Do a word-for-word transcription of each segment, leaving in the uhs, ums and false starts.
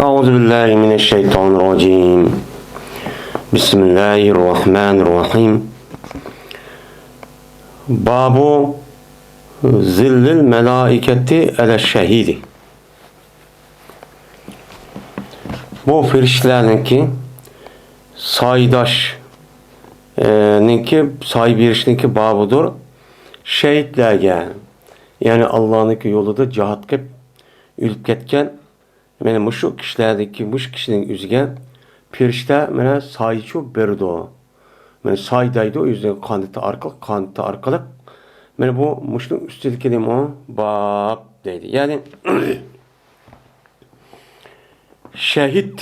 أعوذ بالله من الشيطان الرجيم. بسم الله الرحمن الرحيم. باب ظل الملائكة على الشهيد. بۇ پەرىشتىلەرنىڭكى سايىداش، ئە، نىڭكى سايە بېرىشنىڭكى بابىدۇر. شەھىدلەرگە، يەنى ئاللانىڭكى يولىدا جىھاد قىلىپ ئۆلۈپ كەتكەن، مانا مۇشۇ كىشىلەردىكى، مۇشۇ كىشىنىڭ ئۆزىگە پەرىشتە مانا سايىچۇ بېرىدۇ. مانا سايە دەيدۇ، ئۆزىنىڭ قانىتى ئارقىلىق، قانىتى ئارقىلىق. مانا بۇ مۇشۇنىڭ ئۈستىدىكى نېمە ئۇ؟ باب دەيدۇ. يەنى شەھىد.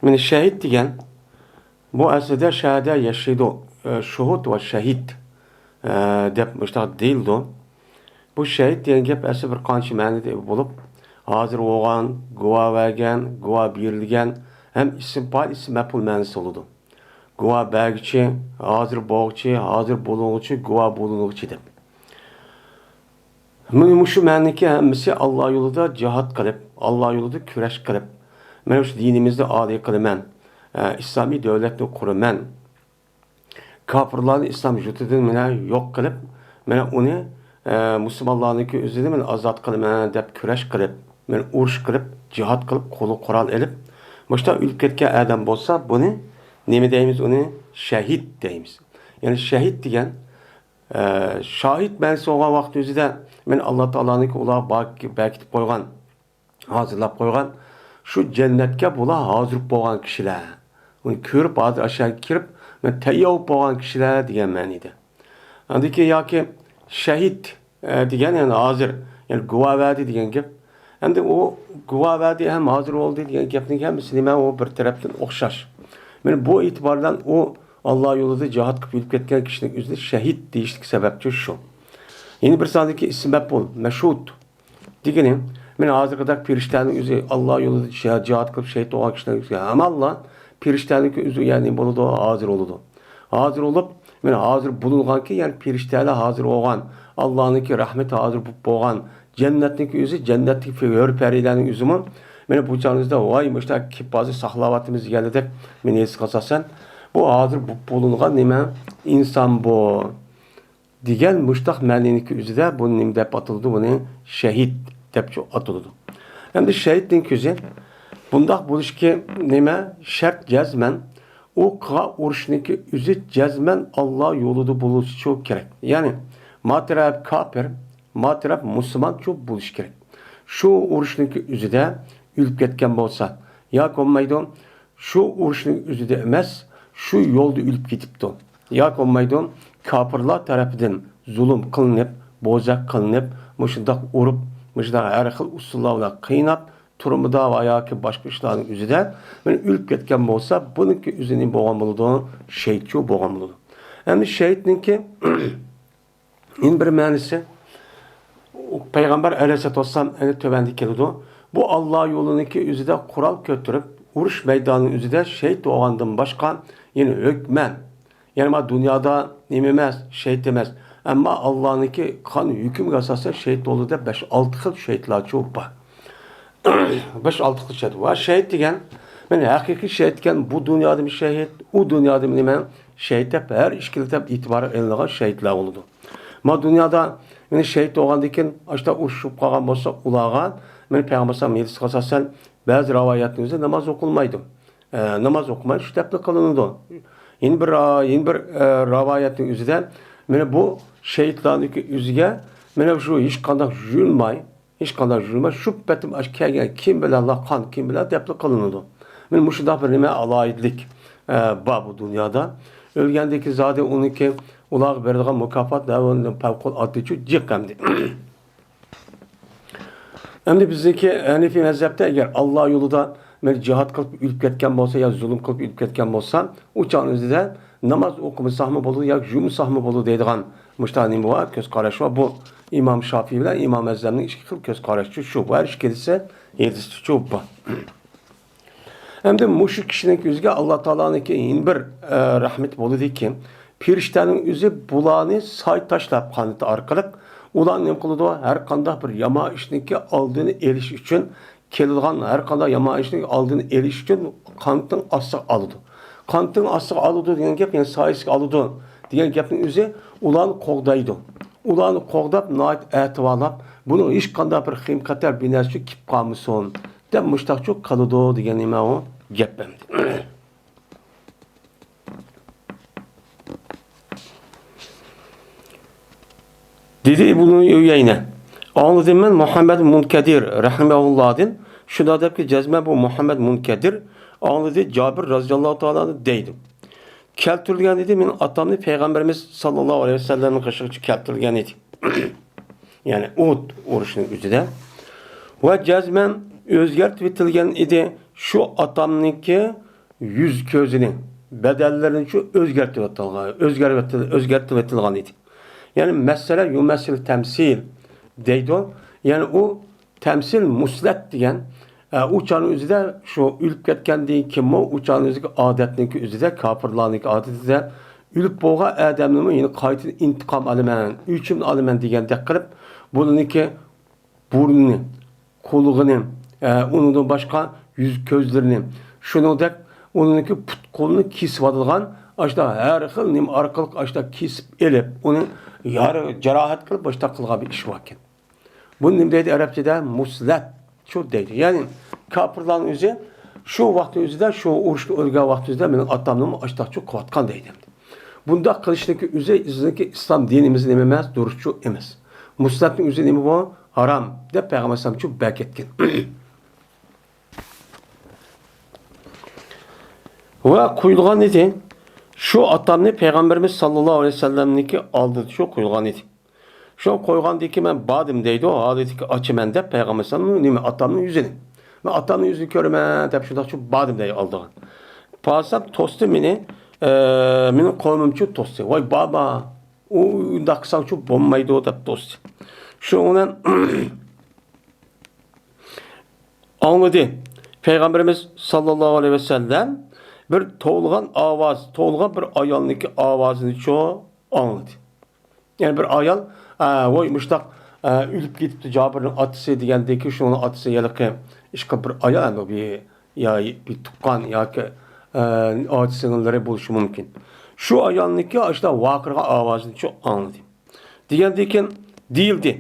مانا شەھىد دېگەن، بۇ ئەسلىدە شەھەدە ياشايدۇ. ئە، شۇھۇد ۋە شەھىد، ئە، دەپ مۇشۇنداق دېيىلىدۇ. بۇ شەھىد دېگەن گەپ ئەسلى بىر قانچە مەنىدە بولۇپ، ھازىر بولغان، گۇۋاھ بەرگەن، گۇۋاھ بېرىلگەن ھەم ئىسىم پائىل، ئىسىم مەپئۇل مەنىسى بولىدۇ. گۇۋاھ بەرگۈچى، ھازىر بولغۇچى، ھازىر بولۇنغۇچى، گۇۋاھ بولۇنغۇچى دەپ. مانا مۇشۇ مەنىدىكى ھەممىسى ئاللا يولىدا جىھاد قىلىپ، ئاللا يولىدا كۈرەش قىلىپ، مەن مۇشۇ دىنىمىزنى ئالىي قىلىمەن، ئە، ئىسلامىي دۆلەتنى قۇرىمەن، كاپىرلارنى ئىسلام يۇرتىدىن مانا يوق قىلىپ، مانا ئۇنى، ئە، مۇسۇلمانلارنىڭكى ئۆزىنى مەن ئازاد قىلىمەن دەپ كۈرەش قىلىپ، مەن ئۇرۇش قىلىپ، جىھاد قىلىپ، قولىغا قورال ئېلىپ، مۇشۇنداق ئۆلۈپ كەتكەن ئادەم بولسا، بۇنى نېمە دەيمىز؟ ئۇنى شەھىد دەيمىز. يەنى شەھىد دېگەن، ئە، شاھىد مەنىسى بولغان ۋاقىت ئۆزىدە، مەن ئاللا تائالانىڭكى ئۇلارغا بار-، بەركىتىپ قويغان، ھازىرلاپ قويغان شۇ جەننەتكە بۇلار ھازىر بولغان كىشىلەر. ئۇنى كۆرۈپ، ھازىر ئاشۇ يەرگە كىرىپ، مەن تەييار بولۇپ بولغان كىشىلەر دېگەن مەنىدە. ئاندىن كېيىن ياكى شەھىد، ئە، دېگەن، يەنى ھازىر، يەنى گۇۋاھ بەردى دېگەن گەپ. ئەمدى ئۇ گۇۋاھ بەردى ھەم ھازىر بولدى دېگەن گەپنىڭ ھەممىسى نېمە؟ ئۇ بىر تەرەپتىن ئوخشاش. مانا بۇ ئېتىبار بىلەن ئۇ ئاللا يولىدا جىھاد قىلىپ ئۆلۈپ كەتكەن كىشىنىڭ ئۆزىنى شەھىد دېيىشلىك سەۋەبچۇ شۇ. يەنە بىر ساندىكى ئىسىم مەپئۇل، مەشھۇد دېگىنى، مانا ھازىرقىدەك پەرىشتەنىڭ ئۆزى ئاللا يولىدا جىھاد، جىھاد قىلىپ شەھىد بولغان كىشىلەرنىڭ ئۆزى ھەمماللا پەرىشتەنىڭكى ئۆزى، يەنى بولىدۇ، ھازىر بولىدۇ. ھازىر بولۇپ، مانا ھازىر بولۇنغانكى، يەنى پەرىشتەلەر ھازىر بولغان، ئاللانىڭكى رەھمىتى ھازىر بولۇپ بولغان، جەننەتنىڭكى ئۆزى، جەننەتتىكى ھۆر پەرىلەرنىڭ ئۆزىمۇ، مانا بۇ چاغىمىزدا، ۋاي، مۇشۇنداق كېلىپ ھازىر ساقلاۋاتىمىز دېگەندەك، مانا ھېس قىلسا سەن، بۇ ھازىر بولۇپ بولۇنغان نېمە؟ ئىنسان بۇ. دېگەن مۇشتاق مەنىنىڭكى ئۆزىدە بۇنى نېمە دەپ ئاتىلىدۇ؟ بۇنى شەھىد دەپ ئاتىلىدۇ. ئەمدى شەھىدنىڭ كۆزى بۇنداق بولۇشكى نېمە شەرت؟ جەزمەن ئۇ قىلغان ئۇرۇشنىڭكى ئۆزى جەزمەن ئاللا يولىدا بولۇشىچۇ كېرەك. يەنى ما تەرەپ كاپىر، ما تەرەپ مۇسۇلمانچۇ بولۇشى كېرەك. شۇ ئۇرۇشنىڭكى ئۆزىدە ئۆلۈپ كەتكەن بولسا ياكى بولمايدۇ، شۇ ئۇرۇشنىڭ ئۆزىدە ئەمەس، شۇ يولدا ئۆلۈپ كېتىپتۇ. ياكى بولمايدۇ، كاپىرلار تەرىپىدىن زۇلۇم قىلىنىپ، بوزەك قىلىنىپ، مۇشۇنداق ئۇرۇپ، مۇشۇنداق ھەر خىل ئۇسۇللار بىلەن قىيناپ، تۈرمىدە ۋە ياكى باشقا ئىشلارنىڭ ئۆزىدە مانا ئۆلۈپ كەتكەن بولسا، بۇنىڭكى ئۆزى نېمە بولغان بولىدۇ؟ شېھىتچۇ بولغان بولىدۇ. ئەمدى شېھىتنىڭكى يەنە بىر مەنىسى، پەيغەمبەر ئەلەيھىسسالاتۇ ۋەسسالام ئەنە تۆۋەندە كېلىدۇ. بۇ ئاللا يولىنىڭكى ئۆزىدە قورال كۆتۈرۈپ، ئۇرۇش مەيدانىنىڭ ئۆزىدە شېھىت بولغاندىن باشقا، يەنى ھۆكمەن، يەنى ما دۇنيادا نېمە ئەمەس، شېھىت ئەمەس. ئەمما ئاللانىڭكى قان ھۆكمىگە ئاساسەن شېھىت بولدى دەپ بەش-ئالتە خىل شېھىتلارچۇ بار. بەش-ئالتە خىل شېھىت. ۋە شېھىت دېگەن، مەن ھەقىقىي شېھىت دېگەن بۇ دۇنيادىمۇ شېھىت، ئۇ دۇنيادىمۇ نېمە شېھىت دەپ ھەر ئىككىلى تەرەپ ئېتىبارغا ئېلىنغان شېھىتلەر بولىدۇ. ما دۇنيادا مېنى شېھىت بولغاندىن كېيىن، ئاشتا ئۇرۇشۇپ قالغان بولسا، ئۇلارغا مېنى پەيغەمبەر ئەلەيھىسسالام ھەدىسىگە ئاساسەن بەزى رىۋايەتنىڭ ئۆزىدە ناماز ئوقۇلمايدۇ. ئە، ناماز ئوقۇماي شۇ دەپلا قىلىنىدۇ. يەنە بىر را-، يەنە بىر، ئە، رىۋايەتنىڭ ئۆزىدە مېنى بۇ شېھىتلارنىڭكى ئۆزىگە مېنى شۇ ھېچقانداق يۇيۇنماي، ھېچقانداق يۇيۇنماي، شۇ پېتىم ئاشۇ كەلگەن كىيىم بىلەنلا قان كىيىم بىلەن دەپلا قىلىنىدۇ. مېنى مۇشۇنداق بىر نېمە ئالاھىدىلىك، ئە، بار بۇ دۇنيادا. ئۆلگەندىن كېيىن زادى ئۇنىڭكى ئۇلارغا بېرىدىغان مۇكاپات پەۋقۇلئاددىچۇ جىق ئەمدى. ئەمدى بىزنىڭكى ھەنىفىي مەزھەپتە ئەگەر ئاللا يولىدا مەن جىھاد قىلىپ ئۆلۈپ كەتكەن بولسا يا زۇلۇم قىلىپ ئۆلۈپ كەتكەن بولسا، ئۇ چاغنىڭ ئۆزىدە ناماز ئوقۇمىساقمۇ بولىدۇ ياكى يۇمىساقمۇ بولىدۇ دەيدىغان مۇشۇنداق نېمە بار، كۆز قاراش بار. بۇ ئىمام شافىي بىلەن ئىمام ئەزەمنىڭ ئىككى خىل كۆز قاراشى شۇ. بۇ ھەر ئىككىلىسى ھەدىستىچۇ بار. ئەمدى مۇشۇ كىشىنىڭ ئۆزىگە ئاللا تائالانىڭكى يەنە بىر، ئە، رەھمىتى بولىدۇكى، پەرىشتەنىڭ ئۆزى بۇلارنى ساي تاشلاپ قانىتى ئارقىلىق ئۇلارنى نېمە قىلىدۇ؟ ھەر قانداق بىر يامان ئىشنىڭكى ئالدىنى ئېلىش ئۈچۈن كېلىدىغان ھەر قانداق يامان ئىشنىڭ ئالدىنى ئېلىش ئۈچۈن قانىتىنىڭ ئاستىغا ئالىدۇ. قانىتىنىڭ ئاستىغا ئالىدۇ دېگەن گەپ، يەنى سايىسىغا ئالىدۇ دېگەن گەپنىڭ ئۆزى ئۇلارنى قوغدايدۇ. ئۇلارنى قوغداپ، ناھايىتى ئەتىۋارلاپ، بۇنىڭ ھېچقانداق بىر خېيىم-خەتەر، بىر نەرسە كېلىپ قالمىسۇن دەپ مۇشتاقچۇ قىلىدۇ دېگەن نېمە ئۇ گەپ ئەمدى. دېدى ئىبنۇ ئۇيەينە، ئاڭلىدىم مەن مۇھەممەد مۇنكەدىر رەھىمەھۇللاھدىن، شۇنداق دەپكى، جەزمەن بۇ مۇھەممەد مۇنكەدىر ئاڭلىدى جابىر رازىياللاھۇ تائالا ئانھۇ دەيدۇ. كەلتۈرۈلگەن ئىدى، مېنىڭ ئاتامنى پەيغەمبىرىمىز ساللاللاھۇ ئەلەيھى ۋەسەللەمنىڭ قېشىغىچە كەلتۈرۈلگەن ئىدى. يەنى ئۇھۇد ئۇرۇشىنىڭ ئۆزىدە. ۋە جەزمەن ئۆزگەرتىۋېتىلگەن ئىدى شۇ ئاتامنىڭكى يۈز كۆزىنى، بەدەنلىرىنى شۇ ئۆزگەرتىۋېتىلغان، ئۆزگەرتىۋېتىل-، ئۆزگەرتىۋېتىلغان ئىدى. يەنى مەسىلە يۇمەسسىل تەمسىل دەيدۇ. يەنى ئۇ تەمسىل مۇسلەت دېگەن، ئە، ئۇ چاغنىڭ ئۆزىدە شۇ ئۆلۈپ كەتكەندىن كېيىنمۇ ئۇ چاغنىڭ ئۆزىدىكى ئادەتنىڭكى ئۆزىدە، كاپىرلارنىڭكى ئادىتىدە ئۆلۈپ بولغان ئادەمنىمۇ يەنە قايتىدىن ئىنتىقام ئالىمەن، ئۆچۈمنى ئالىمەن دېگەندەك قىلىپ، بۇلىنىڭكى بۇرنىنى، قۇلىقىنى، ئە، ئۇنىڭدىن باشقا يۈز كۆزلىرىنى، شۇنىڭدەك ئۇنىڭكى پۇت قولىنى كېسىۋالىدىغان، ئاشۇنداق ھەر خىل نېمە ئارقىلىق ئاشۇنداق كېسىپ ئېلىپ، ئۇنى يارا-، جاراھەت قىلىپ، ئاشۇنداق قىلغان بىر ئىش باركەن. بۇنى نېمە دەيدۇ ئەرەبچىدە؟ مۇسلەت شۇ دەيدۇ. يەنى كاپىرلارنىڭ ئۆزى شۇ ۋاقىتنىڭ ئۆزىدە، شۇ ئۇرۇشتا ئۆلگەن ۋاقىتنىڭ ئۆزىدە مېنىڭ ئاتامنىمۇ ئاشتاقچۇ قىلىۋاتقان دەيدۇ. بۇنداق قىلىشنىڭكى ئۆزى، ئۆزىنىڭكى ئىسلام دىنىمىزدا نېمە ئەمەس، دۇرۇسچۇ ئەمەس. مۇسلەتنىڭ ئۆزى نېمە بۇ؟ ھارام دەپ پەيغەمبەر ئەلەيھىسسالام شۇ بەرگەن. ۋە قويۇلغان ئىدى. شۇ ئاتامنى پەيغەمبىرىمىز ساللاللاھۇ ئەلەيھى ۋەسەللەمنىڭكى ئالدىدا شۇ قويۇلغان ئىدى. شۇ قويغاندىن كېيىن مەن باردىم دەيدۇ، ھالىتىكى ئاچىمەن دەپ پەيغەمبەر ئەلەيھىسسالامنىڭ نېمە، ئاتامنىڭ يۈزىنى. مەن ئاتامنىڭ يۈزىنى كۆرىمەن دەپ شۇنداقچۇ باردىم دەيدۇ ئالدىغا. بارسام توستى مېنى، ئە، مېنىڭ قوۋمۇمچۇ توستى. ۋاي بابا، ئۇ ئۇنداق قىلساڭچۇ بولمايدۇ دەپ توستى. شۇنىڭ بىلەن ئاڭلىدى. پەيغەمبىرىمىز ساللاللاھۇ ئەلەيھى ۋەسەللەم بىر توۋلىغان ئاۋاز، توۋلىغان بىر ئايالنىڭكى ئاۋازىنىچۇ ئاڭلىدى. يەنى بىر ئايال، ئە، ۋوي، مۇشتاق، ئە، ئۆلۈپ كېتىپتۇ جابىرنىڭ ئاتىسى دېگەندىكى، شۇنىڭ ئاتىسى ھېلىقى ئىشقىلىپ بىر ئايال، ئەمدى بىر، يا بىر تۇغقان ياكى، ئە، ئاچا سىڭىللىرى بولۇشى مۇمكىن. شۇ ئايالنىڭكى ئاشۇنداق ۋارقىرىغان ئاۋازىنىچۇ ئاڭلىدى. دېگەندىن كېيىن دېيىلدى.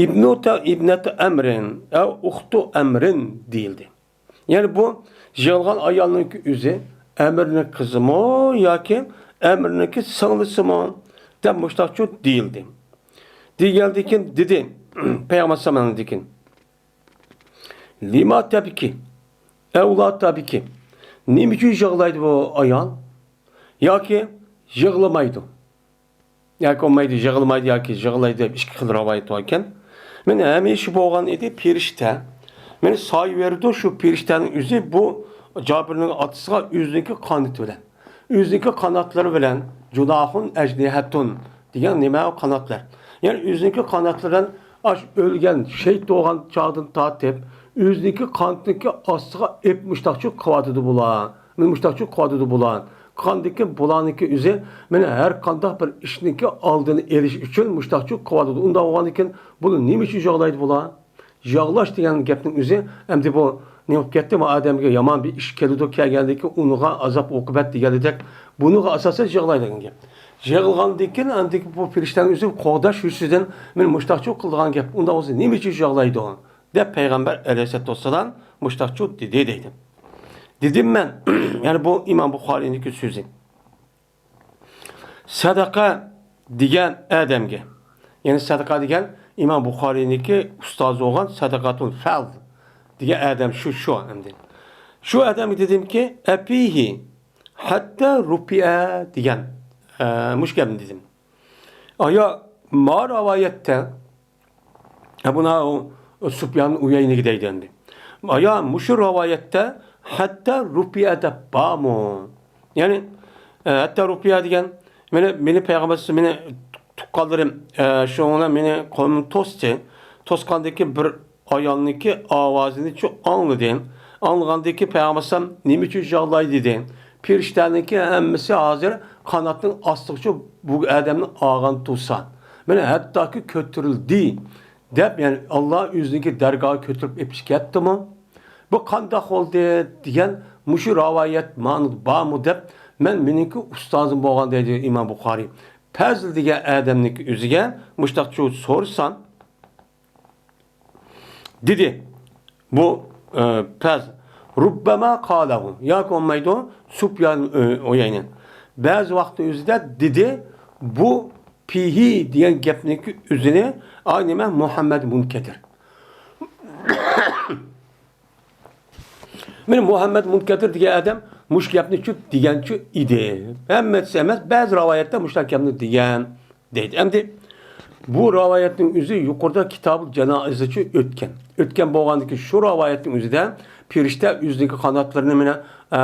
ئىبنۇتە، ئىبنەتە ئەمرىن، ئەۋ ئۇختۇ ئەمرىن دېيىلدى. يەنى بۇ يىغلىغان ئايالنىڭكى ئۆزى ئەمرنىڭ قىزىمۇ ياكى ئەمرنىڭكى سىڭلىسىمۇ دەپ مۇشتاقچۇ دېيىلدى. دېگەندىن كېيىن دېدى، پەيغەمبەر سەللەللاھۇ ئەلەيھى ۋەسەللەم، لىما تەبكى، ئەۋلا تەبكى. نېمە ئۈچۈن يىغلايدۇ بۇ ئايال؟ ياكى يىغلىمايدۇ؟ ياكى بولمايدۇ، يىغلىمايدۇ ياكى يىغلايدۇ دەپ ئىككى خىل رىۋايەت باركەن. مانا ھەمىشە بولغان ئىدى، پېرىشتە. مانا سايە بېرىدۇ، شۇ پېرىشتەنىڭ ئۆزى بۇ جابىرنىڭ ئاتىسىغا ئۆزىنىڭكى قانىتى بىلەن، ئۆزىنىڭكى قاناتلىرى بىلەن، جۇناھۇن ئەجنىھەتۇن دېگەن نېمە ئۇ قاناتلار. يەنى ئۆزىنىڭكى قاناتلىرى بىلەن ئاشۇ ئۆلگەن، شېھىت بولغان چاغدىن تارتىپ، ئۆزىنىڭكى قانىتىنىڭكى ئاستىغا ئېلىپ مۇشتاقچۇ قىلىۋاتىدۇ بۇلار. مانا مۇشتاقچۇ قىلىۋاتىدۇ بۇلار. قاندىكىن بۇلارنىڭكى ئۆزى مانا ھەر قانداق بىر ئىشنىڭكى ئالدىنى ئېلىش ئۈچۈن مۇشتاقچۇ قىلىۋاتىدۇ. ئۇنداق بولغاندىكىن بۇنى نېمە ئۈچۈن يىغلايدۇ بۇلار؟ يىغلاش دېگەن گەپنىڭ ئۆزى ئەمدى بۇ نېمە بولۇپ كەتتى؟ بۇ ئادەمگە يامان بىر ئىش كېلىدۇ، كەلگەندىن كېيىن ئۇنىڭغا ئازاب ئوقۇبەت دېگەندەك، بۇنىڭغا ئاساسەن يىغلايدىغان گەپ. يىغلىغاندىن كېيىن ئەمدى بۇ پېرىشتەنىڭ ئۆزى قوغداش يۈزىسىدىن مانا مۇشتاقچۇ قىلىدىغان گەپ. ئۇنداق بولسا نېمە ئۈچۈن يىغلايدۇ؟ دەپ پەيغەمبەر ئەلەيھىسسالاتۇ ۋەسسالام مۇشتاقچۇ دېدى دەيدۇ. دېدىم مەن، يەنى بۇ ئىمام بۇخارىينىڭكى سۆزى. سەدەقە دېگەن ئادەمگە، يەنى سەدەقە دېگەن ئىمام بۇخارىينىڭكى ئۇستازى بولغان سەدەقەتۇل فەل دېگەن ئادەم شۇ، شۇ ئەمدى. شۇ ئادەمگە دېدىمكى، ئەپىھى ھەتتا رۇپىئە دېگەن، ئە، مۇشۇ گەپنى دېدىم. ئايا، ما رىۋايەتتە، ئە، بۇنا ئۇ، ئۇ سۇپيان ئۇيەينىگە دەيدۇ ئەمدى. ئايا، مۇشۇ رىۋايەتتە ھەتتا رۇپىئە دەپ بارمۇ؟ يەنى، ئە، ھەتتا رۇپىئە دېگەن، مېنى، مېنى پەيغەمبەر، مېنى تۇغقانلىرىم، ئە، شۇنىڭ بىلەن مېنى قوۋمۇم توستى. توسقاندىكى بىر ئايالنىڭكى ئاۋازىنىچۇ ئاڭلىدى. ئاڭلىغاندىكى پەيغەمبەر ئەلەيھىسسالام نېمە ئۈچۈن يىغلاي دېدى. پېرىشتەنىڭكى ھەممىسى ھازىر قاناتنىڭ ئاستىغىچۇ بۇ ئادەمنى ئالغان تۇرسا. مانا ھەتتاكى كۆتۈرۈلدى دەپ، يەنى ئاللا ئۆزىنىڭكى دەرگاھىغا كۆتۈرۈپ ئېلىپ كەتتىمۇ؟ بۇ قانداق بولدى دېگەن مۇشۇ رىۋايەت ماڭا بارمۇ دەپ، مەن مېنىڭكى ئۇستازىم بولغان دەيدۇ ئىمام بۇخارىي. پەزل دېگەن ئادەمنىڭكى ئۆزىگە مۇشتاقچۇ سورىسام، دېدى. بۇ، ئە، پەز، رۇببەما قالەھۇ، ياكى بولمايدۇ، سۇپيان، ئە، ئۇيەينە. بەزى ۋاقىتنىڭ ئۆزىدە دېدى، بۇ پىھى دېگەن گەپنىڭكى ئۆزىنى، ئاي نېمە، مۇھەممەد مۇنكەدىر. مانا مۇھەممەد مۇنكەدىر دېگەن ئادەم مۇشۇ گەپنىچۇ دېگەنچۇ ئىدى. ھەممىسى ئەمەس، بەزى رىۋايەتتە مۇشۇنداق گەپنى دېگەن. دەيدۇ. ئەمدى بۇ رىۋايەتنىڭ ئۆزى يۇقىرىدا كىتابۇل جانائىزدىچۇ ئۆتكەن. ئۆتكەن بولغاندىكىن شۇ رىۋايەتنىڭ ئۆزىدە پەرىشتە ئۆزىنىڭكى قاناتلىرىنى مانا، ئە،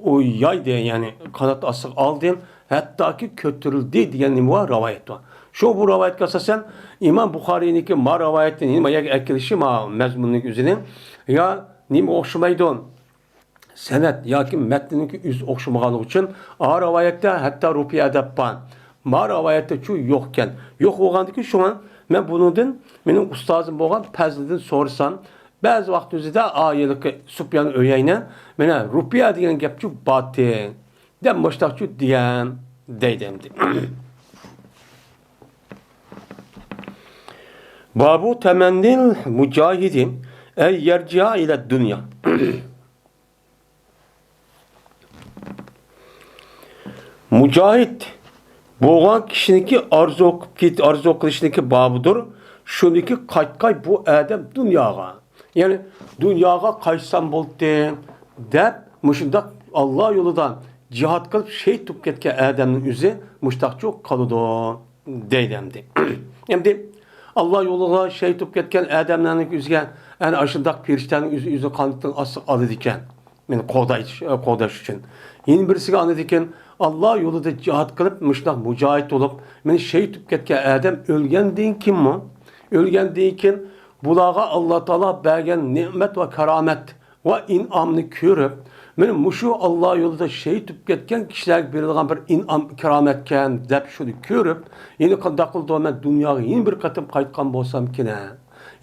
ئۇ يايدى، يەنى قانات ئاستىغا ئالدى، ھەتتاكى كۆتۈرۈلدى دېگەن نېمە بار؟ رىۋايەت بار. شۇ بۇ رىۋايەتكە ئاساسەن ئىمام بۇخارىينىڭكى ما رىۋايەتنى نېمە يەرگە ئەكېلىشى، ما مەزمۇننىڭ ئۆزىنى يا نېمە ئوخشىمايدۇ؟ سەنەد ياكى مەتنىنىڭكى ئۆزى ئوخشىمىغانلىقى ئۈچۈن، ئا رىۋايەتتە ھەتتا رۇپىيە دەپ بار. ما رىۋايەتتىچۇ يوقكەن. يوق بولغاندىكىن شۇڭا مەن بۇنىڭدىن مېنىڭ ئۇستازىم بولغان پەزلىدىن سورىسام، بەزى ۋاقىت ئۆزىدە ئا ھېلىقى سۇپيان ئۆيەينە، مانا رۇپىيە دېگەن گەپچۇ باتى دەپ مۇشتاقچۇ دېگەن دەيدۇ ئەمدى. بابۇ تەمەننىل مۇجاھىدى ئەن يەرجىئە ئىلە دۇنيا. مۇجاھىد بولغان كىشىنىڭكى ئارزۇ، ئارزۇ قىلىشنىڭكى بابىدۇر. شۇنىڭكى قايتقاي بۇ ئادەم دۇنياغا. يەنى دۇنياغا قايتسام بولدى دەپ، مۇشۇنداق ئاللا يولىدا جىھاد قىلىپ شېھىت بولۇپ كەتكەن ئادەمنىڭ ئۆزى مۇشتاقچۇ قالىدۇ دەيدۇ ئەمدى. ئەمدى ئاللا يولىدا شېھىت بولۇپ كەتكەن ئادەملەرنىڭ ئۆزىگە ئەنە ئاشۇنداق پەرىشتەنىڭ ئۆزى ئۆزىنى قانىتىنىڭ ئاستىغا ئالىدىكەن. مېنى قوغداش، قوغداش ئۈچۈن. يەنە بىرسىگە ئاندىن كېيىن، ئاللا يولىدا جىھاد قىلىپ، مۇشۇنداق مۇجاھىد بولۇپ، مېنى شېھىت تۇتۇپ كەتكەن ئادەم ئۆلگەندىن كېيىنمۇ، ئۆلگەندىن كېيىن بۇلارغا ئاللا تائالا بەرگەن نېمەت ۋە كارامەت ۋە ئىنئامنى كۆرۈپ، مېنى مۇشۇ ئاللا يولىدا شېھىت تۇتۇپ كەتكەن كىشىلەرگە بېرىلغان بىر ئىنئام، كارامەتكەن دەپ شۇنى كۆرۈپ، يەنە قانداق قىلىدۇ، مەن دۇنياغا يەنە بىر قېتىم قايتقان بولسامكىنە؟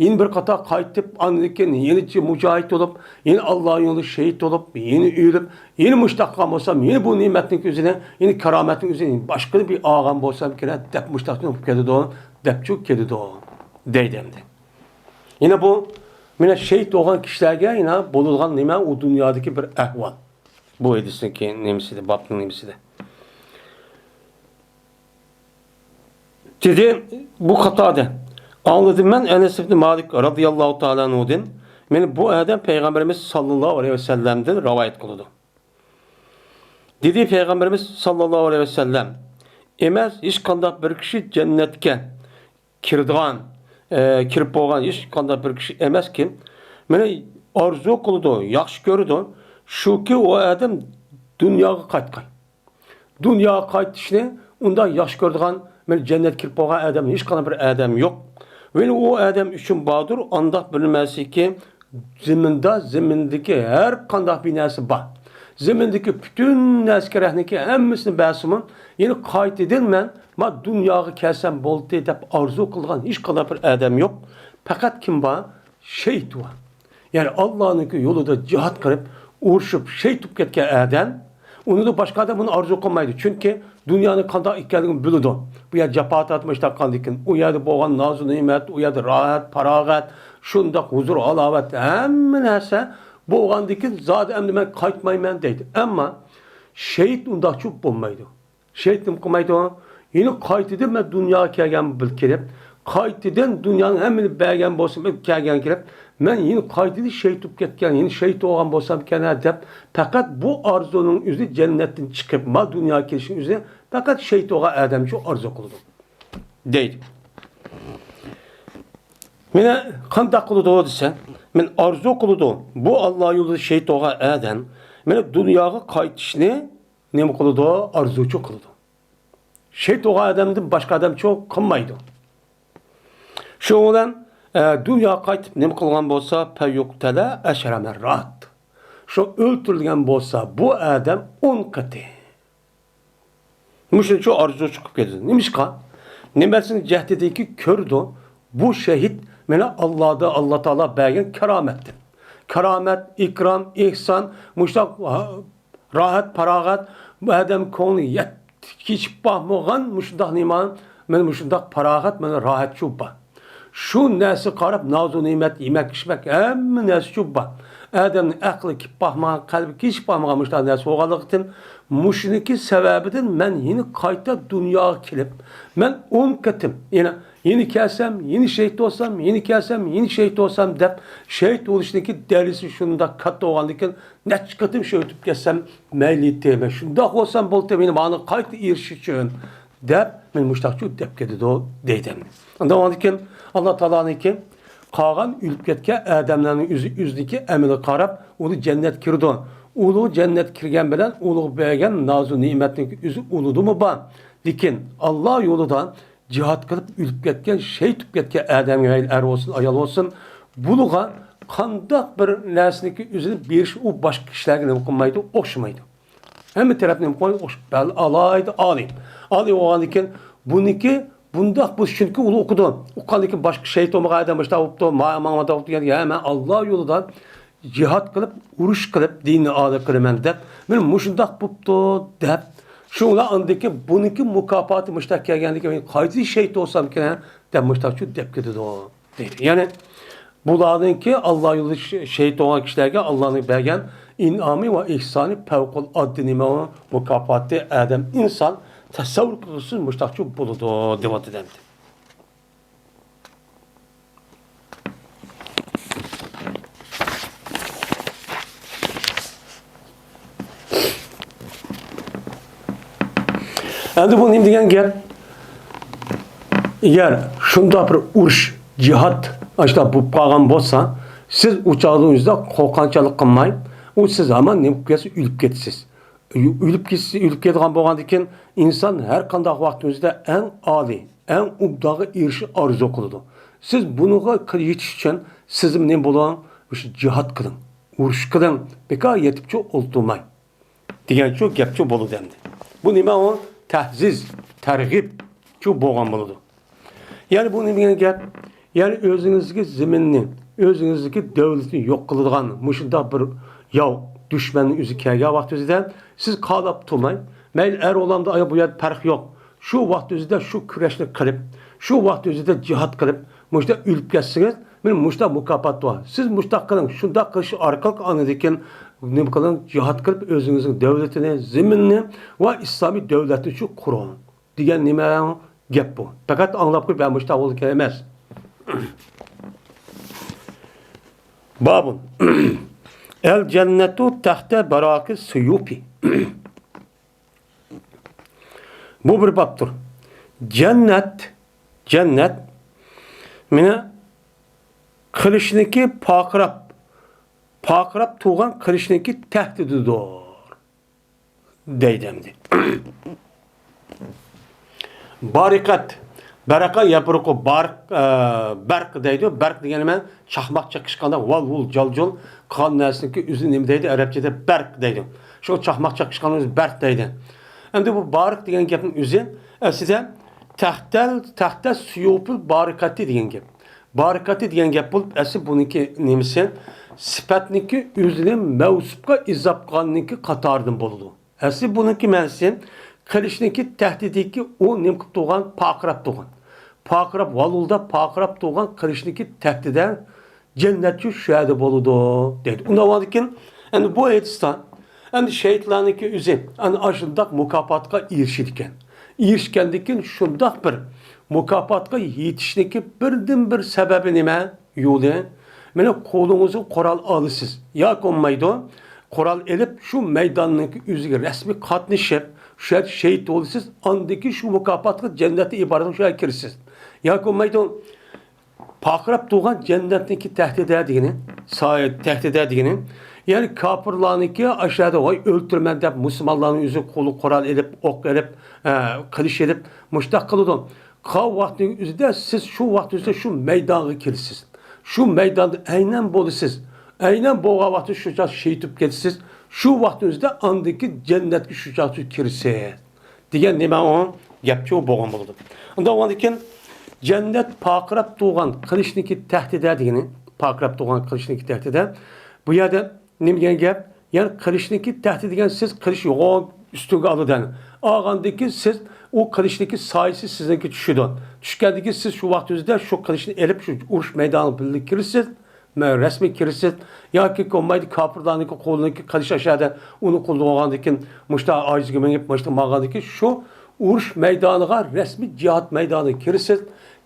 يەنە بىر قېتىم قايتىپ، ئاندىن كېيىن يەنە مۇجاھىد بولۇپ، يەنە ئاللا يولىدا شېھىت بولۇپ، يەنە ئۆلۈپ، يەنە مۇشۇنداق قىلغان بولسام، يەنە بۇ نېمەتنىڭ ئۆزىنى، يەنە كارامەتنىڭ ئۆزىنى باشقىدىن بىر ئالغان بولسامكىنە دەپ مۇشۇنداق بولۇپ كېتىدۇ، دەپچۇ كېتىدۇ، دەيدۇ ئەمدى. يەنە بۇ، مانا شېھىت بولغان كىشىلەرگە يەنە بولىدىغان نېمە، ئۇ دۇنيادىكى بىر ئەھۋال. بۇ ھەدىسنىڭكى نېمىسىدە، بابنىڭ نېمىسىدە. دېدى، بۇ قاتادە. ئاڭلىدىم مەن ئەنەس ئىبنى مالىك رازىياللاھۇ تائالا ئەنھۇدىن، مېنى بۇ ئادەم پەيغەمبىرىمىز ساللاللاھۇ ئەلەيھى ۋەسەللەمدىن رىۋايەت قىلىدۇ. دېدى پەيغەمبىرىمىز ساللاللاھۇ ئەلەيھى ۋەسەللەم، ئەمەس ھېچقانداق بىر كىشى جەننەتكە كىرىدىغان، ئە، كىرىپ بولغان ھېچقانداق بىر كىشى ئەمەسكى، مېنى ئارزۇ قىلىدۇ، ياخشى كۆرىدۇ، شۇكى ئۇ ئادەم دۇنياغا قايتقان. دۇنياغا قايتىشنى ئۇنداق ياخشى كۆرىدىغان، مەن جەننەتكە كىرىپ بولغان ئادەم ھېچقانداق بىر ئادەم يوق. ۋەلى ئۇ ئادەم ئۈچۈن باردۇر ئانداق بىر نەرسىكى، زېمىندا، زېمىندىكى ھەر قانداق بىر نەرسە بار. زېمىندىكى پۈتۈن نەرسە كېرەكنىكى ھەممىسىنى بەرسىمۇ، يەنە قايتىدىن مەن ما دۇنياغا كەلسەم بولدى دەپ ئارزۇ قىلىدىغان ھېچقانداق بىر ئادەم يوق. پەقەت كىم بار؟ شېھىت بار. يەنى ئاللانىڭكى يولىدا جىھاد قىلىپ، ئۇرۇشۇپ، شېھىت بولۇپ كەتكەن ئادەم، ئۇنىڭدىن باشقا ئادەم بۇنى ئارزۇ قىلمايدۇ. چۈنكى دۇنيانىڭ قانداق ئىكەنلىكىنى بىلىدۇ. بۇ يەردە جاپا تارتمىش تارتقاندىن كېيىن، ئۇ يەردە بولغان نازۇ نېمەت، ئۇ يەردە راھەت، پاراغەت، شۇنداق ھۇزۇر، ھالاۋەت، ھەممە نەرسە بولغاندىن كېيىن، زادى ئەمدى مەن قايتمايمەن دەيدۇ. ئەمما شېھىت ئۇنداقچۇ بولمايدۇ. شېھىت نېمە قىلمايدۇ؟ يەنە قايتىدىن مەن دۇنياغا كەلگەن بىلىپ كېلىپ، قايتىدىن دۇنيانىڭ ھەممىنى بەرگەن بولسام، كەلگەن كېلىپ، مەن يەنە قايتىدىن شېھىت بولۇپ كەتكەن، يەنە شېھىت بولغان بولسامكەن دەپ، پەقەت بۇ ئارزۇنىڭ ئۆزى جەننەتتىن چىقىپ، ما دۇنياغا كېلىشنىڭ ئۆزى پەقەت شېھىت بولغان ئادەمچۇ ئارزۇ قىلىدۇ، دەيدۇ. مانا قانداق قىلىدۇ دېسە، مەن ئارزۇ قىلىدۇ، بۇ ئاللا يولىدا شېھىت بولغان ئادەم، مانا دۇنياغا قايتىشنى نېمە قىلىدۇ؟ ئارزۇچۇ قىلىدۇ. شېھىت بولغان ئادەمدىن باشقا ئادەمچۇ قىلمايدۇ. شۇنىڭ بىلەن، ئە، دۇنياغا قايتىپ نېمە قىلغان بولسا، پەيۇقتەلە ئەشرە مەررات. شۇ ئۆلتۈرۈلگەن بولسا، بۇ ئادەم ئون قېتى. مۇشۇنچە ئارزۇ چىقىپ كېتىدۇ. نېمىشقا؟ نېمىسىنى جەھدىدىكى كۆرىدۇ، بۇ شېھىت مانا ئاللادا، ئاللا تائالا بەرگەن كارامەتتىن. كارامەت، ئىكرام، ئېھسان، مۇشۇنداق راھەت، پاراغەت، بۇ ئادەم كۆڭلى يەت-، كېچىپ باقمىغان مۇشۇنداق نېمە، مانا مۇشۇنداق پاراغەت، مانا راھەت شۇ بار. شۇ نەرسىگە قاراپ نازۇ نېمەت، يېمەك، ئىچمەك، ھەممە نەرسە شۇ بار. ئادەمنىڭ ئەقلى كېلىپ باقمىغان، قەلبى كېچىپ باقمىغان مۇشۇنداق نەرسە بولغانلىقتىن، مۇشۇنىڭكى سەۋەبىدىن مەن يەنە قايتا دۇنياغا كېلىپ، مەن ئون قېتىم، يەنە، يەنە كەلسەم، يەنە شېھىت بولسام، يەنە كەلسەم، يەنە شېھىت بولسام دەپ، شېھىت بولۇشنىڭكى دەرىجىسى شۇنداق كاتتا بولغاندىكىن، نەچچە قېتىم شېھىت بولۇپ كەتسەم مەيلى ئىدى. مەن شۇنداق بولسام بولدى، مېنى مانا قايتا ئېرىشىش ئۈچۈن دەپ، مېنى مۇشتاقچۇ دەپ كېتىدۇ، دەيدۇ. ئاندىن ئاندىن كېيىن ئاللا تائالانىڭكى قالغان ئۆلۈپ كەتكەن ئادەملەرنىڭ ئۆزى، ئۆزىنىڭكى ئەمىلىگە قاراپ، ئۇنى جەننەت كىرىدۇ. ئۇلۇغ جەننەت كىرگەن بىلەن ئۇلۇغ بەرگەن نازۇ نېمەتنىڭ ئۆزى ئۇلۇدىمۇ بار. لېكىن ئاللا يولىدا جىھاد قىلىپ ئۆلۈپ كەتكەن، شېھىت بولۇپ كەتكەن ئادەمگە، مەيلى ئەر بولسۇن، ئايال بولسۇن، بۇلىغا قانداق بىر نەرسىنىڭكى ئۆزىنى بېرىش ئۇ باشقا كىشىلەرگە نېمە قىلمايدۇ، ئوخشىمايدۇ. ھەممە تەرەپنى نېمە قىلمايدۇ، ئوخشاپ، بەل ئالاھىدە ئالىي. ئالىي بولغاندىن كېيىن بۇنىڭكى بۇنداق بولۇش، چۈنكى ئۇ ئوقۇدى. ئوقۇغاندىن كېيىن باشقا شېھىت بولمىغان ئادەم مۇشۇنداق بوپتۇ، ما-، ماڭا مۇنداق بوپتۇ دېگەن، ھە، مەن ئاللا يولىدا جىھاد قىلىپ، ئۇرۇش قىلىپ، دىننى ئالا قىلىمەن دەپ، مانا مۇشۇنداق بوپتۇ دەپ، شۇڭا ئاندىكى بۇنىڭكى مۇكاپاتى مۇشۇنداق كەلگەندىكىن، مەن قايسى شېھىت بولسامكىن دەپ مۇشۇنداق شۇ دەپ كېتىدۇ دەيدۇ. يەنى بۇلارنىڭكى ئاللا يولىدا ش-، شېھىت بولغان كىشىلەرگە ئاللانىڭ بەرگەن ئىنئامى ۋە ئېھسانى پەۋقۇلئاددە نېمە، مۇكاپاتى ئادەم ئىنسان تەسەۋۋۇر قىلغۇسىز مۇشۇنداق شۇ بولىدۇ دەۋاتىدۇ ئەمدى. ئەمدى بۇ نېمە دېگەن گەپ؟ ئەگەر شۇنداق بىر ئۇرۇش، جىھاد ئاشۇنداق بولۇپ قالغان بولسا، سىز ئۇ چاغدا ئۆزىدە قورقۇنچلۇق قىلماي، ئۇ سىز ھامان نېمە قىلىپ كەتسە، ئۆلۈپ كېتىسىز. ئۆلۈپ كېتىسى، ئۆلۈپ كېتىدىغان بولغاندىكىن، ئىنسان ھەر قانداق ۋاقىت ئۆزىدە ئەڭ ئالىي، ئەڭ ئوبدانغا ئېرىشىش ئارزۇ قىلىدۇ. سىز بۇنىڭغا يېتىش ئۈچۈن سىزمۇ نېمە بولۇڭ؟ مۇشۇ جىھاد قىلىڭ، ئۇرۇش قىلىڭ، بىكار يېتىپچۇ ئولتۇرماي دېگەنچۇ گەپچۇ بولىدۇ ئەمدى. بۇ نېمە ئۇ؟ تەھزىز، تەرغىبچۇ بولغان بولىدۇ. يەنى بۇ نېمە دېگەن گەپ؟ يەنى ئۆزىڭىزدىكى زېمىننى، ئۆزىڭىزدىكى دۆلىتىنى يوق قىلىدىغان مۇشۇنداق بىر ياۋ، دۈشمەننىڭ ئۆزى كەلگەن ۋاقتىڭىزدا سىز قالاپ تۇرماي، مەيلى ئەر ئوغلاندا ئايا بۇ يەردە پەرق يوق. شۇ ۋاقىت ئۆزىدە شۇ كۈرەشنى قىلىپ، شۇ ۋاقىت ئۆزىدە جىھاد قىلىپ، مۇشۇنداق ئۆلۈپ كەتسىڭىز، مانا مۇشۇنداق مۇكاپات بار. سىز مۇشۇنداق قىلىڭ، شۇنداق قىلىش ئارقىلىق ئاندىن كېيىن نېمە قىلىڭ؟ جىھاد قىلىپ ئۆزىڭىزنىڭ دۆلىتىنى، زېمىننى ۋە ئىسلامىي دۆلەتنى شۇ قۇرۇڭ. دېگەن نېمە گەپ بۇ؟ پەقەت ئاڭلاپ قويۇپ، ھە، مۇشۇنداق بولىدىكەن ئەمەس. بابۇن. ئەل جەننەتۇ تەختە بەراكى سۇيۇپى. بۇ بىر بابتۇر. جەننەت، جەننەت، مانا قىلىچنىڭكى پارقىراپ، پارقىراپ تۇرغان قىلىچنىڭكى تەھدىتىدۇر. دەيدۇ ئەمدى. بارىقەت، بەرەقە يەپرۇقۇ بارىق، ئە، بەرق دەيدۇ. بەرق دېگەنى مەن چاقماق چېقىشقاندا ۋال-ۋۇل، جال-جۇل قىلغان نەرسىنىڭكى ئۆزى نېمە دەيدۇ؟ ئەرەبچىدە بەرق دەيدۇ. شۇ چاقماق چېقىشقان ئۆزى بەرق دەيدۇ. ئەمدى بۇ بارىق دېگەن گەپنىڭ ئۆزى ئەسلىدە تەختەل، تەختە سۇيۇپۇل بارىقەتى دېگەن گەپ. بارىكاتى دېگەن گەپ بولۇپ، ئەسلى بۇنىڭكى نېمىسى؟ سۈپەتنىڭكى ئۆزىنى مەۋسۇپقا ئىزاپ قىلغاننىڭكى قاتارىدىن بولىدۇ. ئەسلى بۇنىڭكى مەنىسى قىلىچنىڭكى تەھدىتىدىكى ئۇ نېمە قىلىپ تۇرغان، پارقىراپ تۇرغان. پارقىراپ، ۋالۇلداپ پارقىراپ تۇرغان قىلىچنىڭكى تەھدىتىدە جەننەتچۇ شۇ يەردە بولىدۇ، دەيدۇ. ئۇنداق بولغاندىكىن، ئەمدى بۇ ھەدىستە، ئەمدى شەھىتلەرنىڭكى ئۆزى ئەنە ئاشۇنداق مۇكاپاتقا ئېرىشىدىكەن. ئېرىشكەندىكىن شۇنداق بىر مۇكاپاتقا يېتىشنىڭكى بىردىنبىر سەۋەبى نېمە؟ يولى، مانا قولىڭىزغا قورال ئالىسىز ياكى بولمايدۇ، قورال ئېلىپ شۇ مەيداننىڭكى ئۆزىگە رەسمىي قاتنىشىپ، شۇ يەردە شېھىت بولىسىز، ئاندىن كېيىن شۇ مۇكاپاتقا جەننەتتىن ئىبارەت شۇ يەرگە كىرىسىز. ياكى بولمايدۇ، پارقىراپ تۇرغان جەننەتنىڭكى تەھدىتىدە دېگىنى، سا-، تەھدىتىدە دېگىنى، يەنى كاپىرلارنىڭكى ئاشۇ يەردە ۋاي ئۆلتۈرىمەن دەپ مۇسۇلمانلارنىڭ ئۆزى قولىغا قورال ئېلىپ، ئوق ئېلىپ، ئە، قىلىچ ئېلىپ مۇشۇنداق قىلىدۇ. قالغان ۋاقىتنىڭ ئۆزىدە سىز شۇ ۋاقىت ئۆزىدە شۇ مەيدانغا كېلىسىز. شۇ مەيداندا ئەينەن بولىسىز. ئەينەن بولغان ۋاقىتتا شۇ چاغ شېھىت بولۇپ كېتىسىز. شۇ ۋاقىت ئۆزىدە ئاندىكى جەننەتكە شۇ چاغ كىرىسىز. دېگەن نېمە ئۇ؟ گەپچۇ بولغان بولىدۇ. ئۇنداق بولغاندىكىن جەننەت پارقىراپ تۇرغان قىلىچنىڭكى تەھتىدە دېگىنى، پارقىراپ تۇرغان قىلىچنىڭكى تەھتىدە. بۇ يەردە نېمە دېگەن گەپ؟ يەنى قىلىچنىڭكى تەھتى دېگەن سىز قىلىچ يوغان ئۈستۈنگە ئالىدۇ. ئالغاندىن كېيىن سىز ئۇ قىلىچنىڭكى سايىسى سىزنىڭكى چۈشىدۇ. چۈشكەندىن كېيىن سىز شۇ ۋاقتىڭىزدا شۇ قىلىچنى ئېلىپ شۇ ئۇرۇش مەيدانىغا بىللە كىرىسىز. مە-، رەسمىي كىرىسىز ياكى بولمايدۇ كاپىرلارنىڭكى قولىنىڭكى قىلىچ ئاشەدە ئۇنى قولىغا ئالغاندىن كېيىن مۇشتا ئايىزىگە مېڭىپ مۇشتا ماڭغاندىن كېيىن شۇ ئۇرۇش مەيدانىغا رەسمىي جىھاد مەيدانىغا كىرىسىز.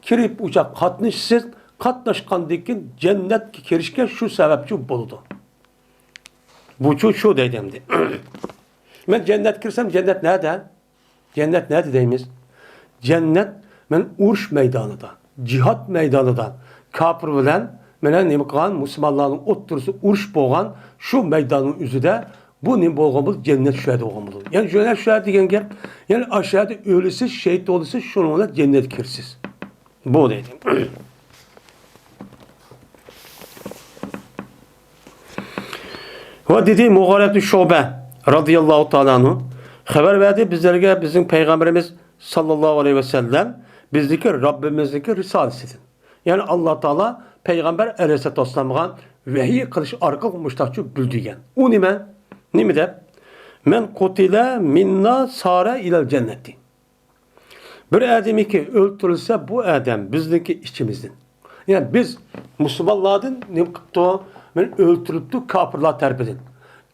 كىرىپ ئۇچا قاتنىشىسىز. قاتناشقاندىن كېيىن جەننەتكە كىرىشكە شۇ سەۋەبچى بولىدۇ. بۇچۇ شۇ دەيدۇ ئەمدى. مەن جەننەتكە كىرسەم جەننەت نەدە؟ جەننەت نەدە دەيمىز؟ جەننەت مەن ئۇرۇش مەيدانىدا، جىھاد مەيدانىدا كاپىر بىلەن مەن نېمە قىلغان مۇسۇلمانلارنىڭ ئوتتۇرىسى ئۇرۇش بولغان شۇ مەيداننىڭ ئۆزىدە بۇ نېمە بولغان بولىدۇ؟ جەننەت شۇ يەردە بولغان بولىدۇ. يەنى جەننەت شۇ يەردە دېگەن گەپ، يەنى ئاشۇ يەردە ئۆلىسىز، شېھىت بولىسىز، شۇنىڭ بىلەن جەننەتكە كىرىسىز. بۇ دەيدۇ. ۋە دېدى مۇغىرەتۇ شۇبە رازىياللاھۇ تائالا ئەنھۇ خەۋەر بەردى بىزلەرگە بىزنىڭ پەيغەمبىرىمىز ساللاللاھۇ ئەلەيھى ۋەسەللەم بىزدىكى رەببىمىزنىڭكى رىسالىسىدىن. يەنى ئاللا تائالا پەيغەمبەر ئەلەيھىسسالاتۇ ۋەسسالامغا ۋەھىي قىلىش ئارقىلىق مۇشتاقچۇ بىلدۈرگەن. ئۇ نېمە؟ نېمە دەپ؟ مەن قۇتىلە مىننا سارە ئىلەل جەننەتى. بىر ئادەمكى ئۆلتۈرۈلسە، بۇ ئادەم بىزنىڭكى ئىچىمىزدىن. يەنى بىز مۇسۇلمانلاردىن نېمە قىپتۇ؟ مەن ئۆلتۈرۈلۈپتۇ كاپىرلار تەرىپىدىن.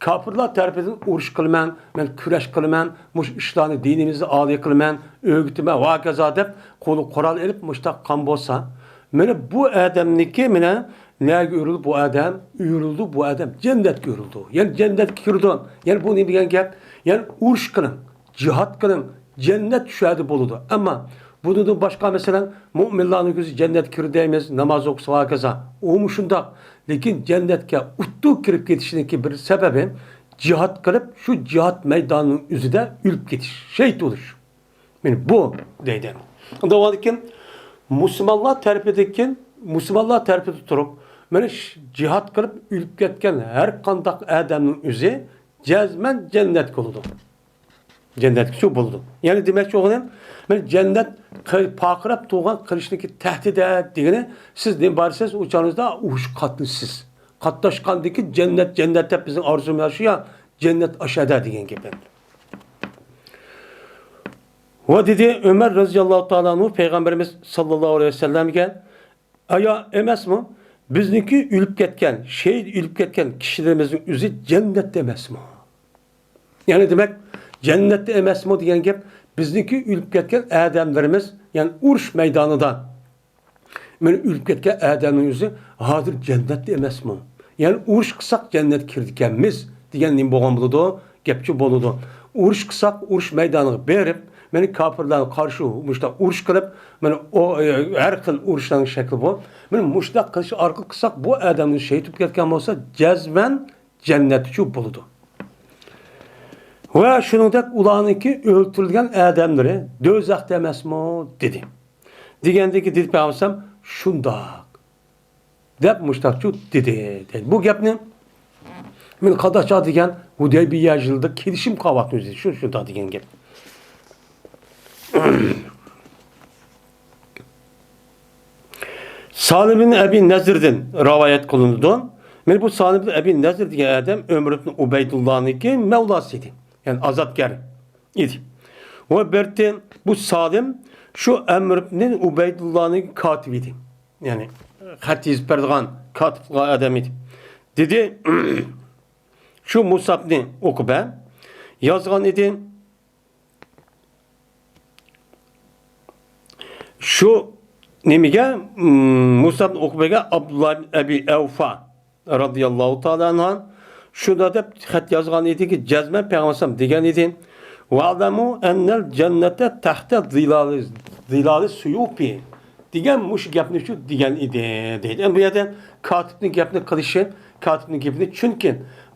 كاپىرلار تەرىپىدىن ئۇرۇش قىلىمەن، مەن كۈرەش قىلىمەن، مۇشۇ ئىشلارنى دىنىمىزنى ئالىي قىلىمەن، ئۆگىتىمەن ۋە ھاكازا دەپ قولىغا قورال ئېلىپ مۇشتاق قان بولسا، مانا بۇ ئادەمنىڭكى مانا نەگە ئۆرۈلدى بۇ ئادەم؟ ئۆرۈلدى بۇ ئادەم، جەننەتكە ئۆرۈلدى. يەنى جەننەتكە كىرىدۇ. يەنى بۇ نېمە دېگەن گەپ؟ يەنى ئۇرۇش قىلىڭ. جىھاد قىلىڭ، جەننەت شۇ يەردە بولىدۇ. ئەمما بۇنىڭدىن باشقا، مەسىلەن، مۆمىنلارنىڭ كۆزى جەننەتكە كىردى دەيمىز، ناماز ئوقۇسا ۋە ھاكازا. ئۇمۇ شۇنداق. لېكىن جەننەتكە ئۇتتۇرۇپ كىرىپ كېتىشىنىڭكى بىر سەۋەبى، جىھاد قىلىپ، شۇ جىھاد مەيدانىنىڭ ئۆزىدە ئۆلۈپ كېتىش، شېھىت بولۇش. مانا بۇ دەيدۇ. ئۇنداق بولغاندىكىن، مۇسۇلمانلار تەرىپىدىكىن، مۇسۇلمانلار تەرىپىدە تۇرۇپ، مانا ش-، جىھاد قىلىپ ئۆلۈپ كەتكەن ھەر قانداق ئادەمنىڭ ئۆزى جەزمەن جەننەتكە بولىدۇ. جەننەتكە شۇ بولىدۇ. يەنى دېمەكچى بولغىنىم، مانا جەننەت قى-، پارقىراپ تۇرغان قىلىچنىڭكى تەھتىدە دېگىنى، سىز نېمە بارسىز، ئۇ چاغىڭىزدا ئۇرۇشقا قاتنىشىسىز. قاتناشقاندىكى جەننەت، جەننەت دەپ بىزنىڭ ئارزۇمىز شۇ يا، جەننەت ئاشەدە دېگەن گەپ. ۋە دېدى ئۆمەر رەزىياللاھۇ تائالا ئەنھۇ پەيغەمبىرىمىز ساللاللاھۇ ئەلەيھى ۋەسەللەمگە، ئايا ئەمەسمۇ بىزنىڭكى ئۆلۈپ كەتكەن، شېھىت ئۆلۈپ كەتكەن كىشىلىرىمىزنىڭ ئۆزى جەننەتتە ئەمەسمۇ؟ يەنى دېمەك، جەننەتتە ئەمەسمۇ دېگەن گەپ، بىزنىڭكى ئۆلۈپ كەتكەن ئادەملىرىمىز، يەنى ئۇرۇش مەيدانىدا مانا ئۆلۈپ كەتكەن ئادەمنىڭ ئۆزى ھازىر جەننەتتە ئەمەسمۇ؟ يەنى ئۇرۇش قىلساق جەننەتكە كىرىدىكەنمىز دېگەن نېمە بولغان بولىدۇ؟ گەپچۇ بولىدۇ. ئۇرۇش قىلساق، ئۇرۇش مەيدانىغا بېرىپ، مانا كاپىرلارغا قارشى مۇشۇنداق ئۇرۇش قىلىپ، مانا ئۇ، ئە، ھەر خىل ئۇرۇشلارنىڭ شەكلى بۇ. مانا مۇشۇنداق قىلىش ئارقىلىق قىلساق، بۇ ئادەمنى شېھىت بولۇپ كەتكەن بولسا، جەزمەن جەننەتچۇ بولىدۇ. ۋە شۇنىڭدەك ئۇلارنىڭكى ئۆلتۈرۈلگەن ئادەملىرى دوزاختا ئەمەسمۇ؟ دېدى. دېگەندىكى دېدى پەيغەمبەر شۇنداق دەپ مۇشتاقچۇ دېدى. دەيدۇ. بۇ گەپنى مەن قاداشا دېگەن ھۇدەيبىيە يىلىدا كېلىشىم قىلىۋاتىمىز دېدى. شۇ شۇنداق دېگەن گەپ. سالىم ئەبى نەزىردىن رىۋايەت قىلىنىدۇ. مانا بۇ سالىم ئەبى نەزىر دېگەن ئادەم ئۆمەر ئىبن ئۇبەيدۇللانىڭكى مەۋلاسى ئىدى. يەنى ئازادگەر ئىدى. ۋە بىرتى بۇ سالىم شۇ ئەمر ئىبن ئۇبەيدۇللانىڭ كاتىپى ئىدى. يەنى خەت يېزىپ بېرىدىغان كاتىپ قىلغان ئادەم ئىدى. دېدى، شۇ مۇسئەبنى ئۇقبە يازغان ئىدى. شۇ نېمىگە، مم، مۇسئەبنى ئۇقبەگە ئابدۇللا ئىبن ئەبى ئەۋفا رازىياللاھۇ تائالا ئەنھۇ شۇنداق دەپ خەت يازغان ئىدىكى، جەزمەن پەيغەمبەر دېگەن ئىدى، «ۋەئلەمۇ ئەننەل جەننەتە تەھتە زىلالى، زىلالى سۇيۇفى» دېگەن مۇشۇ گەپنى شۇ دېگەن ئىدى، دەيدۇ. ئەمدى بۇ يەردە كاتىپنىڭ گەپنى قىلىشى، كاتىپنىڭ گېپىنى، چۈنكى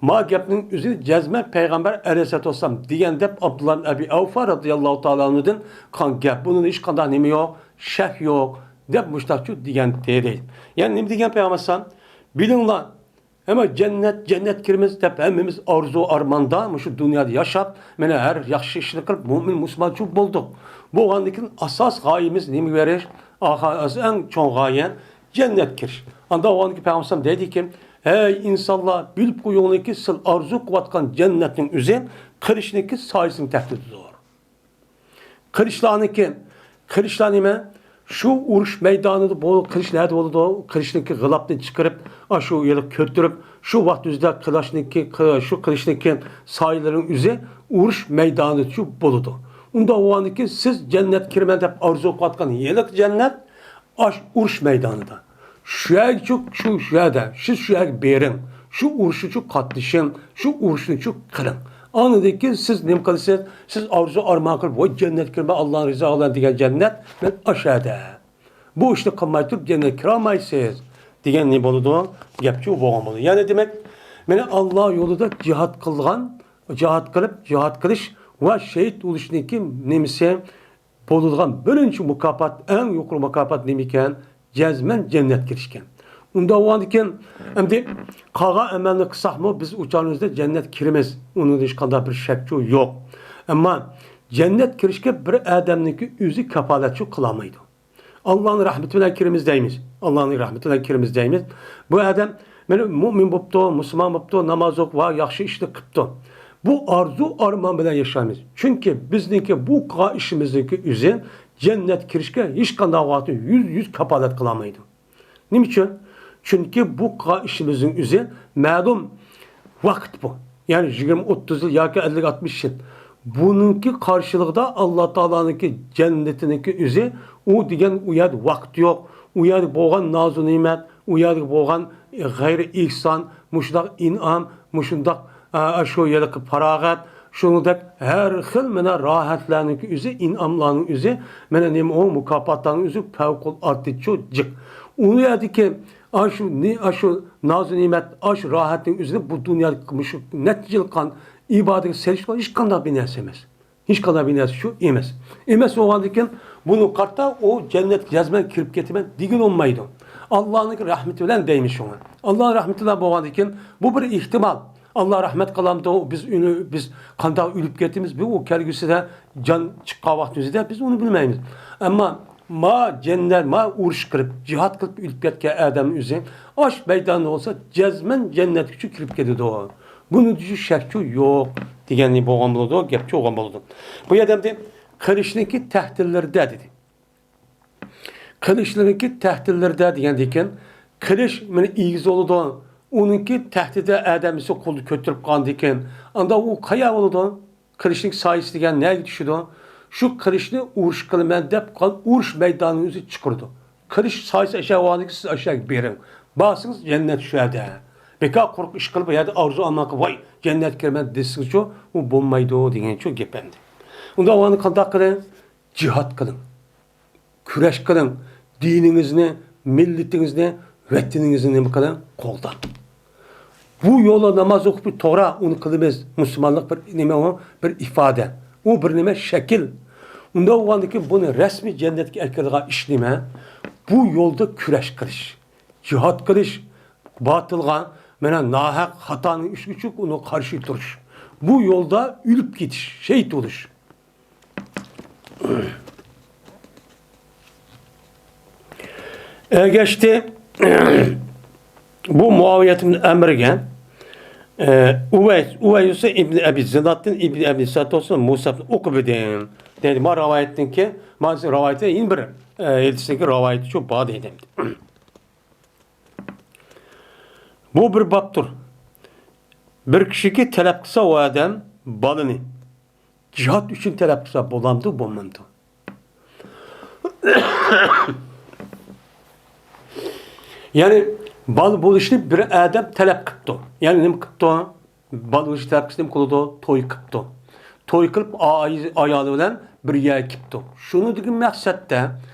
ما گەپنىڭ ئۆزىنى جەزمەن پەيغەمبەر ئەلەيھىسسالاتۇ ۋەسسالام دېگەن دەپ ئابدۇللا ئەبى ئەۋفا رازىياللاھۇ تائالا ئەنھۇدىن قىلغان گەپ. بۇنىڭدا ھېچقانداق نېمە يوق، شەك يوق، دەپ مۇشتاقچۇ دېگەن دەيدۇ. يەنى نېمە دېگەن پەيغەمبەر ئەلەيھىسسالام؟ بىلىڭلار، ئەمما جەننەت، جەننەتكە كىرىمىز دەپ ھەممىمىز ئارزۇ ئارماندا مۇشۇ دۇنيادا ياشاپ، مانا ھەر ياخشى ئىشنى قىلىپ، مۆمىن مۇسۇلمانچۇ بولدۇق. بولغاندىن كېيىن ئاساس غايىمىز نېمىگە بېرىش؟ ئاخىر ئەڭ چوڭ غايە جەننەتكە كىرىش. ئاندا ئۇنىڭ پەيغەمبەر دەيدىكى، ھەي ئىنسانلار، بىلىپ قويۇڭلاركى، سىز ئارزۇ قىلىۋاتقان جەننەتنىڭ ئۆزى قىلىچنىڭكى سايىسىنىڭ تەھتىدىدۇر. قىلىچلارنىڭكى، قىلىچلار نېمە؟ شۇ ئۇرۇش مەيدانىدا بول-، قىلىچ نەدە بولىدۇ؟ قىلىچنىڭكى غىلاپنى چىقىرىپ، ئاشۇ يەرگە كۆتۈرۈپ، شۇ ۋاقىت ئۆزىدە قىلىچنىڭكى، قى-، شۇ قىلىچنىڭكى سايىلىرىنىڭ ئۆزى ئۇرۇش مەيدانىدا شۇ بولىدۇ. ئۇنداق بولغاندىكىن سىز جەننەتكە كىرىمەن دەپ ئارزۇ قىلىۋاتقان ھېلىقى جەننەت ئاش ئۇرۇش مەيدانىدا. شۇ يەرگىچۇ، شۇ، شۇ يەردە، سىز شۇ يەرگە بېرىڭ، شۇ ئۇرۇشنىچۇ قاتنىشىڭ، شۇ ئۇرۇشنىچۇ قىلىڭ. ئاندىن كېيىن سىز نېمە قىلىسىز؟ سىز ئارزۇ ئارمان قىلىپ، ۋاي جەننەتكە كىرىمەن، ئاللانىڭ رىزا بىلەن دېگەن جەننەت مەن ئاشۇ يەردە. بۇ ئىشنى قىلماي تۇرۇپ جەننەتكە كىرەلمەيسىز دېگەن نېمە بولىدۇ؟ گەپچۇ بولغان بولىدۇ. يەنى دېمەك، مانا ئاللا يولىدا جىھاد قىلغان، جىھاد قىلىپ، جىھاد قىلىش ۋە شېھىت بولۇشنىڭكى نېمىسى؟ بولىدىغان بىرىنچى مۇكاپات، ئەڭ يۇقىرى مۇكاپات نېمە ئىكەن؟ جەزمەن جەننەتكە كىرىش ئىكەن. ئۇنداق بولغاندىكىن، ئەمدى قالغان ئەمەلنى قىلساقمۇ، بىز ئۇ چاغنىمىزدا جەننەتكە كىرىمىز. ئۇنىڭدا ھېچقانداق بىر شەكچۇ يوق. ئەمما جەننەتكە كىرىشكە بىر ئادەمنىڭكى ئۆزى كاپالەتچۇ قىلالمايدۇ. ئاللانىڭ رەھمىتى بىلەن كىرىمىز دەيمىز. ئاللانىڭ رەھمىتى بىلەن كىرىمىز دەيمىز. بۇ ئادەم مانا مۇئمىن بوپتۇ، مۇسۇلمان بوپتۇ، ناماز ئوقۇپ ۋە ياخشى ئىشنى قىپتۇ. بۇ ئارزۇ ئارمان بىلەن ياشايمىز. چۈنكى بىزنىڭكى بۇ قىلغان ئىشىمىزنىڭكى ئۆزى جەننەتكە كىرىشكە ھېچقانداق ۋاقىتتا يۈز يۈز كاپالەت قىلالمايدۇ. نېمە ئۈچۈن؟ چۈنكى بۇ قىلغان ئىشىمىزنىڭ ئۆزى مەلۇم ۋاقىت بۇ. يەنى يىگىرمە، ئوتتۇز يىل ياكى ئەللىك، ئاتمىش يىل. بۇنىڭكى قارشىلىقىدا ئاللا تائالانىڭكى جەننىتىنىڭكى ئۆزى، ئۇ دېگەن ئۇ يەردە ۋاقىت يوق. ئۇ يەردە بولغان نازۇ نېمەت، ئۇ يەردە بولغان غەيرىي ئېھسان، مۇشۇنداق ئىنئام، مۇشۇنداق، ئە، شۇ ھېلىقى پاراغەت، شۇنىڭدەك ھەر خىل مانا راھەتلەرنىڭكى ئۆزى، ئىنئاملارنىڭ ئۆزى، مانا نېمە ئۇ مۇكاپاتلارنىڭ ئۆزى پەۋقۇلئاددىچۇ جىق. ئۇ يەردىكى ئاشۇ نى-، ئاشۇ نازۇ نېمەت، ئاشۇ راھەتنىڭ ئۆزىنى بۇ دۇنيادا مۇشۇ نەچچە يىل قىلغان ئىبادەتكە سېلىشقا ھېچقانداق بىر نەرسە ئەمەس. ھېچقانداق بىر نەرسە شۇ ئەمەس. ئەمەس بولغاندىكىن بۇنى قارىتا ئۇ جەننەتكە جەزمەن كىرىپ كېتىمەن دېگىلى بولمايدۇ. ئاللانىڭكى رەھمىتى بىلەن دەيمىز شۇڭا. ئاللانىڭ رەھمىتى بىلەن بولغاندىكىن بۇ بىر ئېھتىمال. ئاللا رەھمەت قىلامدۇ، بىز ئۆلۈ-، بىز قانداق ئۆلۈپ كېتىمىز، بۇ ئۇ كەلگۈسىدە جان چىققان ۋاقتىمىزدا بىز ئۇنى بىلمەيمىز. ئەمما ما جەننەت، ما ئۇرۇش قىلىپ، جىھاد قىلىپ ئۆلۈپ كەتكەن ئادەم ئۆزى ئاش مەيداندا بولسا جەزمەن جەننەتكىچۇ كىرىپ كېتىدۇ. بۇنىڭدا شەكچۇ يوق دېگەننى بولغان بولىدۇ، گەپچۇ بولغان بولىدۇ. بۇ يەردە ئەمدى قىلىچنىڭكى تەھدىتلىرىدە دېدى. قىلىچلىرىنىڭكى تەھدىتلىرىدە دېگەندىكىن، قىلىچ مانا ئېگىز بولىدۇ، ئۇنىڭكى تەھدىتى ئادەمسى قولدا كۆتۈرۈپ قالغاندىكىن، ئاندا ئۇ قايا بولىدۇ؟ قىلىچنىڭ سايىسى دېگەن نەگە چۈشىدۇ؟ شۇ قىلىچنى ئۇرۇش قىلىمەن دەپ قالغان ئۇرۇش مەيدانىنىڭ ئۆزى چىقىرىدۇ. قىلىچ سايىسى ئاشاق بولغاندىكىن سىز ئاشاق بېرىڭ. بارسىڭىز جەننەت شۇ يەردە. بىكار قۇرۇق ئىش قىلىپ، بۇ يەردە ئارزۇ ئارمان قىلىپ، ۋاي جەننەتكە كىرىمەن دېسىڭىزچۇ، ئۇ بولمايدۇ دېگەنچۇ گەپ ئەمدى. ئۇنداق بولغاندا قانداق قىلىڭ؟ جىھاد قىلىڭ. كۈرەش قىلىڭ. دىنىڭىزنى، مىللىتىڭىزنى، ۋەتىنىڭىزنى نېمە قىلىڭ؟ قوغداڭ. بۇ يولدا ناماز ئوقۇپ توغرا، ئۇنى قىلىمىز. مۇسۇلمانلىق بىر نېمە ئۇ؟ بىر ئىپادە. ئۇ بىر نېمە؟ شەكىل. ئۇنداق بولغاندىكىن بۇنى رەسمىي جەننەتكە ئەكىرىدىغان ئىش نېمە؟ بۇ يولدا كۈرەش قىلىش، جىھاد قىلىش، باتىلغا، مانا ناھەق خاتانىڭ ئۈستىگە چۈشۈپ ئۇنىڭغا قارشى تۇرۇش. بۇ يولدا ئۆلۈپ كېتىش، شېھىت بولۇش. ئەگەشتى بۇ مۇئاۋىيەت ئىبن ئەمرگە، ئە، ئۇۋەي-، ئۇۋەيسە ئىبن ئەبى زىنادتىن ئىبن ئەبى سەتوسىن مۇسەبنى ئوقۇۋىدىم. دەيدۇ، ما رىۋايەتتىنكى، ما رىۋايەتتە يەنە بىر، ئە، ھەدىستىكى رىۋايەتچۇ بار دەيدۇ. بۇ بىر بابتۇر. بىر كىشىكى تەلەپ قىلسا ئۇ ئادەم بالىنى. جىھاد ئۈچۈن تەلەپ قىلسا بولامدۇ، بولمامدۇ؟ يەنى بالا بولۇشنى بىر ئادەم تەلەپ قىپتۇ. يەنى نېمە قىپتۇ؟ بالا بولۇشنى تەلەپ قىلسا نېمە قىلىدۇ؟ توي قىپتۇ. توي قىلىپ ئا-، ئايالى بىلەن بىر يەرگە كېپتۇ. شۇنىڭدىكى مەقسەتتە،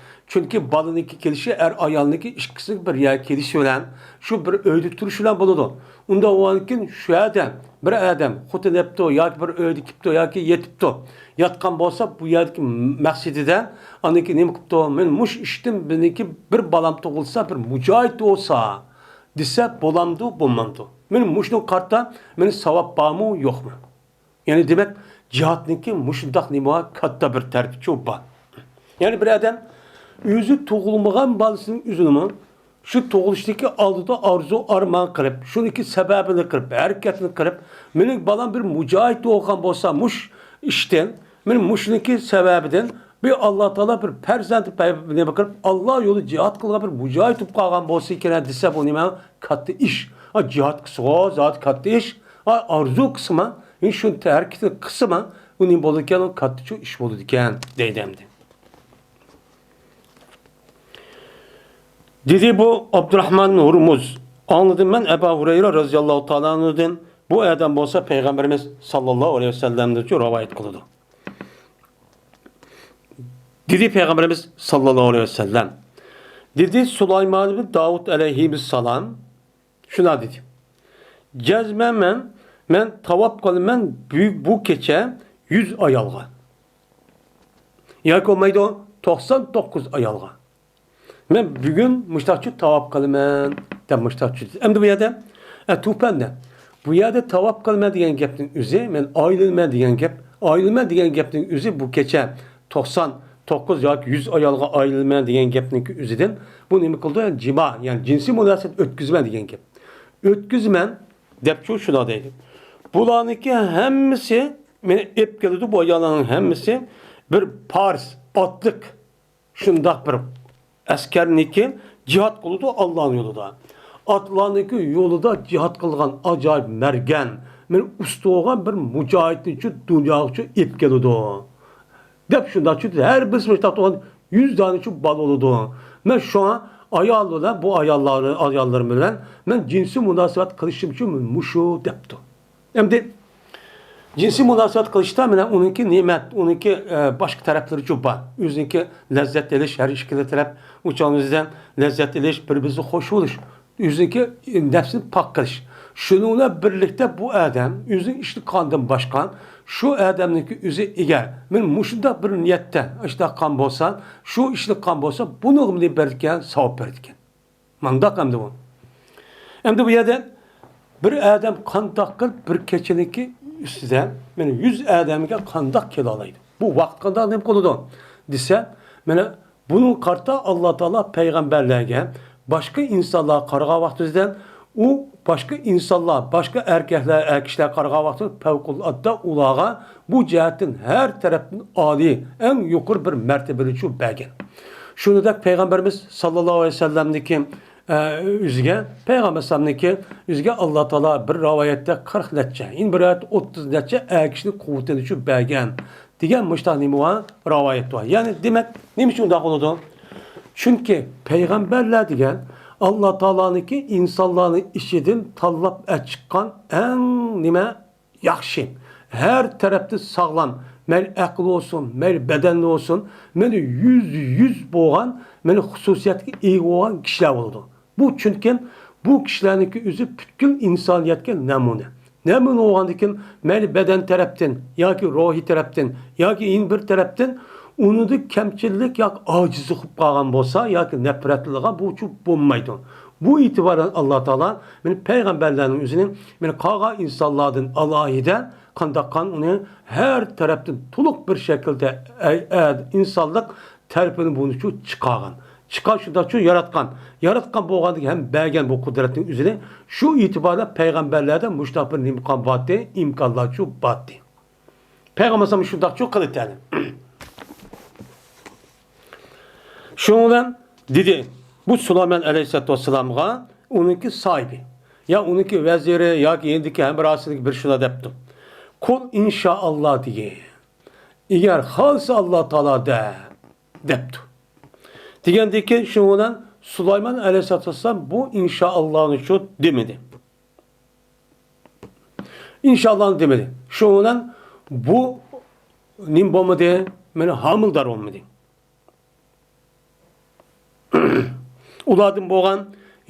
چۈنكى بالىنىڭكى كېلىشى ئەر ئايالنىڭكى ئىككىسىنىڭ بىر يەرگە كېلىشى بىلەن، شۇ بىر ئۆيدە تۇرۇشى بىلەن بولىدۇ. ئۇنداق بولغاندىكىن شۇ ئادەم، بىر ئادەم خوتۇن دەپتۇ ياكى بىر ئۆيدە كېپتۇ ياكى يېتىپتۇ. ياتقان بولسا بۇ يەردىكى مەقسىتىدە، ئاندىن كېيىن نېمە قىپتۇ؟ مەن مۇشۇ ئىشتىن مېنىڭكى بىر بالام تۇغۇلسا، بىر مۇجاھىد بولسا دېسە بولامدۇ، بولمامدۇ؟ مەن مۇشۇنىڭغا قارىتا مېنىڭ ساۋاب بارمۇ، يوقمۇ؟ يەنى دېمەك، جىھادنىڭكى مۇشۇنداق نېمە بار، كاتتا بىر تەرتىپى بار. يەنى بىر ئادەم ئۆزى تۇغۇلمىغان بالىسىنىڭ ئۆزىنىمۇ شۇ تۇغۇلۇشتىكى ئالدىدا ئارزۇ ئارمان قىلىپ، شۇنىڭكى سەۋەبىنى قىلىپ، ھەرىكەتنى قىلىپ، مېنىڭ بالام بىر مۇجاھىد بولغان بولسا، مۇش ئىشتىن، مېنىڭ مۇشۇنىڭكى سەۋەبىدىن بىر ئاللا تائالا بىر پەرزەنت پەي-، نېمە قىلىپ، ئاللا يولىدا جىھاد قىلغان بىر مۇجاھىد بولۇپ قالغان بولسا ئىكەن دېسە، بۇ نېمە؟ كاتتا ئىش. ھا، جىھاد قىلسىغۇ، زادى كاتتا ئىش. ھا، ئارزۇ قىلسىما، شۇ ھەرىكىتىنى قىلسىما، ئۇ نېمە بولىدىكەن؟ ئۇ كاتتا شۇ ئىش بولىدىكەن، دەيدۇ ئەمدى. دېدى بۇ ئابدۇراخمان ھۇرمۇز. ئاڭلىدىم مەن ئەبا ھۇرەيرە رەزىياللاھۇ تائالا ئەنھۇدىن، بۇ ئادەم بولسا پەيغەمبىرىمىز ساللاللاھۇ ئەلەيھى ۋەسەللەمدىنچۇ رىۋايەت قىلىدۇ. دېدى پەيغەمبىرىمىز ساللاللاھۇ ئەلەيھى ۋەسەللەم. دېدى سۇلايمان ئىبن داۋۇت ئەلەيھىمۇسسالام. شۇنداق دېدى. جەزمەن مەن، مەن تاۋاپ قىلىمەن بۈ-، بۇ كېچە يۈز ئايالغا. ياكى بولمايدۇ، توقسان توققۇز ئايالغا. مەن بۈگۈن مۇشتاقچۇ تاۋاپ قىلىمەن، دەپ مۇشتاقچۇ دېدى. ئەمدى بۇ يەردە، ئە، تۇپەندە، بۇ يەردە تاۋاپ قىلىمەن دېگەن گەپنىڭ ئۆزى، مەن ئايلىنىمەن دېگەن گەپ، ئايلىنىمەن دېگەن گەپنىڭ ئۆزى بۇ كېچە توقسان توققۇز ياكى يۈز ئايالغا ئايلىنىمەن دېگەن گەپنىڭ ئۆزىدىن بۇ نېمە قىلىدۇ؟ يەنى جىما، يەنى جىنسىي مۇناسىۋەت ئۆتكۈزىمەن دېگەن گەپ. ئۆتكۈزىمەن دەپچۇ شۇنداق دەيدۇ. بۇلارنىڭكى ھەممىسى مېنى ئېلىپ كېلىدۇ، بۇ ئاياللارنىڭ ھەممىسى بىر پارس، ئاتلىق، شۇنداق بىر ئەسكەرنىكى جىھاد قىلىدۇ ئاللانىڭ يولىدا. ئاتلارنىڭكى يولىدا جىھاد قىلغان ئاجايىپ مەرگەن، مېنى ئۇستا بولغان بىر مۇجاھىدنىچۇ دۇنياغىچۇ ئېلىپ كېلىدۇ. دەپ شۇنداق، چۈنكى ھەر بىرسى مۇشتاق تۇغان يۈز دانىچۇ بالا بولىدۇ. مەن شۇڭا ئايال بىلەن، بۇ ئاياللار، ئاياللىرىم بىلەن مەن جىنسىي مۇناسىۋەت قىلىشىم ئۈچۈن مۇشۇ دەپتۇ. ئەمدى جىنسىي مۇناسىۋەت قىلىشتا مانا ئۇنىڭكى نېمەت، ئۇنىڭكى، ئە، باشقا تەرەپلىرىچۇ بار. ئۆزىنىڭكى لەززەت ئېلىش، ھەر ئىككىلا تەرەپ ئۇچان ئۆزىدىن لەززەت ئېلىش، بىر-بىرسىگە خوش بولۇش، ئۆزىنىڭكى نەپسىنى پاك قىلىش. شۇنىڭ بىلەن بىرلىكتە بۇ ئادەم ئۆزىنىڭ ئىشلىق قاندىن باشقا شۇ ئادەمنىڭكى ئۆزى ئېگەر مەن مۇشۇنداق بىر نىيەتتە ئىشلىق قان بولسا، شۇ ئىشلىق قان بولسا، بۇنىڭغا نېمە بېرىدىكەن؟ ساۋاب بېرىدىكەن. مانداق ئەمدى بۇ. ئەمدى بۇ يەردە بىر ئادەم قانداق قىلىپ بىر كېچىنىڭكى ئۈستىدە، مانا يۈز ئادەمگە قانداق كېلەلەيدۇ؟ بۇ ۋاقىت قانداق نېمە قىلىدۇ دېسە، مانا بۇنىڭغا قارىتا ئاللا تائالا پەيغەمبەرلەرگە، باشقا ئىنسانلارغا قارىغان ۋاقتىمىزدا، ئۇ باشقا ئىنسانلار، باشقا ئەركەكلەر، ئەر كىشىلەرگە قارىغان ۋاقتىدا پەۋقۇلئاددە ئۇلارغا بۇ جەھەتتىن ھەر تەرەپتىن ئالىي، ئەڭ يۇقىرى بىر مەرتىبىنى شۇ بەرگەن. شۇنىڭدەك پەيغەمبىرىمىز ساللاللاھۇ ئەلەيھى ۋەسەللەمنىڭكى، ئە، ئۆزىگە، پەيغەمبەر ئەلەيھىسسالامنىڭكى ئۆزىگە ئاللا تائالا بىر رىۋايەتتە قىرىق نەچچە، يەنە بىر رىۋايەتتە ئوتتۇز نەچچە ئەر كىشىنىڭ قۇۋۋىتىنى شۇ بەرگەن دېگەن مۇشۇنداق نېمە بار؟ رىۋايەت بار. يەنى دېمەك، نېمە ئۈچۈن ئۇنداق بولىدۇ؟ چۈنكى پەيغەمبەرلەر دېگەن ئاللا تائالانىڭكى ئىنسانلارنىڭ ئىچىدىن تاللاپ ئەچىققان ئەڭ نېمە ياخشى، ھەر تەرەپتىن ساغلام، مەيلى ئەقىل بولسۇن، مەيلى بەدەن بولسۇن، مەيلى يۈزدە يۈز بولغان، مەيلى خۇسۇسىيەتكە ئىگە بولغان كىشىلەر بولىدۇ. بۇ چۈنكى بۇ كىشىلەرنىڭكى ئۆزى پۈتكۈل ئىنسانىيەتكە نەمۇنە. نەمۇنە بولغاندىكىن، مەيلى بەدەن تەرەپتىن ياكى روھىي تەرەپتىن ياكى يەنە بىر تەرەپتىن ئۇنىڭدا كەمچىللىك ياكى ئاجىزلىقى بولۇپ قالغان بولسا ياكى نەپرەتلىنىدىغان بۇ بۇ بولمايدۇ. بۇ ئېتىبارەن ئاللا تائالا مانا پەيغەمبەرلەرنىڭ ئۆزىنى مانا قالغان ئىنسانلاردىن ئالاھىدە قانداققان ئۇنى ھەر تەرەپتىن تولۇق بىر شەكىلدە ئەي-، ئە-، ئىنسانلىق تەرىپىنى بۇنىچۇ چىقارغان. چىقار شۇنداقچۇ ياراتقان. ياراتقان بولغاندىكىن ھەم بەرگەن بۇ قۇدرەتنىڭ ئۆزىنى شۇ ئېتىباردا پەيغەمبەرلەردە مۇشۇنداق بىر ئىمكان بارتى، ئىمكانلارچۇ بارتى. پەيغەمبەر ئەلەيھىسسالام شۇنداقچۇ قىلىتەن. شۇنىڭ بىلەن دېدى، بۇ سۇلايمان ئەلەيھىسسالاتۇ ۋەسسالامغا ئۇنىڭكى ساھىبى، يا ئۇنىڭكى ۋەزىرى ياكى يېنىدىكى ھەمراھسىدىكى بىر شۇنداق دەپتۇ. قۇل ئىنشائاللا دېگىن. ئەگەر خالىسا ئاللا تائالا دە، دەپتۇ. دېگەندىن كېيىن شۇنىڭ بىلەن سۇلايمان ئەلەيھىسسالاتۇ ۋەسسالام بۇ ئىنشائاللانىچۇ دېمىدى. ئىنشائاللانى دېمىدى. شۇنىڭ بىلەن بۇ نېمە بولمىدى؟ مانا ھامىلىدار بولمىدى. ئۇلاردىن بولغان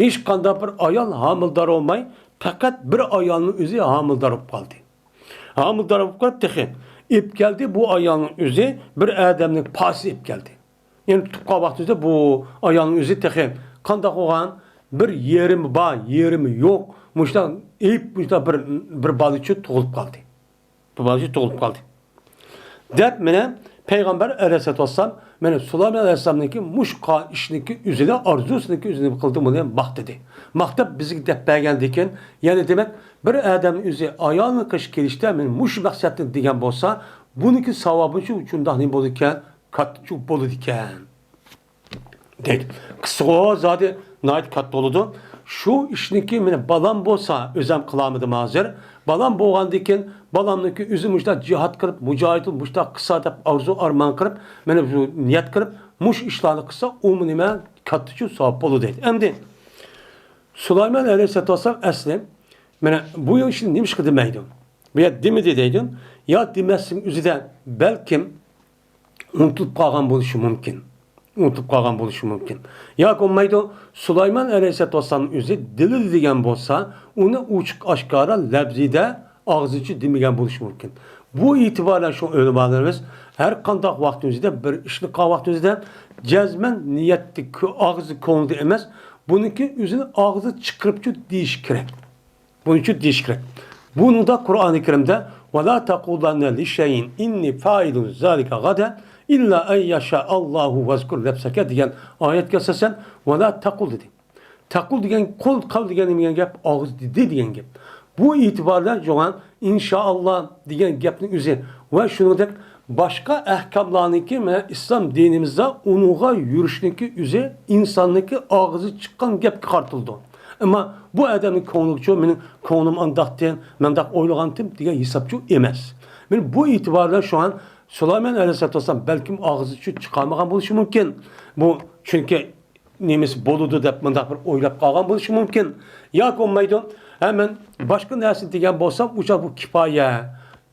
ھېچقانداق بىر ئايال ھامىلىدار بولماي، پەقەت بىر ئايالنىڭ ئۆزى ھامىلىدار بولۇپ قالدى. ھامىلىدار بولۇپ قالىپ تېخى ئېلىپ كەلدى، بۇ ئايالنىڭ ئۆزى بىر ئادەمنىڭ پاسى ئېلىپ كەلدى. يەنى تۇتۇپ قالغان ۋاقتىمىزدا بۇ ئايالنىڭ ئۆزى تېخى قانداق بولغان؟ بىر يېرىمى بار، يېرىمى يوق. مۇشۇنداق ئېيىپ، مۇشۇنداق بىر، بىر بالىچۇ تۇغۇلۇپ قالدى. بىر بالىچۇ تۇغۇلۇپ قالدى. دەپ مانا پەيغەمبەر ئەلەيھىسسالاتۇ ۋەسسالام مانا سۇلايمان ئەلەيھىسسالامنىڭكى مۇشۇ قا-، ئىشنىڭكى ئۆزىنى، ئارزۇسىنىڭكى ئۆزىنى قىلدى، بۇنى ماختىدى. ماختاپ بىزگە دەپ بەرگەندىكىن، يەنى دېمەك، بىر ئادەم ئۆزى ئايالىنى قىلىش كېلىشتە مەن مۇشۇ مەقسەتنى دېگەن بولسا، بۇنىڭكى ساۋابى شۇ، شۇنداق نېمە بولىدىكەن؟ كاتتا چوڭ بولىدىكەن. دەيدۇ. قىسسىغۇ زادى ناھايىتى كاتتا بولىدۇ. شۇ ئىشنىكى مېنى بالام بولسا، ئۆزەم قىلالمىدىم ھازىر. بالام بولغاندىن كېيىن، بالامنىڭكى ئۆزى مۇشۇنداق جىھاد قىلىپ، مۇجاھىد قىلىپ، مۇشۇنداق قىلسا دەپ ئارزۇ ئارمان قىلىپ، مانا شۇ نىيەت قىلىپ، مۇشۇ ئىشلارنى قىلسا، ئۇمۇ نېمە كاتتا چوڭ ساۋاب بولىدۇ دەيدۇ. ئەمدى سۇلايمان ئەلەيھىسسالاتۇ ۋەسسالام ئەسلى، مانا بۇ ئىشنى نېمىشقا دېمەيدۇ؟ بۇ يەردە دېمىدى دەيدۇ. يا دېمەسلىكنىڭ ئۆزىدە بەلكىم ئۇنتۇلۇپ قالغان بولۇشى مۇمكىن. ئۇنتۇلۇپ قالغان بولۇشى مۇمكىن. ياكى بولمايدۇ، سۇلايمان ئەلەيھىسسالاتۇ ۋەسسالامنىڭ ئۆزى دېدى دېگەن بولسا، ئۇنى ئوچۇق ئاشكارا لەپزىدە ئاغزىچە دېمىگەن بولۇشى مۇمكىن. بۇ ئېتىبار بىلەن شۇ ئۆلىمالىرىمىز ھەر قانداق ۋاقتىمىزدا، بىر ئىشنى قىلغان ۋاقتىمىزدا جەزمەن نىيەتتە، كۆ-، ئاغزى، كۆڭلىدە ئەمەس، بۇنىڭكى ئۆزىنى ئاغزى چىقىرىپچۇ دېيىشى كېرەك. بۇنى چۈشىنىش كېرەك. بۇنىڭدا قۇرئانى كەرىمدە «ۋەلا تەقۇلەننە لىشەيئىن ئىننى فائىلۇن زالىكە غەدەن ئىللا ئەن يەشائاللاھۇ ۋەزكۇر نەپسەكە» دېگەن ئايەتكە ئاساسەن «ۋەلا تەقۇل» دېدى. تەقۇل دېگەن قول، قال دېگەن نېمە دېگەن گەپ؟ ئاغزى دېدى دېگەن گەپ. بۇ ئېتىبار بىلەن شۇڭا ئىنشائاللا دېگەن گەپنىڭ ئۆزى ۋە شۇنىڭدەك باشقا ئەھكاملارنىڭكى مانا ئىسلام دىنىمىزدا ئۇنىڭغا يۈرۈشنىڭكى ئۆزى ئىنساننىڭكى ئاغزى چىققان گەپكە قارىتىلىدۇ. ئەمما بۇ ئادەمنىڭ كۆڭلىچۇ، مېنىڭ كۆڭلۈم ئانداقتى، مانداق ئويلىغانتىم دېگەن ھېسابچۇ ئەمەس. مانا بۇ ئېتىبار بىلەن شۇڭا سۇلايمان ئەلەيھىسسالاتۇ ۋەسسالام بەلكىم ئاغزىچۇ چىقارمىغان بولۇشى مۇمكىن. بۇ چۈنكى نېمىسى بولىدۇ دەپ مۇنداق بىر ئويلاپ قالغان بولۇشى مۇمكىن. ياكى بولمايدۇ، ھە، مەن باشقا نەرسە دېگەن بولسام، ئۇ چاغ بۇ كۇپايە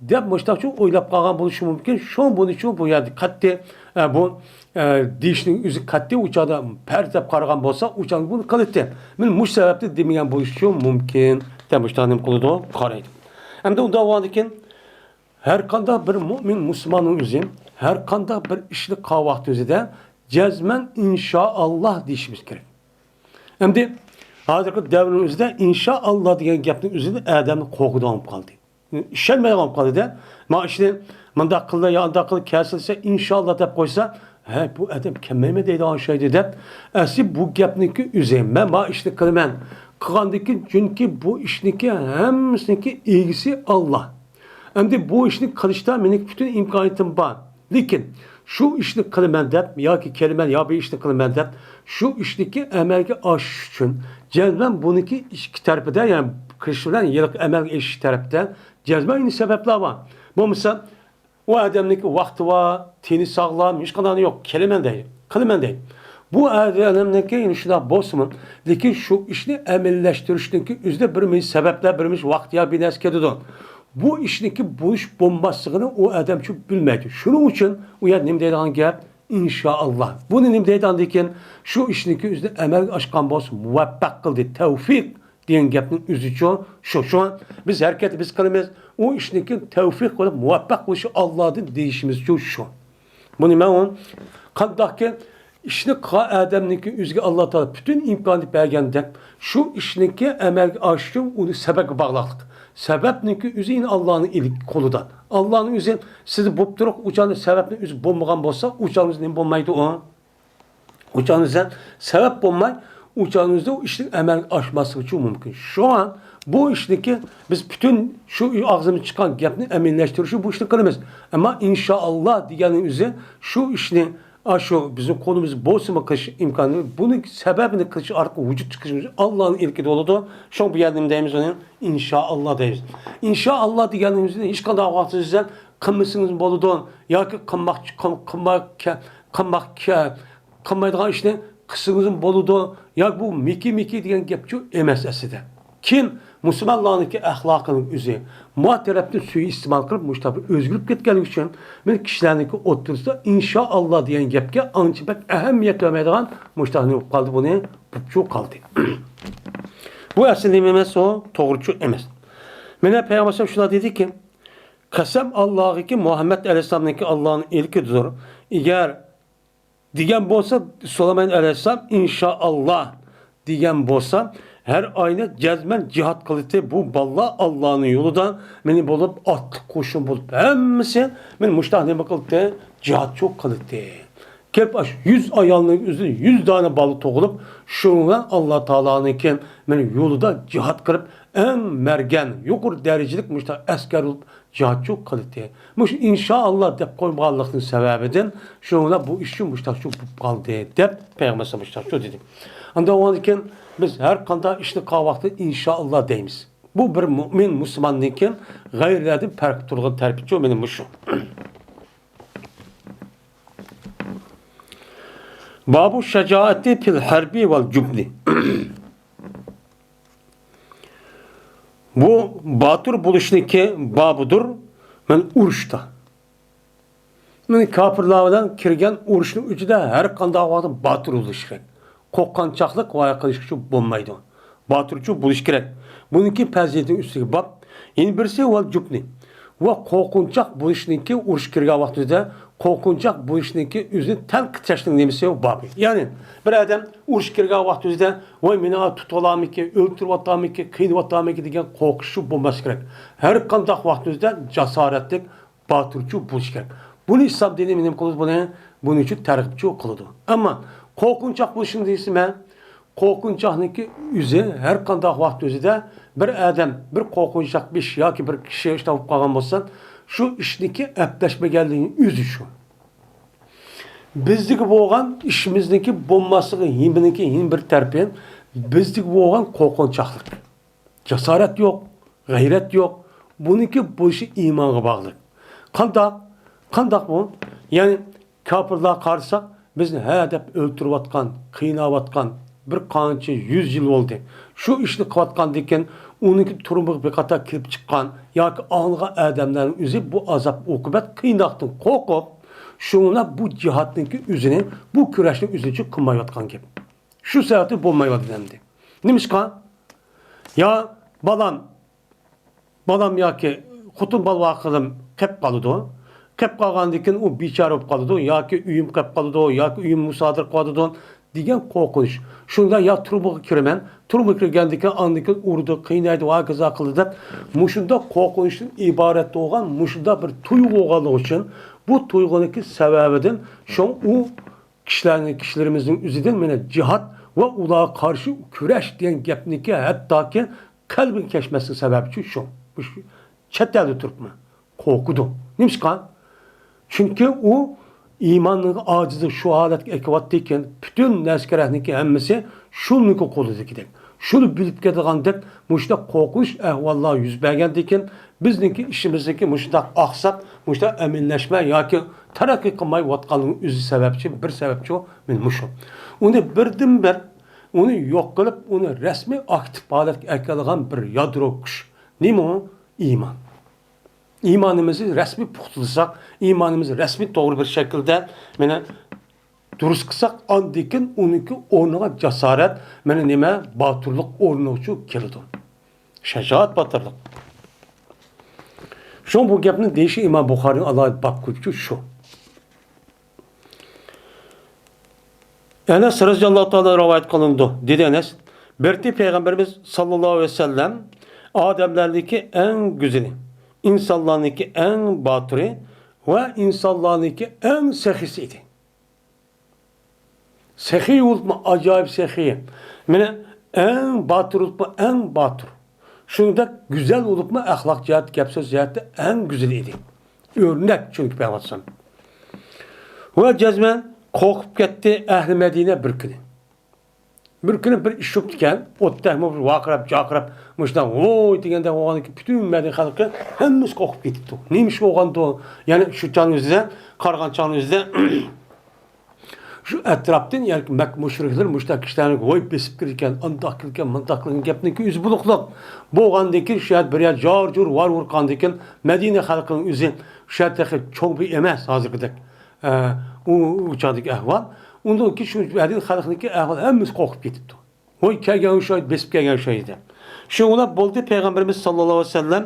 دەپ مۇشۇنداقچۇ ئويلاپ قالغان بولۇشى مۇمكىن. شۇ بۇنىچۇ بۇ يەردە قەتئىي، ئە، بۇ، ئە، دېيىشنىڭ ئۆزى قەتئىي ئۇ چاغدا پەرز دەپ قارىغان بولسا، ئۇ چاغدا بۇنى قىلاتتى. مانا مۇشۇ سەۋەبتىن دېمىگەن بولۇشى مۇمكىن دەپ مۇشۇنداق نېمە قىلىدۇ، قارايدۇ. ئەمدى ئۇنداق بولغاندىكىن، ھەر قانداق بىر مۇئمىن مۇسۇلماننىڭ ئۆزى، ھەر قانداق بىر ئىشنى قىلغان ۋاقتى ئۆزىدە جەزمەن ئىنشائاللا دېيىشىمىز كېرەك. ئەمدى ھازىرقى دەۋرنىڭ ئۆزىدە ئىنشائاللا دېگەن گەپنىڭ ئۆزىدە ئادەمنى قورقىدىغان بولۇپ قالدى. ئىشەنمەيدىغان بولۇپ قالدى-دە. ما ئىشنى مۇنداق قىلدى يا ئانداق قىلدى، كەلسىلسە ئىنشائاللا دەپ قويسا، ھە، بۇ ئادەم كەلمەيمەن دەيدىغان ئوخشايدۇ دەپ، ئەسلى بۇ گەپنىڭكى ئۆزى، مەن ما ئىشنى قىلىمەن، قىلغاندىن كېيىن، چۈنكى بۇ ئىشنىڭكى ھەممىسىنىڭكى ئىگىسى ئاللا. ئەمدى بۇ ئىشنى قىلىشتا مېنىڭ پۈتۈن ئىمكانىيىتىم بار. لېكىن شۇ ئىشنى قىلىمەن دەپ ياكى كېلىمەن يا بۇ ئىشنى قىلىمەن دەپ، شۇ ئىشنىڭكى ئەمەلگە ئاشىشى ئۈچۈن جەزمەن بۇنىڭكى ئىچكى تەرىپىدە، يەنى قىلىش بىلەن ھېلىقى ئەمەلگە ئېشىش تەرىپىدە جەزمەن يەنە سەۋەبلەر بار. بولمىسا ئۇ ئادەمنىڭكى ۋاقتى بار، تېنى ساغلام، ھېچقانداقنى يوق، كېلىمەن دەيدۇ، قىلىمەن دەيدۇ. بۇ ئادەمنىڭكى يەنە شۇنداق بولسىمۇ، لېكىن شۇ ئىشنى ئەمەلىيلەشتۈرۈشنىڭكى ئۆزىدە بىر مىش سەۋەبلەر، بىر مىش ۋاقىت يا بىر نەرسە كېتىدۇ. بۇ ئىشنىڭكى بولۇش بولماسلىقىنى ئۇ ئادەمچۇ بىلمەيدۇ. شۇنىڭ ئۈچۈن ئۇ يەردە نېمە دەيدىغان گەپ؟ ئىنشائاللا. بۇنى نېمە دەيدۇ ئاندىن كېيىن؟ شۇ ئىشنىڭكى ئۆزىدە ئەمەلگە ئاشقان بولسا، مۇۋەپپەق قىلدى، تەۋفىق دېگەن گەپنىڭ ئۆزىچۇ شۇ. شۇڭا بىز ھەرىكەت بىز قىلىمىز، ئۇ ئىشنىڭكى تەۋفىق بولۇپ مۇۋەپپەق بولۇشى ئاللادىن دېيىشىمىزچۇ شۇ. بۇنى مەن ئۇ قانداقكى ئىشنى قىلغان ئادەمنىڭكى ئۆزىگە ئاللا تائالا پۈتۈن ئىمكانىيەت بەرگەندەك، شۇ ئىشنىڭكى ئەمەلگە ئاشىشى ئۇنى سەۋەبكە باغلىقلىق. سەۋەبنىڭكى ئۆزى يەنە ئاللانىڭ ئىلكى قولىدا. ئاللانىڭ ئۆزى سىزنى بولۇپ تۇرۇق ئۇچاندا سەۋەبنىڭ ئۆزى بولمىغان بولسا، ئۇچانىڭىز نېمە بولمايدۇ ئۇ؟ ئۇچانىڭىزدا سەۋەب بولماي، ئۇچانىڭىزدا ئۇ ئىشنىڭ ئەمەلگە ئاشماسلىقىچۇ مۇمكىن. شۇڭا بۇ ئىشنىڭكى بىز پۈتۈن شۇ ئاغزىمىز چىققان گەپنى ئەمەلىيلەشتۈرۈشى بۇ ئىشنى قىلىمىز. ئەمما ئىنشائاللا دېگەننىڭ ئۆزى شۇ ئىشنى، ئاشۇ بىزنىڭ قولىمىزدا بولسىمۇ قىلىش ئىمكانى، بۇنى سەۋەبىنى قىلىش ئارقىلىق ۋۇجۇدقا چىقىشىمىز ئاللانىڭ ئىلكىدە بولىدۇ. شۇڭا بۇ يەردە نېمە دەيمىز ئۇنى؟ ئىنشائاللا دەيمىز. ئىنشائاللا دېگەننىڭ ئۆزىدە ھېچقانداق ۋاقىت سىز قىلمىسىڭىز بولىدۇ ياكى قىلماق، قىل-، قىلماق، قىلماق، قىلمايدىغان ئىشنى قىلسىڭىزمۇ بولىدۇ ياكى بۇ مىكى مىكى دېگەن گەپچۇ ئەمەس ئەسلىدە. كىم مۇسۇلمانلارنىڭكى ئەخلاقىنىڭ ئۆزى ما تەرەپتىن سۇيىئىستېمال قىلىپ مۇشۇ تەرەپكە ئۆزگىرىپ كەتكەنلىكى ئۈچۈن مەن كىشىلەرنىڭكى ئوتتۇرىسىدا ئىنشائاللا دېگەن گەپكە ئانچە بەك ئەھمىيەت بەرمەيدىغان مۇشۇنداق نېمە بولۇپ قالدى، بۇنى بوپچۇ قالدى. بۇ ئەسلى نېمە ئەمەس ئۇ؟ توغرىچۇ ئەمەس. مانا پەيغەمبەر ئەلەيھىسسالام شۇنداق دېدىكى، قەسەم ئاللاغىكى، مۇھەممەد ئەلەيھىسسالامنىڭكى ئاللانىڭ ئىلكىدۇر. ئەگەر دېگەن بولسا، سۇلايمان ئەلەيھىسسالام ئىنشائاللا دېگەن بولسا، ھەر ئاينى جەزمەن جىھاد قىلىتتى. بۇ بالىلار ئاللانىڭ يولىدا مېنى بولۇپ، ئاتلىق قوشۇن بولۇپ، ھەممىسى مېنى مۇشۇنداق نېمە قىلىتتى؟ جىھادچۇ قىلىتتى. كېلىپ، ئاشۇ يۈز ئايالنىڭ ئۆزىدىن يۈز دانە بالا تۇغۇلۇپ، شۇنىڭ بىلەن ئاللا تائالانىڭكى مېنى يولىدا جىھاد قىلىپ، ئەڭ مەرگەن، يۇقىرى دەرىجىلىك مۇشۇنداق ئەسكەر بولۇپ جىھادچۇ قىلدى. مۇشۇ ئىنشائاللا دەپ قويمىغانلىقنىڭ سەۋەبىدىن شۇنىڭ بىلەن بۇ ئىشچۇ مۇشۇنداقچۇ بولۇپ قالدى، دەپ پەيغەمبەر مۇشۇنداقچۇ دېدى. ئاندىن ئۇنىڭدىن كېيىن بىز ھەر قانداق ئىشنى قىلغان ۋاقتىدا ئىنشائاللا دەيمىز. بۇ بىر مۆمىن مۇسۇلماندىن كېيىن غەيرىلەردىن پەرق تۇرغان تەرىپىچۇ مېنىڭ مۇشۇ. بابۇ شاجائەتى فىل ھەربى ۋەل جۇبنى. بۇ باتۇر بولۇشنىڭكى بابىدۇر، مەن ئۇرۇشتا. مەن كاپىرلار بىلەن كىرگەن ئۇرۇشنىڭ ئىچىدە ھەر قانداق ۋاقىتتا باتۇر بولۇش كېرەك. قورققانچاقلىق ۋە قىلىشقا بولمايدۇ. باتۇرچۇ بولۇش كېرەك. بۇنىڭكى پەزىلىتىنىڭ ئۈستىگە باب. يەنە بىرسى ۋەل جۇبنى. ۋە قورقۇنچاق بولۇشنىڭكى ئۇرۇش كىرگەن ۋاقتىمىزدا قورقۇنچاق بولۇشنىڭكى ئۆزىنى تەنقىد قىلىشنىڭ نېمىسى بابى. يەنى بىر ئادەم ئۇرۇش كىرگەن ۋاقتىمىزدا ۋاي مېنى تۇتۇۋالامىكى، ئۆلتۈرۈۋاتامىكى، قىينىۋاتامىكى دېگەن قورقۇشى بولماسلىقى كېرەك. ھەر قانداق ۋاقتىمىزدا جاسارەتلىك باتۇرچۇ بولۇش كېرەك. بۇنى ئىسلام دىنى نېمە قىلىدۇ بۇنى؟ بۇنىڭ ئۈچۈن تەرغىبچۇ قىلىدۇ. ئەمما قورقۇنچاق بولۇشنى دېسە مەن، قورقۇنچاقنىڭكى ئۆزى ھەر قانداق ۋاقىت ئۆزىدە بىر ئادەم، بىر قورقۇنچاق بىر ئىش ياكى بىر كىشى ئىشتا بولۇپ قالغان بولسا، شۇ ئىشنىڭكى ئەپلەشمىگەنلىكىنىڭ ئۆزى شۇ. بىزدىكى بولغان ئىشىمىزنىڭكى بولماسلىقى، ھىمىنىڭكى ھىم بىر تەرىپى، بىزدىكى بولغان قورقۇنچاقلىق. جاسارەت يوق، غەيرەت يوق. بۇنىڭكى بولۇشى ئىمانغا باغلىق. قانداق؟ قانداق بۇ؟ يەنى كاپىرلارغا قارىساق، بىزنى ھە دەپ ئۆلتۈرۈۋاتقان، قىيناۋاتقان بىر قانچە يۈز يىل بولدى. شۇ ئىشنى قىلىۋاتقاندىن كېيىن، ئۇنىڭكى تۇرمىغا بىر قاتار كېلىپ چىققان ياكى ئاڭلىغان ئادەملەرنىڭ ئۆزى بۇ ئازاب ئوقۇبەت قىيناقتىن قورقۇپ، شۇڭا بۇ جىھادنىڭكى ئۆزىنى، بۇ كۈرەشنىڭ ئۆزىنى قىلمايۋاتقان گەپ. شۇ سەۋەبتىن بولمايۋاتىدۇ ئەمدى. نېمىشقا؟ يا بالام، بالام ياكى خوتۇن بالا ۋاقىلىم قېپ قالىدۇ. قېپ قالغاندىن كېيىن ئۇ بىچارە بولۇپ قالىدۇ ياكى ئۆيۈم قېپ قالىدۇ ياكى ئۆيۈم مۇسادىرە قىلىۋاتىدۇ دېگەن قورقۇنچ. شۇندا يا تۈرمىگە كىرىمەن، تۈرمىگە كىرگەندىن كېيىن ئاندىن كېيىن ئۇرىدۇ، قىينايدۇ، ھاكازا قىلىدۇ دەپ مۇشۇنداق قورقۇنچتىن ئىبارەت بولغان مۇشۇنداق بىر تۇيغۇ بولغانلىقى ئۈچۈن بۇ تۇيغۇنىڭكى سەۋەبىدىن شۇڭا ئۇ كىشىلەرنى، كىشىلىرىمىزنىڭ ئۆزىدىن مانا جىھاد ۋە ئۇلارغا قارشى كۈرەش دېگەن گەپنىكى ھەتتاكى قەلبىگە كەچمەسلىك سەۋەبىچۇ شۇ. مۇشۇ چەت ئەلدە تۇرۇپمۇ قورقىدۇ. نېمىشقا؟ چۈنكى ئۇ ئىماننىڭ ئاجىزلىق شۇ ھالەتكە ئەكىۋاتتىكەن، پۈتۈن نەرسە كېرەكنىكى ھەممىسى شۇنىڭكى قولىدىكىدەك. شۇنى بىلىپ كېتىدىغاندەك مۇشۇنداق قورقۇنچ ئەھۋاللار يۈز بەرگەندىكىن، بىزنىڭكى ئىشىمىزنىڭكى مۇشۇنداق ئاقساپ، مۇشۇنداق ئەمەلىيلەشمەي ياكى تەرەققىي قىلمايۋاتقانلىقىنىڭ ئۆزى سەۋەبچى، بىر سەۋەبچى مانا مۇشۇ. ئۇنى بىردىنبىر، ئۇنى يوق قىلىپ، ئۇنى رەسمىي ئاكتىپ ھالەتكە ئەكېلىدىغان بىر يادرو كۈچ. نېمە ئۇ؟ ئىمان. ئىمانىمىزنى رەسمىي پۇختىلىساق، ئىمانىمىزنى رەسمىي توغرا بىر شەكىلدە مانا دۇرۇس قىلساق، ئاندىن كېيىن ئۇنىڭكى ئورنىغا جاسارەت، مانا نېمە، باتۇرلۇق ئورنىغىچۇ كېلىدۇ. شاجائەت باتۇرلۇق. شۇڭا بۇ گەپنى دېيىشى ئىمام بۇخارىنىڭ ئالاھىدە باب قىلىشىچۇ شۇ. ئەنەس رەزىياللاھۇ تائالا رىۋايەت قىلىنىدۇ. دېدى ئەنەس، بىرتى پەيغەمبىرىمىز ساللاللاھۇ ئەلەيھى ۋەسەللەم ئادەملەرنىڭكى ئەڭ گۈزىلى، ئىنسانلارنىڭكى ئەڭ باتۇرى ۋە ئىنسانلارنىڭكى ئەڭ سېخىيسى ئىدى. سېخىي بولۇپمۇ ئاجايىپ سېخىي. مانا ئەڭ باتۇر بولۇپمۇ ئەڭ باتۇر. شۇنىڭدەك گۈزەل بولۇپمۇ ئەخلاق جەھەتتە، گەپ سۆز جەھەتتە ئەڭ گۈزىلى ئىدى. ئۆرنەك چۈنكى پەيغەمبەر. ۋە جەزمەن قورقۇپ كەتتى ئەھلى مەدىنە بىر كۈنى. بىر كۈنى بىر ئىش بوپتىكەن، ئوتتەكمۇ ۋارقىراپ، جارقىراپ، مۇشۇنداق ۋوي دېگەندەك بولغاندىكىن پۈتۈن مەدىنە خەلقى ھەممىسى قورقۇپ كېتىپتۇ. نېمە ئىش بولغاندۇ؟ يەنى شۇ چاغنىڭ ئۆزىدە، قارىغان چاغنىڭ ئۆزىدە شۇ ئەتراپتىن، يەنى مەككە مۇشرىكلىرى مۇشۇنداق كىشىلەرنى ۋوي بېسىپ كېلىدىكەن، ئانداق كېلىدىكەن، مۇنداق كېلىدىكەن گەپنىڭكى ئۆزى بولۇقلۇق. بولغاندىن كېيىن شۇ يەردە بىر يەر جار-جۇر ۋار ئۇرغاندىن كېيىن مەدىنە خەلقىنىڭ ئۆزى شۇ يەر تېخى چوڭ بىر ئەمەس ھازىرقىدەك. ئە، ئۇ، ئۇ چاغدىكى ئەھۋال. ئۇندىن كېيىن شۇ مەدىنە خەلقىنىڭكى ئەھۋالى ھەممىسى قورقۇپ كېتىپتۇ. ۋوي كەلگەن ئوخشايدۇ، بېسىپ كەلگەن ئوخشايدۇ. شۇنىڭ بىلەن بولدى، پەيغەمبىرىمىز ساللاللاھۇ ئەلەيھى ۋەسەللەم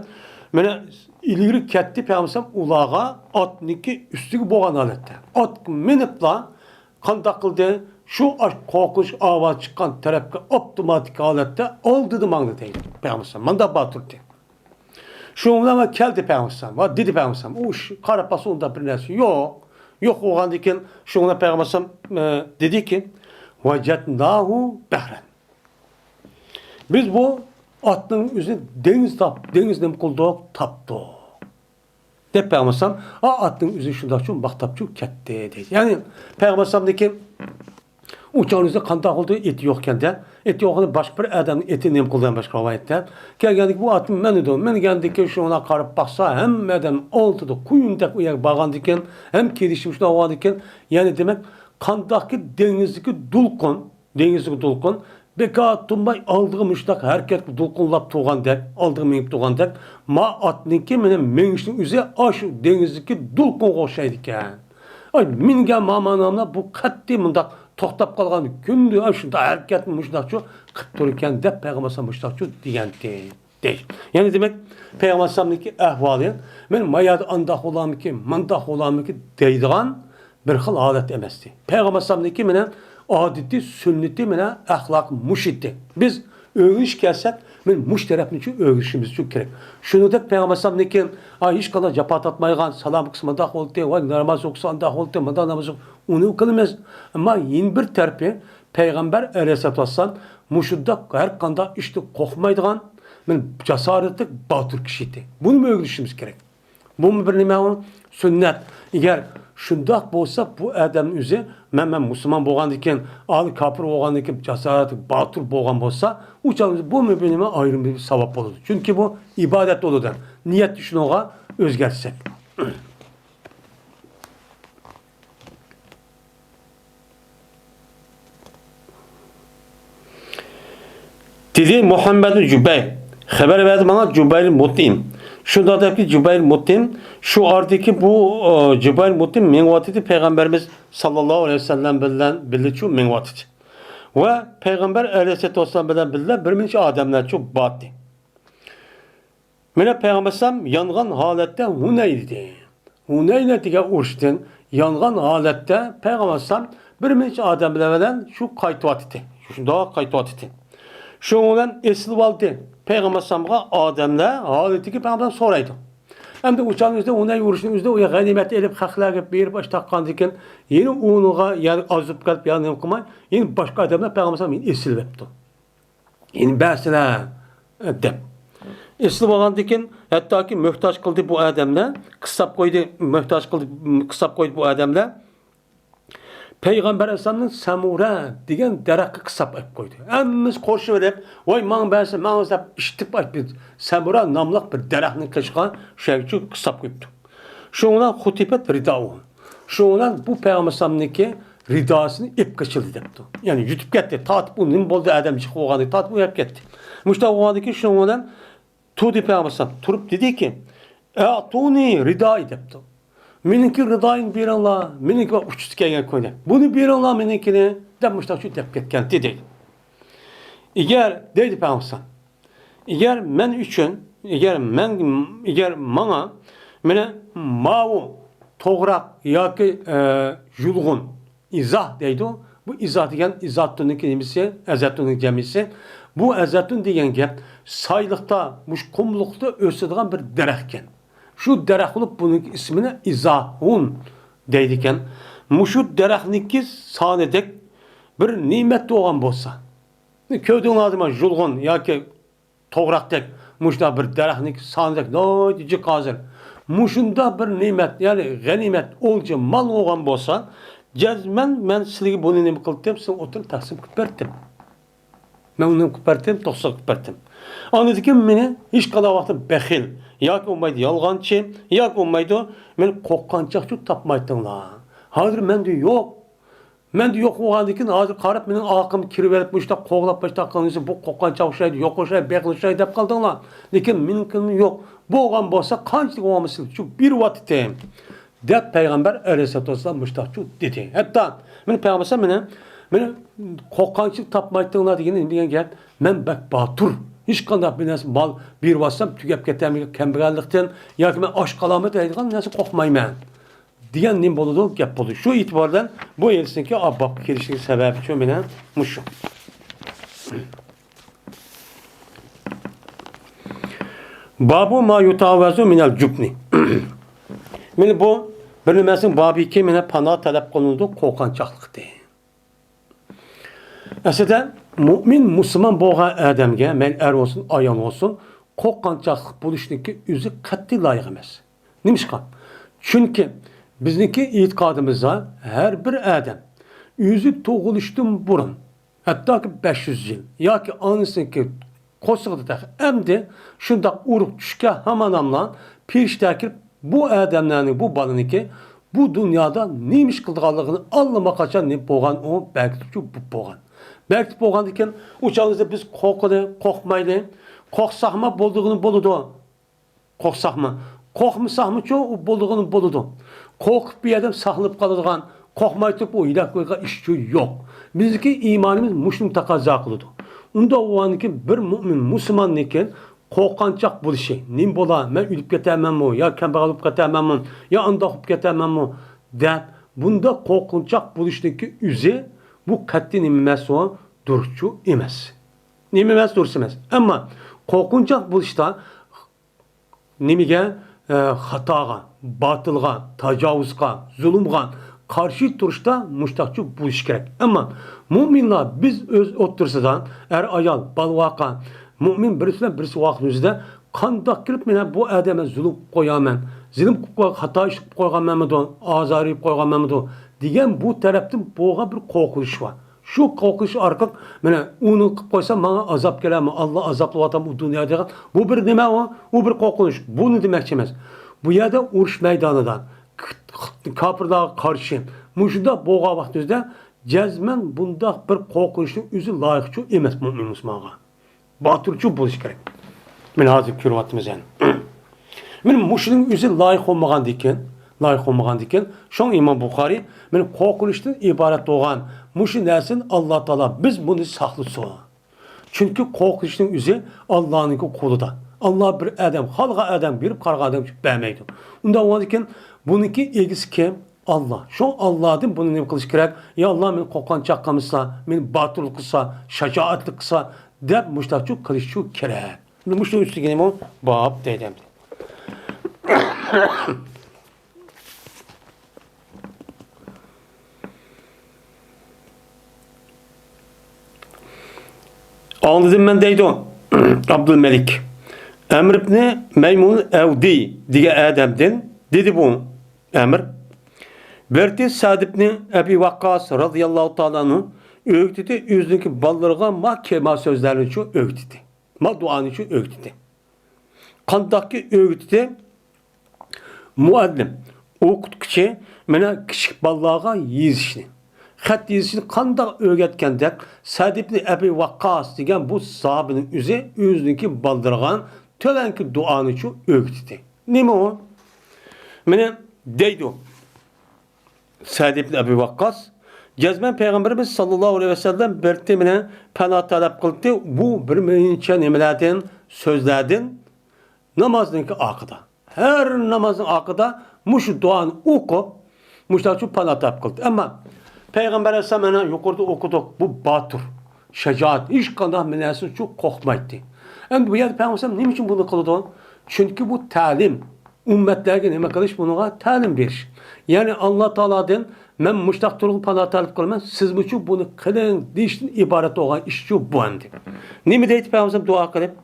مانا ئىلگىرى كەتتى، پەيغەمبەر ئۇلارغا ئاتنىڭكى ئۈستىگە بولغان ھالەتتە. ئاتقا مىنىپلا قانداق قىلدى؟ شۇ ئاش-، قورقۇنچ ئاۋاز چىققان تەرەپكە ئاپتوماتىك ھالەتتە ئالدىدا ماڭدى دەيدۇ پەيغەمبەر. مانداق باتۇردى. شۇنىڭ بىلەن كەلدى پەيغەمبەر. ۋە دېدى پەيغەمبەر، ئۇ ئىش قاراپ باقسا ئۇنداق بىر نەرسە يوق. يوق بولغاندىكىن، شۇڭا پەيغەمبەر ئەلەيھىسسالام، ئە، دېدىكى، «ۋەجەدناھۇ بەھرەن.» بىز بۇ ئاتنىڭ ئۆزىنى دېڭىز تاپ، دېڭىز نېمە قىلدۇق؟ تاپتۇق. دەپ پەيغەمبەر ئەلەيھىسسالام، ئا، ئاتنىڭ ئۆزىنى شۇنداقچۇ ماختاپچۇ كەتتى، دەيدۇ. يەنى پەيغەمبەر ئەلەيھىسسالامدىكى ئۇ چاغنىڭ ئۆزىدە قانداق بولدى؟ ئېتى يوق ئىكەن-دە. ئېتى يوق، باشقا بىر ئادەمنىڭ ئېتى نېمە قىلدى؟ باشقا رىۋايەتتە. كەلگەندىكى بۇ ئاتنى مىنىدۇ. مىنگەندىكى شۇڭا قاراپ باقسا، ھەممە ئادەم ئالتىدۇ. قۇيۇندەك ئۇ يەرگە بارغاندىكىن، ھەم كېلىشىم شۇنداق بولغاندىكىن، يەنى دېمەك، قانداقكى دېڭىزدىكى دولقۇن، دېڭىزدىكى دولقۇن بىكار تۇرماي ئالدىغا مۇشۇنداق ھەرىكەت دولقۇنلاپ تۇرغاندەك، ئالدىغا مېڭىپ تۇرغاندەك، ما ئاتنىڭكى مېنىڭ مېڭىشنىڭ ئۆزى ئاشۇ دېڭىزدىكى دولقۇنغا ئوخشايدىكەن. ئاي، مىنگەن ماماناملار بۇ قەتئىي مۇنداق توختاپ قالغان كۈندە، ئاي، شۇنداق ھەرىكەتنى مۇشۇنداقچۇ قىپ تۇرىكەن دەپ پەيغەمبەر ئەلەيھىسسالام مۇشۇنداقچۇ دېگەنتى. دەيدۇ. يەنى دېمەك، پەيغەمبەر ئەلەيھىسسالامنىڭكى ئەھۋالى، مەن مايادا ئانداق بولامىكىن، مانداق بولامىكىن دەيدىغان بىر خىل ھالەت ئەمەستى. پەيغەمبەر ئەلەيھىسسالامنىڭكى مانا ئادىتى، سۈننىتى، مانا ئەخلاقى مۇشۇ ئىدى. بىز ئۆگىنىش كەلسەك، مانا مۇشۇ تەرەپنى شۇ ئۆگىنىشىمىز شۇ كېرەك. شۇنىڭدەك پەيغەمبەر ئەلەيھىسسالامنىڭكى، ئاي، ھېچقانداق جاپا تارتمايدىغان، سالام قىلسا مانداق بولدى، ۋاي، ناماز ئوقۇسا ئانداق بولدى، مانداق ناماز ئوقۇ-، ئۇنى قىلىمىز. ئەمما يەنە بىر تەرىپى، پەيغەمبەر ئەلەيھىسسالاتۇ ۋەسسالام مۇشۇنداق ھەر قانداق ئىشتىن قورقمايدىغان، مانا، جاسارەتلىك، باتۇر كىشى ئىدى. بۇنىمۇ ئۆگىنىشىمىز كېرەك. بۇمۇ بىر نېمە ئۇ؟ سۈننەت. ئەگەر شۇنداق بولسا، بۇ ئادەمنىڭ ئۆزى، مەن، مەن مۇسۇلمان بولغاندىكىن، ئالىي كاپىر بولغاندىكىن، جاسارەتلىك، باتۇر بولغان بولسا، ئۇ چاغدا بۇمۇ بىر نېمە، ئايرىم بىر ساۋاب بولىدۇ. چۈنكى بۇ ئىبادەت بولىدۇ. نىيەتنى شۇنىڭغا ئۆزگەرتسەك. دېدى مۇھەممەد جۇبەير. خەۋەر بەردى ماڭا جۇبەير مۇتئىم. شۇنداق دەپتۇ جۇبەير مۇتئىم. شۇ ئارىدىكى بۇ، ئۇ، جۇبەير مۇتئىم مېڭىۋاتىدۇ پەيغەمبىرىمىز ساللاللاھۇ ئەلەيھى ۋەسەللەم بىلەن بىللىچۇ مېڭىۋاتىدۇ. ۋە پەيغەمبەر ئەلەيھىسسالاتۇ ۋەسسالام بىلەن بىللە بىر نەچچە ئادەملەرچۇ بارتى. مانا پەيغەمبەر ئەلەيھىسسالام يانغان ھالەتتە ھۇنەينە دېدى. ھۇنەينە دېگەن ئۇرۇشتىن يانغان ھالەتتە پەيغەمبەر ئەلەيھىسسالام بىر نەچچە ئادەم بىلەن شۇ قايتىۋاتىتتى. شۇنداق قايتىۋاتىتتى. شۇنىڭ بىلەن ئېسىلىۋالدى. پەيغەمبەر ئەلەيھىسسالامغا ئادەملەر ھالىتىگە پەيغەمبەر سورايدۇ. ئەمدى ئۇ چاغنىڭ ئۆزىدە ھۇنەينە ئۇرۇشىنىڭ ئۆزىدە ئۇ غەنىيمەت ئېلىپ، خەقلەرگە بېرىپ ئاش تاققاندىن كېيىن، يەنە ئۇنىڭغا يەنە ئازدۇرۇپ كەلىپ، يەنە نېمە قىلماي، يەنە باشقا ئادەملەر پەيغەمبەر ئەلەيھىسسالام يەنە ئېسىلىۋەپتۇ. يەنە بەرسىلە، دەپ. ئېسىلىپ بولغاندىن كېيىن، ھەتتاكى موھتاج قىلدى بۇ ئادەملەر، قىستاپ قويدى، موھتاج قىلدى، قىستاپ قويدى بۇ ئادەملەر. پەيغەمبەر ئەلەيھىسسالامنىڭ سەمۇرە دېگەن دەرەخكە قىستاپ ئەپ قويدى. ھەممىسى قورشىۋېلىپ، ۋاي، ماڭا بەرسە، ماڭا دەپ ئىشتىپ ئاچ بىر سەمۇرە ناملىق بىر دەرەخنىڭ قېشىغا شۇ يەرگىچە قىستاپ قويۇپتۇ. شۇڭا خۇتىفەت رىداۋۇ. شۇنىڭ بىلەن بۇ پەيغەمبەر ئەلەيھىسسالامنىڭكى رىداسىنى ئېلىپ قېچىلدى دەپتۇ. يەنى يۈتۈپ كەتتى. تارتىپ ئۇ نېمە بولدى، ئادەم جىق بولغاندىكىن تارتىپ ئۇ يەپ كەتتى. مۇشۇنداق بولغاندىكىن شۇنىڭ بىلەن تۇردى پەيغەمبەر ئەلەيھىسسالام تۇرۇپ دېدىكى، ئەتۇنى رىدائى دەپتۇ. مېنىڭكى رىدايىمنى بېرىڭلار، مېنىڭكى بار ئۇچىسى كەلگەن كوينى. بۇنى بېرىڭلار مېنىڭكىنى دەپ مۇشۇنداق شۇ دەپ كەتكەنتى دەيدۇ. ئەگەر دەيدۇ پەيغەمبەر ئەلەيھىسسالام، ئەگەر مەن ئۈچۈن، ئەگەر مەن، ئەگەر ماڭا، مانا ماۋۇ توغراق ياكى، ئە، يۇلغۇن، ئىزاھ دەيدۇ. بۇ ئىزاھ دېگەن ئىزاتۇننىڭكى نېمىسى؟ ئەزەتۇننىڭ جەمئىسى. بۇ ئەزەتۇن دېگەن گەپ سايلىقتا، مۇشۇ قۇملۇقتا ئۆسىدىغان بىر دەرەخكەن. شۇ دەرەخ بولۇپ، بۇنىڭكى ئىسمىنى ئىزاھۇن دەيدىكەن. مۇشۇ دەرەخنىڭكى سانىدەك بىر نېمەت بولغان بولسا، كۆردۈڭلارمۇ يۇلغۇن ياكى توغراقتەك مۇشۇنداق بىر دەرەخنىڭ سانىدەك ناھايىتى جىق ھازىر. مۇشۇنداق بىر نېمەت، يەنى غەنىيمەت، ئولجا مال بولغان بولسا، جەزمەن مەن سىلىگە بۇنى نېمە قىلدىم؟ سىلىنىڭ ئوتتۇرىغا تەقسىم قىلىپ بەردىم. مەن ئۇنى قىلىپ بەردىم، توقسان قىلىپ بەردىم. ئاندىن كېيىن مېنى ھېچقانداق ۋاقىتتا بەخىل ياكى بولمايدۇ يالغانچى ياكى بولمايدۇ مېنى قورققانچاقچۇ تاپمايتتىڭلار. ھازىر مەندە يوق. مەندە يوق بولغاندىن كېيىن، ھازىر قاراپ، مېنىڭ ئارقامغا كىرىۋېلىپ، مۇشۇنداق قوغلاپ، مۇشۇنداق قىلغىنىڭىزدا، بۇ قورققانچاق ئوخشايدۇ، يوق ئوخشايدۇ، بەخىل ئوخشايدۇ دەپ قالدىڭلار. لېكىن مېنىڭكىمۇ يوق. بولغان بولسا، قانچىلىك بولغان بولسا، شۇ بېرىۋاتىتتىم، دەپ پەيغەمبەر ئەلەيھىسسالاتۇ ۋەسسالام مۇشۇنداقچۇ دېدى. ھەتتا مېنى پەيغەمبەر مېنى، مېنى قورققانچىلىك تاپمايتتىڭلار دېگىنى نېمە دېگەن گەپ؟ مەن بەك باتۇر. ھېچقانداق بىر نەرسە مال بېرىۋاتسام، تۈگەپ كېتەرمىكىن كەمبەغەللىكتىن ياكى مەن ئاچ قالارمۇ دەيدىغان نەرسە قورقمايمەن. دېگەن نېمە بولىدۇ؟ گەپ بولىدۇ. شۇ ئېتىبار بىلەن بۇ ھەدىسنىڭكى بابقا كېلىشلىك سەۋەبى شۇ مېنىڭ مۇشۇ. بابۇ ما يۇتەئەۋۋەزۇ مىنەل جۇبنى. مانا بۇ بىر نېمىسىنىڭ بابىكى مانا پانا تەلەپ قىلىنىدۇ، قورقۇنچاقلىقتى. ئەسلىدە مۇئمىن مۇسۇلمان بولغان ئادەمگە، مەيلى ئەر بولسۇن، ئايال بولسۇن، قورقۇنچاقلىق بولۇشنىڭكى ئۆزى قەتئىي لايىق ئەمەس. نېمىشقا؟ چۈنكى بىزنىڭكى ئېتىقادىمىزدا ھەر بىر ئادەم ئۆزى تۇغۇلۇشتىن بۇرۇن، ھەتتاكى بەش يۈز يىل ياكى ئانىسىنىڭكى قورسىقىدا تېخى ئەمدى شۇنداق ئۇرۇق چۈشكە ھامان ھاملا پېرىشتە كىرىپ، بۇ ئادەملەرنى، بۇ بالىنىڭكى بۇ دۇنيادا نېمە ئىش قىلىدىغانلىقىنى ئاللىماقاچان نېمە بولغان، ئۇ بەلگىلىك بولغان. بەلگىلىك بولغاندىكىن، ئۇ چاغدا بىز قورقىلى، قورقمايلى، قورقساقمۇ بولىدىغىنى بولىدۇ. قورقساقمۇ؟ قورقمىساقمۇچۇ ئۇ بولىدىغىنى بولىدۇ. قورقۇپ بىر ئادەم ساقلىنىپ قالىدىغان، قورقماي تۇرۇپ ئۇ ھېلاك بولىدىغان ئىشچۇ يوق. بىزنىڭكى ئىمانىمىز مۇشۇنى تەقەززا قىلىدۇ. ئۇنداق بولغاندىكىن بىر مۇئمىن مۇسۇلماندىكىن قورقۇنچاق بولۇشى، نېمە بولا، مەن ئۆلۈپ كېتەرمەنمۇ، يا كەمبەغەل بولۇپ كېتەرمەنمۇ، يا ئانداق بولۇپ كېتەرمەنمۇ دەپ، بۇنداق قورقۇنچاق بولۇشنىڭكى ئۆزى بۇ قەتئىي نېمە ئەمەس، ئۇ دۇرۇسچۇ ئەمەس. نېمە ئەمەس، دۇرۇس ئەمەس. ئەمما قورقۇنچاق بولۇشتا نېمىگە؟ ئە، خاتاغا، باتىلغا، تاجاۋۇزغا، زۇلۇمغا قارشى تۇرۇشتا مۇشتاقچۇ بولۇش كېرەك. ئەمما مۇئمىنلار بىز ئۆز ئوتتۇرىسىدا، ئەر-ئايال، بالا-ۋاقا، مۇئمىن بىرسى بىلەن بىرسى ۋاقىت ئۆزىدە قانداق كېلىپ مەن بۇ ئادەمگە زۇلۇم قىلىپ قويامەن، زۇلۇم قىلىپ قوي-، خاتا ئىش قىلىپ قويغانمەنمىدۇ، ئازار يېيىپ قويغانمەنمىدۇ دېگەن بۇ تەرەپتىن بولغان بىر قورقۇنچ بار. شۇ قورقۇنچ ئارقىلىق، مانا، ئۇنى قىلىپ قويسام، ماڭا ئازاب كېلەرمۇ، ئاللا ئازابلىۋاتامدۇ دۇنيادا دېگەن بۇ بىر نېمە ئۇ؟ ئۇ بىر قورقۇنچ. بۇنى دېمەكچى ئەمەس. بۇ يەردە ئۇرۇش مەيدانىدا ك-، ك-، كاپىرلارغا قارشى مۇشۇنداق بولغان ۋاقتىمىزدا جەزمەن بۇنداق بىر قورقۇنچنىڭ ئۆزى لايىقچۇ ئەمەس مۇئمىن مۇسۇلمانغا. باتۇرچۇ بولۇش كېرەك. مانا ھازىر كۆرۈۋاتىمىز يەنە. مانا مۇشۇنىڭ ئۆزى لايىق بولمىغاندىكىن، لايىق بولمىغاندىكىن، شۇڭا ئىمام بۇخارىي، مانا قورقۇنچتىن ئىبارەت بولغان مۇشۇ نەرسىنى ئاللا تائالا بىز بۇنى ساقلىسۇن. چۈنكى قورقۇنچنىڭ ئۆزى ئاللانىڭكى قولىدا. ئاللا بىر ئادەم، خالىغان ئادەم بېرىپ، قارىغان ئادەم بەرمەيدۇ. ئۇنداق بولغاندىكىن بۇنىڭكى ئىگىسى كىم؟ ئاللا. شۇ ئاللادىن بۇنى نېمە قىلىش كېرەك؟ يا ئاللا، مېنى قورقۇنچاق قىلمىسىلا، مېنى باتۇرلۇق قىلسا، شاجائەتلىك قىلسا، دەپ مۇشتاقچۇ قىلىشچۇ كېرەك. مۇشۇنىڭ ئۈستىگە نېمە؟ باب دەيدۇ ئەمدى. ئاڭلىدىم مەن دەيدۇ ئابدۇلمەلىك. ئەمر ئىبنى مەيمۇن ئەۋدى دېگەن ئادەمدىن دېدى بۇ ئەمر. بىرتى سەئد ئىبنى ئەبى ۋەققاس رازىياللاھۇ تائالا ئەنھۇ ئۆگىتىدى، ئۆزىنىڭكى بالىلىرىغا ما كېما سۆزلەرنىچۇ ئۆگىتىدى. ما دۇئانىچۇ ئۆگىتىدى. قانداقكى ئۆگىتىدى؟ مۇئەللىم، ئوقۇتقۇچى، مانا كىچىك بالىلارغا يېزىشنى، خەت يېزىشنى قانداق ئۆگەتكەندەك، سەئد ئىبنى ئەبى ۋەققاس دېگەن بۇ ساھابىنىڭ ئۆزى ئۆزىنىڭكى بالىلىرىغا تۆۋەنكى دۇئانىچۇ ئۆگىتىدى. نېمە ئۇ؟ مانا دەيدۇ. سەئد ئىبن ئەبى ۋەققاس، جەزمەن پەيغەمبىرىمىز ساللاللاھۇ ئەلەيھى ۋەسەللەم بىر تېمىنى پەنا تەلەپ قىلدى. بۇ بىر نەچچە نېمىلەردىن، سۆزلەردىن نامازنىڭكى ئارقىدا. ھەر نامازنىڭ ئارقىدا مۇشۇ دۇئانى ئوقۇپ، مۇشۇنداقچۇ پەنا تەلەپ قىلدى. ئەمما پەيغەمبەر ئەلەيھىسسالام، مانا يۇقىرىدا ئوقۇدۇق، بۇ باتۇر، شاجائەت، ھېچقانداق بىر نەرسىنىچۇ قورقمايتتى. ئەمدى بۇ يەردە پەيغەمبەر ئەلەيھىسسالام نېمە ئۈچۈن بۇنى قىلىدۇ؟ چۈنكى بۇ تەلىم. ئۈممەتلەرگە نېمە قىلىش؟ بۇنىڭغا تەلىم بېرىش. يەنى ئاللا تائالادىن مەن مۇشتاق تۇرغۇ پانا تەلەپ قىلىمەن، سىزمۇچۇ بۇنى قىلىڭ دېيىشتىن ئىبارەت بولغان ئىشچۇ بۇ ئەمدى. نېمە دەيدۇ پەيغەمبەر دۇئا قىلىپ؟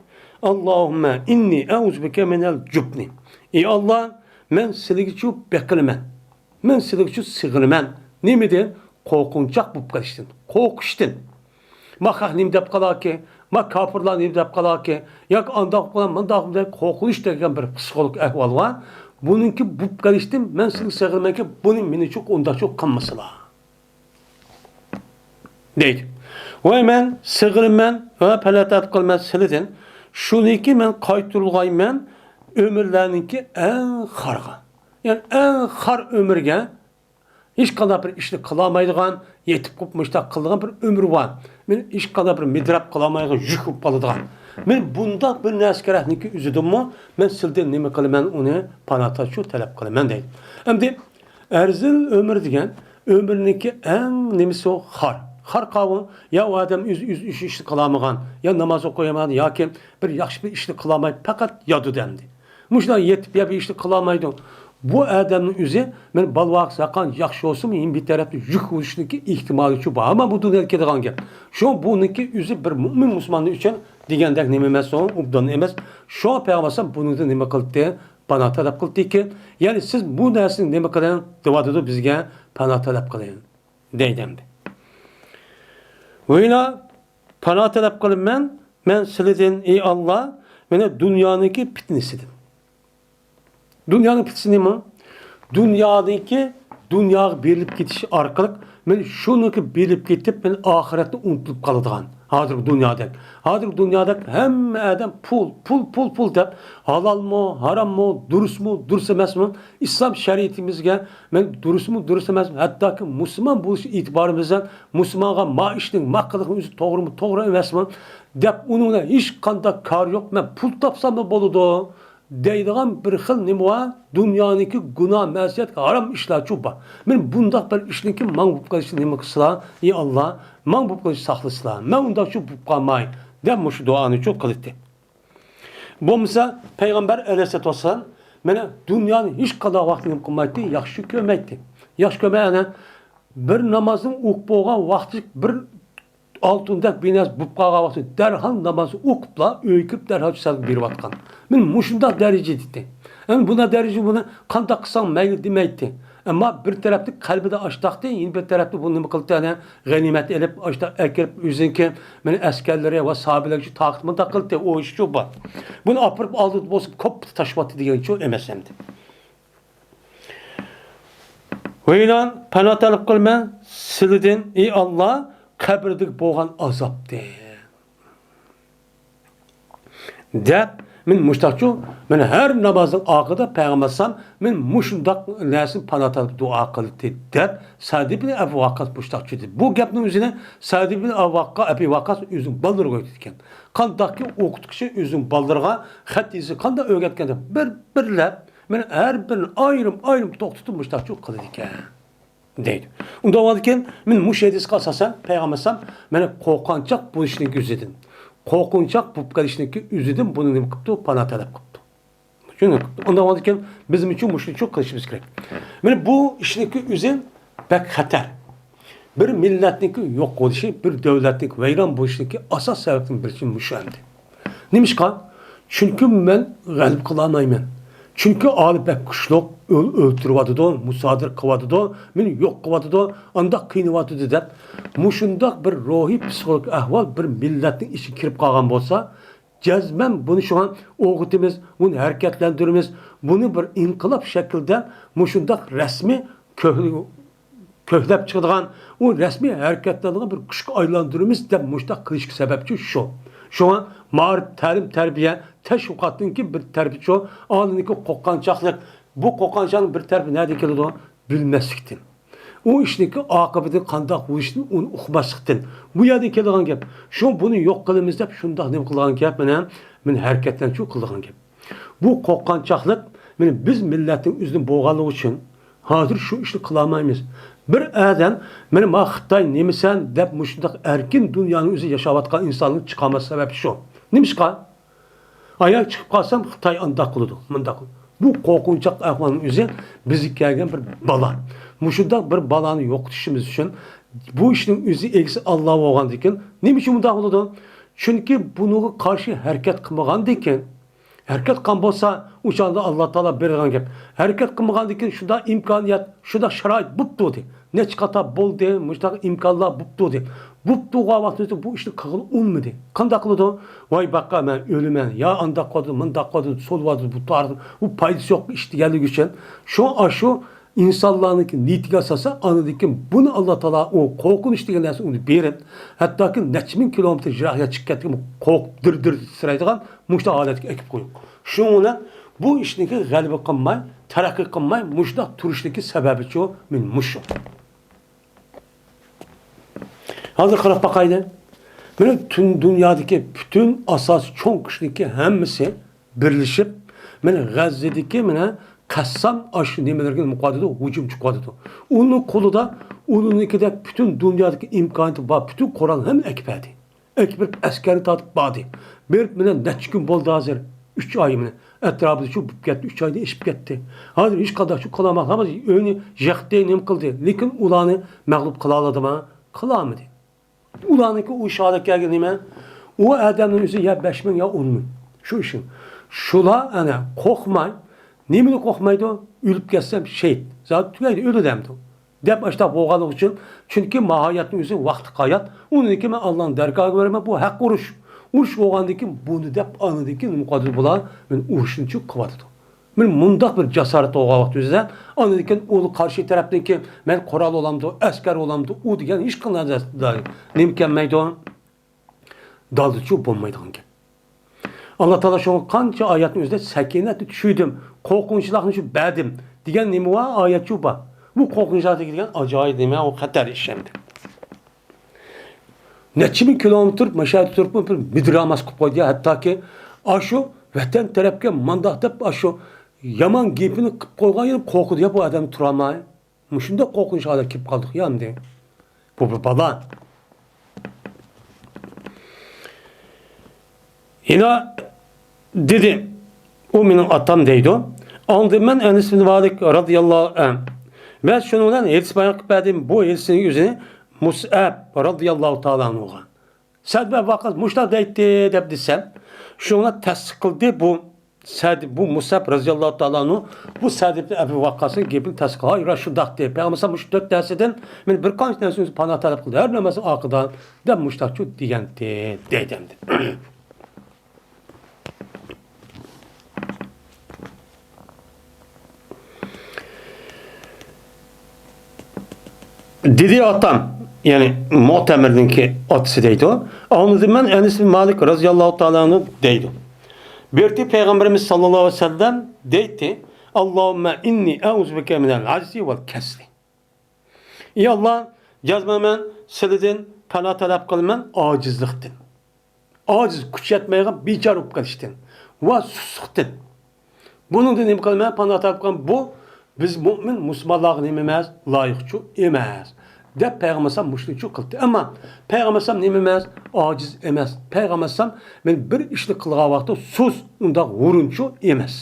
ئاللاھۇممە ئىننى ئەئۇزۇ بىكە مىنەل جۇبنى. ئى ئاللا، مەن سىلىگىچۇ بېقىنىمەن. مەن سىلىگىچۇ سىغىنىمەن. نېمىدىن؟ قورقۇنچاق بولۇپ قېلىشتىن. قورقۇشتىن. ما خەق نېمە دەپ قالاركى؟ ما كاپىرلار نېمە دەپ قالاركى؟ ياكى ئانداق بولۇپ قالار، مانداق بولۇپ قالار، قورقۇنچ دېگەن بىر پسىخولوگ ئەھۋال بار. بۇنىڭكى بۇپ قېلىشتىن مەن سىزگە سېغىنىمەنكى، بۇنى مېنىچۇ ئۇنداقچۇ قىلمىسىلا. دەيدۇ. ۋاي مەن سېغىنىمەن ۋە پەنا تەلەپ قىلىمەن سىلىدىن. شۇنىڭكى مەن قايتۇرۇلغايمەن ئۆمۈرلەرنىڭكى ئەڭ خارغا. يەنى ئەڭ خار ئۆمۈرگە ھېچقانداق بىر ئىشنى قىلالمايدىغان، يېتىپ قوپۇپ مۇشۇنداق قىلىدىغان بىر ئۆمۈر بار. مەن ھېچقانداق بىر مىدىرلاپ قىلالمايدىغان، يۈك بولۇپ قالىدىغان. مەن بۇنداق بىر نەرسە كېرەكنىڭكى ئۆزىدىنمۇ مەن سىلىدىن نېمە قىلىمەن، ئۇنى پاناھتا شۇ تەلەپ قىلىمەن دەيدۇ. ئەمدى ئەرزىل ئۆمۈر دېگەن ئۆمۈرنىڭكى ئەڭ نېمىسى ئۇ؟ خار. خار قاۋۇ، يا ئۇ ئادەم ئۆز، ئۆز، ئۆز ئىشنى قىلالمىغان، يا ناماز ئوقۇيالمىغان ياكى بىر ياخشى بىر ئىشنى قىلالماي پەقەت ياتىدۇ ئەمدى. مۇشۇنداق يېتىپ يا بىر ئىشنى قىلالمايدۇ. بۇ ئادەمنىڭ ئۆزى، مەن بالىۋاقىت زاكان ياخشى بولسىمۇ، يەنە بىر تەرەپتىن يۈك بولۇشنىڭكى ئېھتىمالى شۇ بار. ئەمما بۇ دۇنيادا كېلىدىغان گەپ. شۇڭا بۇنىڭكى ئۆزى بىر مۆمىن مۇسۇلمان ئۈچۈن دېگەندەك نېمە ئەمەس، ئۇ ئوبدان ئەمەس. شۇڭا پەيغەمبەر ئەلەيھىسسالام بۇنىڭدىن نېمە قىلدى؟ پانا تەلەپ قىلدىكى، يەنى سىز بۇ نەرسىنى نېمە قىلىڭ دەۋاتىدۇ، بىزگە پانا تەلەپ قىلىڭ دەيدۇ ئەمدى. ۋەيلا، پانا تەلەپ قىلىمەن مەن سىلىدىن، ئى ئاللا، مېنى دۇنيانىڭكى پىتنىسىدىن. دۇنيانىڭ پىتنىسى نېمە؟ دۇنيادىكى، دۇنياغا بېرىلىپ كېتىش ئارقىلىق مەن شۇنىڭكى بېرىلىپ كېتىپ، مەن ئاخىرەتنى ئۇنتۇلۇپ قالىدىغان. ھازىرقى دۇنيادەك. ھازىرقى دۇنيادەك ھەممە ئادەم پۇل، پۇل، پۇل، پۇل دەپ، ھالالمۇ، ھاراممۇ، دۇرۇسمۇ، دۇرۇس ئەمەسمۇ؟ ئىسلام شەرىئىتىمىزگە مەن دۇرۇسمۇ، دۇرۇس ئەمەسمۇ، ھەتتاكى مۇسۇلمان بولۇش ئېتىبارىمىزدىن مۇسۇلمانغا ما ئىشنىڭ، ما قىلىقنىڭ ئۆزى توغرىمۇ، توغرا ئەمەسمۇ دەپ، ئۇنىڭ بىلەن ھېچقانداق كارى يوق، مەن پۇل تاپساملا بولىدۇ دەيدىغان بىر خىل نېمە بار؟ دۇنيانىڭكى گۇناھ، مەسىيەت، ھارام ئىشلارچۇ بار. مەن بۇنداق بىر ئىشنىڭكى ماڭا بولۇپ قېلىشىنى نېمە قىلسىلا، ئى ئاللا، ماڭا بولۇپ قېلىشنى ساقلىسىلا، مەن ئۇنداقچۇ بولۇپ قالماي دەپ مۇشۇ دۇئانىچۇ قىلدى. بولمىسا پەيغەمبەر ئەلەيھىسسالاتۇ ۋەسسالام مانا دۇنيانى ھېچقانداق ۋاقىتتا نېمە قىلمايتتى، ياخشى كۆرمەيتتى. ياخشى كۆرمەي، ئەنە بىر نامازنى ئوقۇپ بولغان ۋاقتى بىر ئالتۇندەك بىر نەرسە بولۇپ قالغان ۋاقتى دەرھال نامازنى ئوقۇپلا ئۆيگە كىرىپ دەرھال سەل بېرىۋاتقان. مەن مۇشۇنداق دەرىجىدە دېدى. ئەمدى بۇنداق دەرىجە بۇنى قانداق قىلساڭ مەيلى دېمەيتتى. ئەمما بىر تەرەپتە قەلبىدە ئاشتاقتى، يەنە بىر تەرەپتە بۇ نېمە قىلدى، ئەنە غەنىيمەتنى ئېلىپ ئاشتاق ئەكىرىپ ئۆزىنىڭكى مانا ئەسكەرلىرى ۋە ساھابىلەرگە تاقىت مۇنداق قىلدى، ئۇ ئىشچۇ بار. بۇنى ئاپىرىپ ئالدىدا بولسا كوپپىتى تاشلاپتۇ دېگەنچۇ ئەمەس ئەمدى. ۋەيلان، پانا تەلەپ قىلىمەن سىلىدىن، ئى ئاللا، قەبرىدىكى بولغان ئازابتىن. دەپ، مەن مۇشتاقچۇ، مەن ھەر نامازنىڭ ئاخىرىدا پەيغەمبەر ئەلەيھىسسالام مەن مۇشۇنداق نەرسىنى پانا تەلەپ دۇئا قىلدى دەپ، سەئد ئىبن ئەبۇ ۋەققاس مۇشتاقچۇ دېدى. بۇ گەپنىڭ ئۆزىنى سەئد ئىبن ئەبۇ ۋەققا-، ئەبى ۋەققاس ئۆزىنىڭ بالىلىرىغا ئېيتىدىكەن. قانداقكى ئوقۇتقۇچى ئۆزىنىڭ بالىلىرىغا خەت يېزىشنى قانداق ئۆگەتكەندە، بىر-بىرلەپ، مانا ھەر بىرىنى ئايرىم-ئايرىم توختىتىپ مۇشتاقچۇ قىلىدىكەن. دەيدۇ. ئۇنداق بولغاندىكىن، مەن مۇشۇ ھەدىسكە ئاساسەن پەيغەمبەر ئەلەيھىسسالام مانا قورقۇنچاق بولۇشنىڭ ئۆزىدىن، قورقۇنچاق بولۇپ قېلىشنىڭ ئۆزىدىن بۇنى نېمە قىپتۇ؟ پانا تەلەپ قىپتۇ. شۇنى قىپتۇ. ئۇنداق بولغاندىكىن، بىزمۇ مۇشۇنى قىلىشىمىز كېرەك. مانا بۇ ئىشنىڭ ئۆزى بەك خەتەر. بىر مىللەتنىڭ يوق بولۇشى، بىر دۆلەتنىڭ ۋەيران بولۇشىنىڭ ئاساس سەۋەبتىن بىرسى مۇشۇ ئەمدى. نېمىشقا؟ چۈنكى مەن غەلىبە قىلالمايمەن. چۈنكى ئالىي بەك كۈچلۈك، ئۆل-، ئۆلتۈرۈۋاتىدۇ، مۇسادىرە قىلىۋاتىدۇ، مېنى يوق قىلىۋاتىدۇ، ئانداق قىينىۋاتىدۇ دەپ، مۇشۇنداق بىر روھىي پسىخولوگىك ئەھۋال بىر مىللەتنىڭ ئىچىگە كىرىپ قالغان بولسا، جەزمەن بۇنى شۇڭا ئويغىتىمىز، بۇنى ھەرىكەتلەندۈرىمىز، بۇنى بىر ئىنقىلاب شەكلىدە مۇشۇنداق رەسمىي كۆ-، كۆكلەپ چىقىدىغان، ئۇ رەسمىي ھەرىكەتلىنىدىغان بىر كۈچكە ئايلاندۇرىمىز دەپ مۇشۇنداق قىلىشقا سەۋەبچى شۇ. شۇڭا مائارىپ، تەلىم، تەربىيە، تەشۋىقاتنىڭكى بىر تەرىپى شۇ. ئاندىكى قورققانچاقلىق، بۇ قورققانچاقلىق بىر تەرىپى نەدىن كېلىدۇ؟ بىلمەسلىكتىن. ئۇ ئىشنىڭكى ئاقىۋىتى قانداق بولۇشىدىن ئۇنى ئۇقماسلىقتىن. بۇ يەردىن كېلىدىغان گەپ. شۇ بۇنى يوق قىلىمىز دەپ شۇنداق نېمە قىلغان گەپ، مانا، مانا ھەرىكەتلەنچۇ قىلغان گەپ. بۇ قورققانچاقلىق، مانا بىز مىللەتنىڭ ئۆزىدىن بولغانلىقى ئۈچۈن، ھازىر شۇ ئىشنى قىلالمايمىز. بىر ئادەم، مانا، ما خىتاي نېمىسەن دەپ مۇشۇنداق ئەركىن دۇنيانىڭ ئۆزىدە ياشاۋاتقان ئىنساننىڭ چىقالماس سەۋەبى شۇ. نېمىشقا؟ ئاياغ چىقىپ قالسام، خىتاي ئانداق قىلىدۇ، مۇنداق قىلىدۇ. بۇ قورقۇنچاق ئەھۋالنىڭ ئۆزى بىزگە كەلگەن بىر بالا. مۇشۇنداق بىر بالانى يوقىتىشىمىز ئۈچۈن، بۇ ئىشنىڭ ئۆزى ئىگىسى ئاللا بولغاندىكىن، نېمە ئۈچۈن مۇنداق بولىدۇ؟ چۈنكى بۇنىڭغا قارشى ھەرىكەت قىلمىغاندىكىن، ھەرىكەت قىلغان بولسا، ئۇ چاغدا ئاللا تائالا بېرىدىغان گەپ. ھەرىكەت قىلمىغاندىكىن شۇنداق ئىمكانىيەت، شۇنداق شارائىت بوپتۇ دېدى. نەچچە قاتا بولدى، مۇشۇنداق ئىمكانلار بوپتۇ دېدى. بوپتۇغان ۋاقتىدا بۇ ئىشنى قىلغىلى ئۇنىمىدى. قانداق قىلىدۇ؟ ۋاي باققا، مەن ئۆلىمەن، يا ئانداق قىلىدۇ، مۇنداق قىلىدۇ، سولىۋاتىدۇ، بۇ تارىخ، بۇ پايدىسى يوق ئىش دېگەنلىكى ئۈچۈن. شۇڭا ئاشۇ ئىنسانلارنىڭكى نىيىتىگە ئاساسەن، ئاندىن كېيىن بۇنى ئاللا تائالا ئۇ قورقۇنچ دېگەن نەرسىنى ئۇنى بېرىپ، ھەتتاكى نەچچە مىڭ كىلومېتىر يىراق يەر چىقىپ كەتكەن قورقۇپ دىر-دىر تىترەيدىغان مۇشۇنداق ھالەتكە ئەكىپ قويۇڭ. شۇنىڭ بىلەن بۇ ئىشنىڭكى غەلىبە قىلماي، تەرەققىي قىلماي، مۇشۇنداق تۇرۇشنىڭكى سەۋەبىچۇ مېنى مۇشۇ. ھازىر قاراپ باقايلى. مانا پۈتۈن دۇنيادىكى پۈتۈن ئاساسىي چوڭ كۈچنىڭكى ھەممىسى بىرلىشىپ، مانا غەززىدىكى مانا قەسسام ئاشۇ نېمىلەرگە نېمە قىلىۋاتىدۇ؟ ھۇجۇم چىقىۋاتىدۇ. ئۇنىڭ قولىدا، ئۇنىڭكىدەك پۈتۈن دۇنيادىكى ئىمكانىيىتى بار، پۈتۈن قورال ھەممە ئەكىپ بەردى. ئەكىپ بېرىپ ئەسكەرنى تارتىپ باردى. بېرىپ مانا نەچچە كۈن بولدى ھازىر؟ ئۈچ ئاي مانا. ئەتراپىدا شۇ بولۇپ كەتتى، ئۈچ ئايدىن ئېشىپ كەتتى. ھازىر ھېچقانداق شۇ قىلالماق، ھازىر ئۆينى يىقتى، نېمە قىلدى، لېكىن ئۇلارنى مەغلۇپ قىلالىدىما؟ قىلالمىدى. ئۇلارنىڭكى ئۇ ئىشارە كەلگەن نېمە؟ ئۇ ئادەمنىڭ ئۆزى يا بەش مىڭ، يا ئون مىڭ. شۇ ئىشىڭ. شۇلار ئەنە قورقماي، نېمىنى قورقمايدۇ؟ ئۆلۈپ كەتسەم شېھىت. زادى تۈگەيدۇ، ئۆلىدۇ ئەمدى. دەپ ئاشتاق بولغانلىقى ئۈچۈن، چۈنكى ماھىيەتنىڭ ئۆزى ۋاقتى ھايات. ئۇنىڭدىن كېيىن مەن ئاللانىڭ دەرگاھىغا بېرىمەن، بۇ ھەق ئۇرۇش. ئۇرۇش بولغاندىن كېيىن بۇنى دەپ ئاندىن كېيىن نېمە قىلىدۇ بۇلار؟ مەن ئۇرۇشنىچۇ قىلىۋاتىدۇ. مەن مۇنداق بىر جاسارەت بولغان ۋاقتى ئۆزىدە، ئاندىن كېيىن ئۇ قارشى تەرەپتىن كېيىن مەن قورال ئالامدۇ، ئەسكەر ئالامدۇ، ئۇ دېگەن ھېچقانداق نەرسە نېمە كەلمەيدۇ. دالدىچۇ بولمايدىغان گەپ. ئاللا تائالا شۇڭا قانچە ئايەتنىڭ ئۆزىدە سەكىنەتنى چۈشۈردۈم، قورقۇنچلۇقنى شۇ بەردىم دېگەن نېمە بار؟ ئايەت شۇ بار. بۇ قورقۇنچلۇق دېگەن ئاجايىپ نېمە، ئۇ خەتەر ئىش ئەمدى. نەچچە مىڭ كىلومېتىر مەشەدە تۇرۇپمۇ بىر مىدىراماس قىلىپ قويدى، ھەتتاكى ئاشۇ ۋەتەن تەرەپكە مانداق دەپ ئاشۇ يامان گېپىنى قىلىپ قويغان يەر قورقىدۇ يا بۇ ئادەم تۇرالماي. مۇشۇنداق قورقۇنچ ھالەتكە كېلىپ قالدۇق يا ئەمدى. بۇ بىر بالا. يەنە دېدى، ئۇ مېنىڭ ئاتام دەيدۇ. ئاندىن مەن ئەنەس بىن مالىك رازىياللاھۇ ئەنھۇ ۋە شۇنىڭ بىلەن ھەدىس بايان قىلىپ بەردىم. بۇ ھەدىسنىڭ ئۆزىنى مۇسئەب رازىياللاھۇ تائالا ئەنھۇغا سەد ۋە ۋاقاس مۇشۇنداق دەيتتى دەپ دېسەم، شۇڭا تەستىق قىلدى بۇ. سەد، بۇ مۇسەب رەزىياللاھۇ تائالا ئەنھۇ بۇ سەد ئىبن ئەبى ۋەققاسنىڭ گېپىنى تەستىقلىغان، راست شۇنداق دەيدۇ. پەيغەمبەر ئەلەيھىسسالام مۇشۇ تۆت نەرسىدىن مەن بىر قانچە نەرسىدىن پاناھ تەلەپ قىلدى، ھەر نەرسىنىڭ ئارقىدا دەپ مۇشۇنداقچۇ دېگەنتى دەيدۇ ئەمدى. دېدى ئاتام، يەنى مۇئتەمىرنىڭكى ئاتىسى دەيدۇ. ئاڭلىدىم مەن ئەنەس بىن مالىك رەزىياللاھۇ تائالا ئەنھۇ دەيدۇ. بىر رېتى پەيغەمبىرىمىز ساللاللاھۇ ئەلەيھى ۋەسەللەم دەيتتى، «ئاللاھۇممە ئىننى ئەئۇزۇ بىكە مىنەل ئەجزى ۋەل كەسلى.» ئى ئاللا، يازما مەن سىلىدىن پاناھ تەلەپ قىلىمەن ئاجىزلىقتىن. ئاجىز، كۈچ يەتمەيدىغان، بىچارە بولۇپ قېلىشتىن ۋە سۇسلۇقتىن. بۇنىڭدىن نېمە قىلىمەن؟ پاناھ تاپقان بۇ بىز مۆمىن مۇسۇلمانلارغا نېمە ئەمەس؟ لايىقچۇ ئەمەس، دەپ پەيغەمبەر ئەلەيھىسسالام مۇشۇنىچۇ قىلدى. ئەمما پەيغەمبەر ئەلەيھىسسالام نېمە ئەمەس؟ ئاجىز ئەمەس. پەيغەمبەر ئەلەيھىسسالام مەن بىر ئىشنى قىلغان ۋاقىتتا سۇس، ئۇنداق ھۇرۇنچۇ ئەمەس.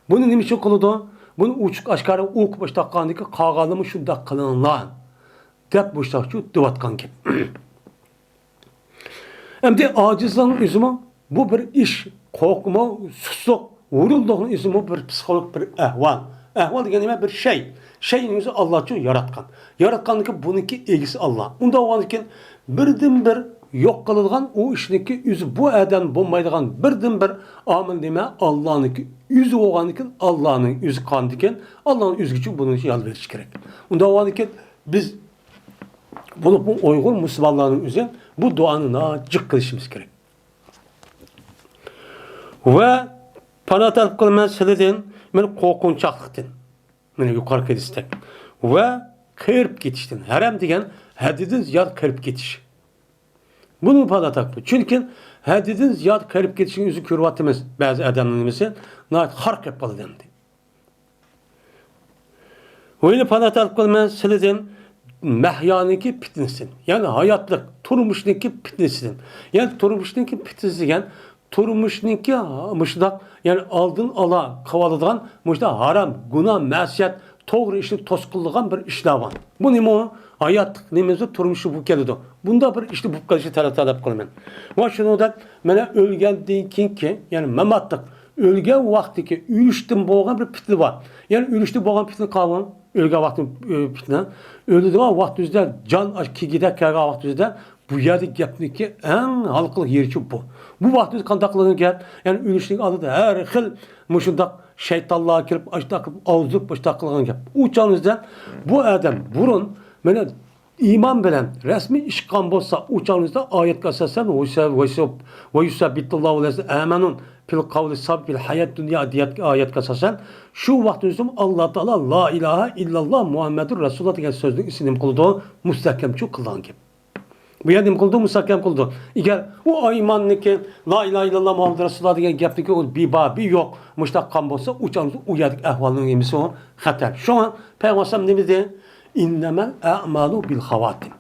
بۇنى نېمە ئۈچۈن قىلىدۇ؟ بۇنى ئوچۇق ئاشكارا ئوقۇپ باشلاپ قالغاندىكى قالغانلىرىمۇ شۇنداق قىلىڭلار، دەپ مۇشۇنداقچۇ دەۋاتقان گەپ. ئەمدى ئاجىزلىقنىڭ ئۆزىمۇ بۇ بىر ئىش، قورقۇمۇ، سۇسلۇق، ھۇرۇنلۇقنىڭ ئۆزىمۇ بىر پسىخولوگ بىر ئەھۋال. ئەھۋال دېگەن نېمە؟ بىر شەي. شەينىڭ ئۆزى ئاللاچۇ ياراتقان. ياراتقاندىكى بۇنىڭكى ئىگىسى ئاللا. ئۇنداق بولغاندىكىن بىردىنبىر يوق قىلىدىغان ئۇ ئىشنىڭكى ئۆزى بۇ ئادەم بولمايدىغان بىردىنبىر ئامىل نېمە؟ ئاللانىڭكى ئۆزى بولغاندىكىن ئاللانىڭ ئۆزى قاندىكىن ئاللانىڭ ئۆزىگىچۇ بۇنىڭ ئۈچۈن يالۋېرىش كېرەك. ئۇنداق بولغاندىكىن بىز بولۇپمۇ ئۇيغۇر مۇسۇلمانلارنىڭ ئۆزى بۇ دۇئانى ناھايىتى جىق قىلىشىمىز كېرەك. ۋە پاناھ تەلەپ قىلىمەن سىلىدىن، مەن قورقۇنچاقلىقتىن، مەن يۇقىرىقى ھەدىستەك، ۋە قېرىپ كېتىشتىن. ھەرەم دېگەن ھەددىدىن زىيادە قېرىپ كېتىش. بۇنى پاناھ تەلەپ قىلىمەن. چۈنكى ھەددىدىن زىيادە قېرىپ كېتىشنىڭ ئۆزى كۆرۈۋاتىمىز. بەزى ئادەمنىڭ نېمىسى ناھايىتى خار قېلىپ قالىدۇ ئەمدى. ۋە يەنە پاناھ تەلەپ قىلىمەن سىلىدىن مەھيانىڭكى پىتنىسىدىن، يەنى ھاياتلىق، تۇرمۇشنىڭكى پىتنىسىدىن. يەنى تۇرمۇشنىڭكى پىتنىسى دېگەن تۇرمۇشنىڭكى مۇشۇنداق، يەنى ئالدىن ئالا قىلىۋالىدىغان مۇشۇنداق ھارام، گۇناھ، مەسىيەت، توغرا ئىشنى توسقۇنلىغان بىر ئىشلار بار. بۇ نېمە ئۇ؟ ھاياتلىق نېمىسى تۇرمۇشى بۇ كېلىدۇ. بۇنداق بىر ئىشنى بولۇپ قېلىشىنى تەلەپ، تەلەپ قىلىمەن. ۋە شۇنىڭدەك مانا ئۆلگەندىن كېيىنكى، يەنى ماماتلىق، ئۆلگەن ۋاقتىدىكى ئۆلۈشتىن بولغان بىر پىتنە بار. يەنى ئۆلۈشتىن بولغان پىتنە قاۋۇ، ئۆلگەن ۋاقتى، ئۆ، پىتنە. ئۆلىدىغان ۋاقتىمىزدا جان ئاش كېگىدە كەلگەن ۋاقتىمىزدا بۇ يەردىكى گەپنىڭكى ئەڭ ھالقىلىق يېرىچۇ بۇ. بۇ ۋاقتىمىز قانداق قىلىدىغان گەپ؟ يەنى ئۆلۈشنىڭ ئالدىدا ھەر خىل مۇشۇنداق شەيتانلار كېلىپ، ئاشتاق قىلىپ ئاۋۇزلۇق، باشتاق قىلغان گەپ. ئۇ چاغىمىزدا بۇ ئادەم بۇرۇن مانا ئىمان بىلەن رەسمىي ئىش قىلغان بولسا، ئۇ چاغىمىزدا ئايەتكە ئاساسەن، ۋە يۇسەببىتۇللاھۇ لەزىنە ئامەنۇ بىل قەۋلى سابىت فىل ھايات دۇنيا دېگەن ئايەتكە ئاساسەن، شۇ ۋاقىتتا ئۆزىمۇ ئاللا تائالا لا ئىلاھە ئىللاللا مۇھەممەدۇر رەسۇلۇللا دېگەن سۆزنىڭ ئىسمى نېمە قىلىدۇ؟ مۇستەھكەمچۇ قىلغان گەپ. بۇ يەردە نېمە قىلىدۇ؟ مۇستەھكەم قىلىدۇ. ئەگەر ئۇ ئىماننىكى، لا ئىلاھە ئىللاللا مۇھەممەدۇر رەسۇلۇللا دېگەن گەپنىكى ئۇ بىبابى يوق، مۇشۇنداق قىلغان بولسا، ئۇ چاغدا ئۇ يەردىكى ئەھۋالنىڭ نېمىسى ئۇ خەتەر. شۇڭا پەيغەمبەر ئەلەيھىسسالام نېمە دېدى؟ ئىننەمەل ئەمالۇ بىل خاۋاتىم.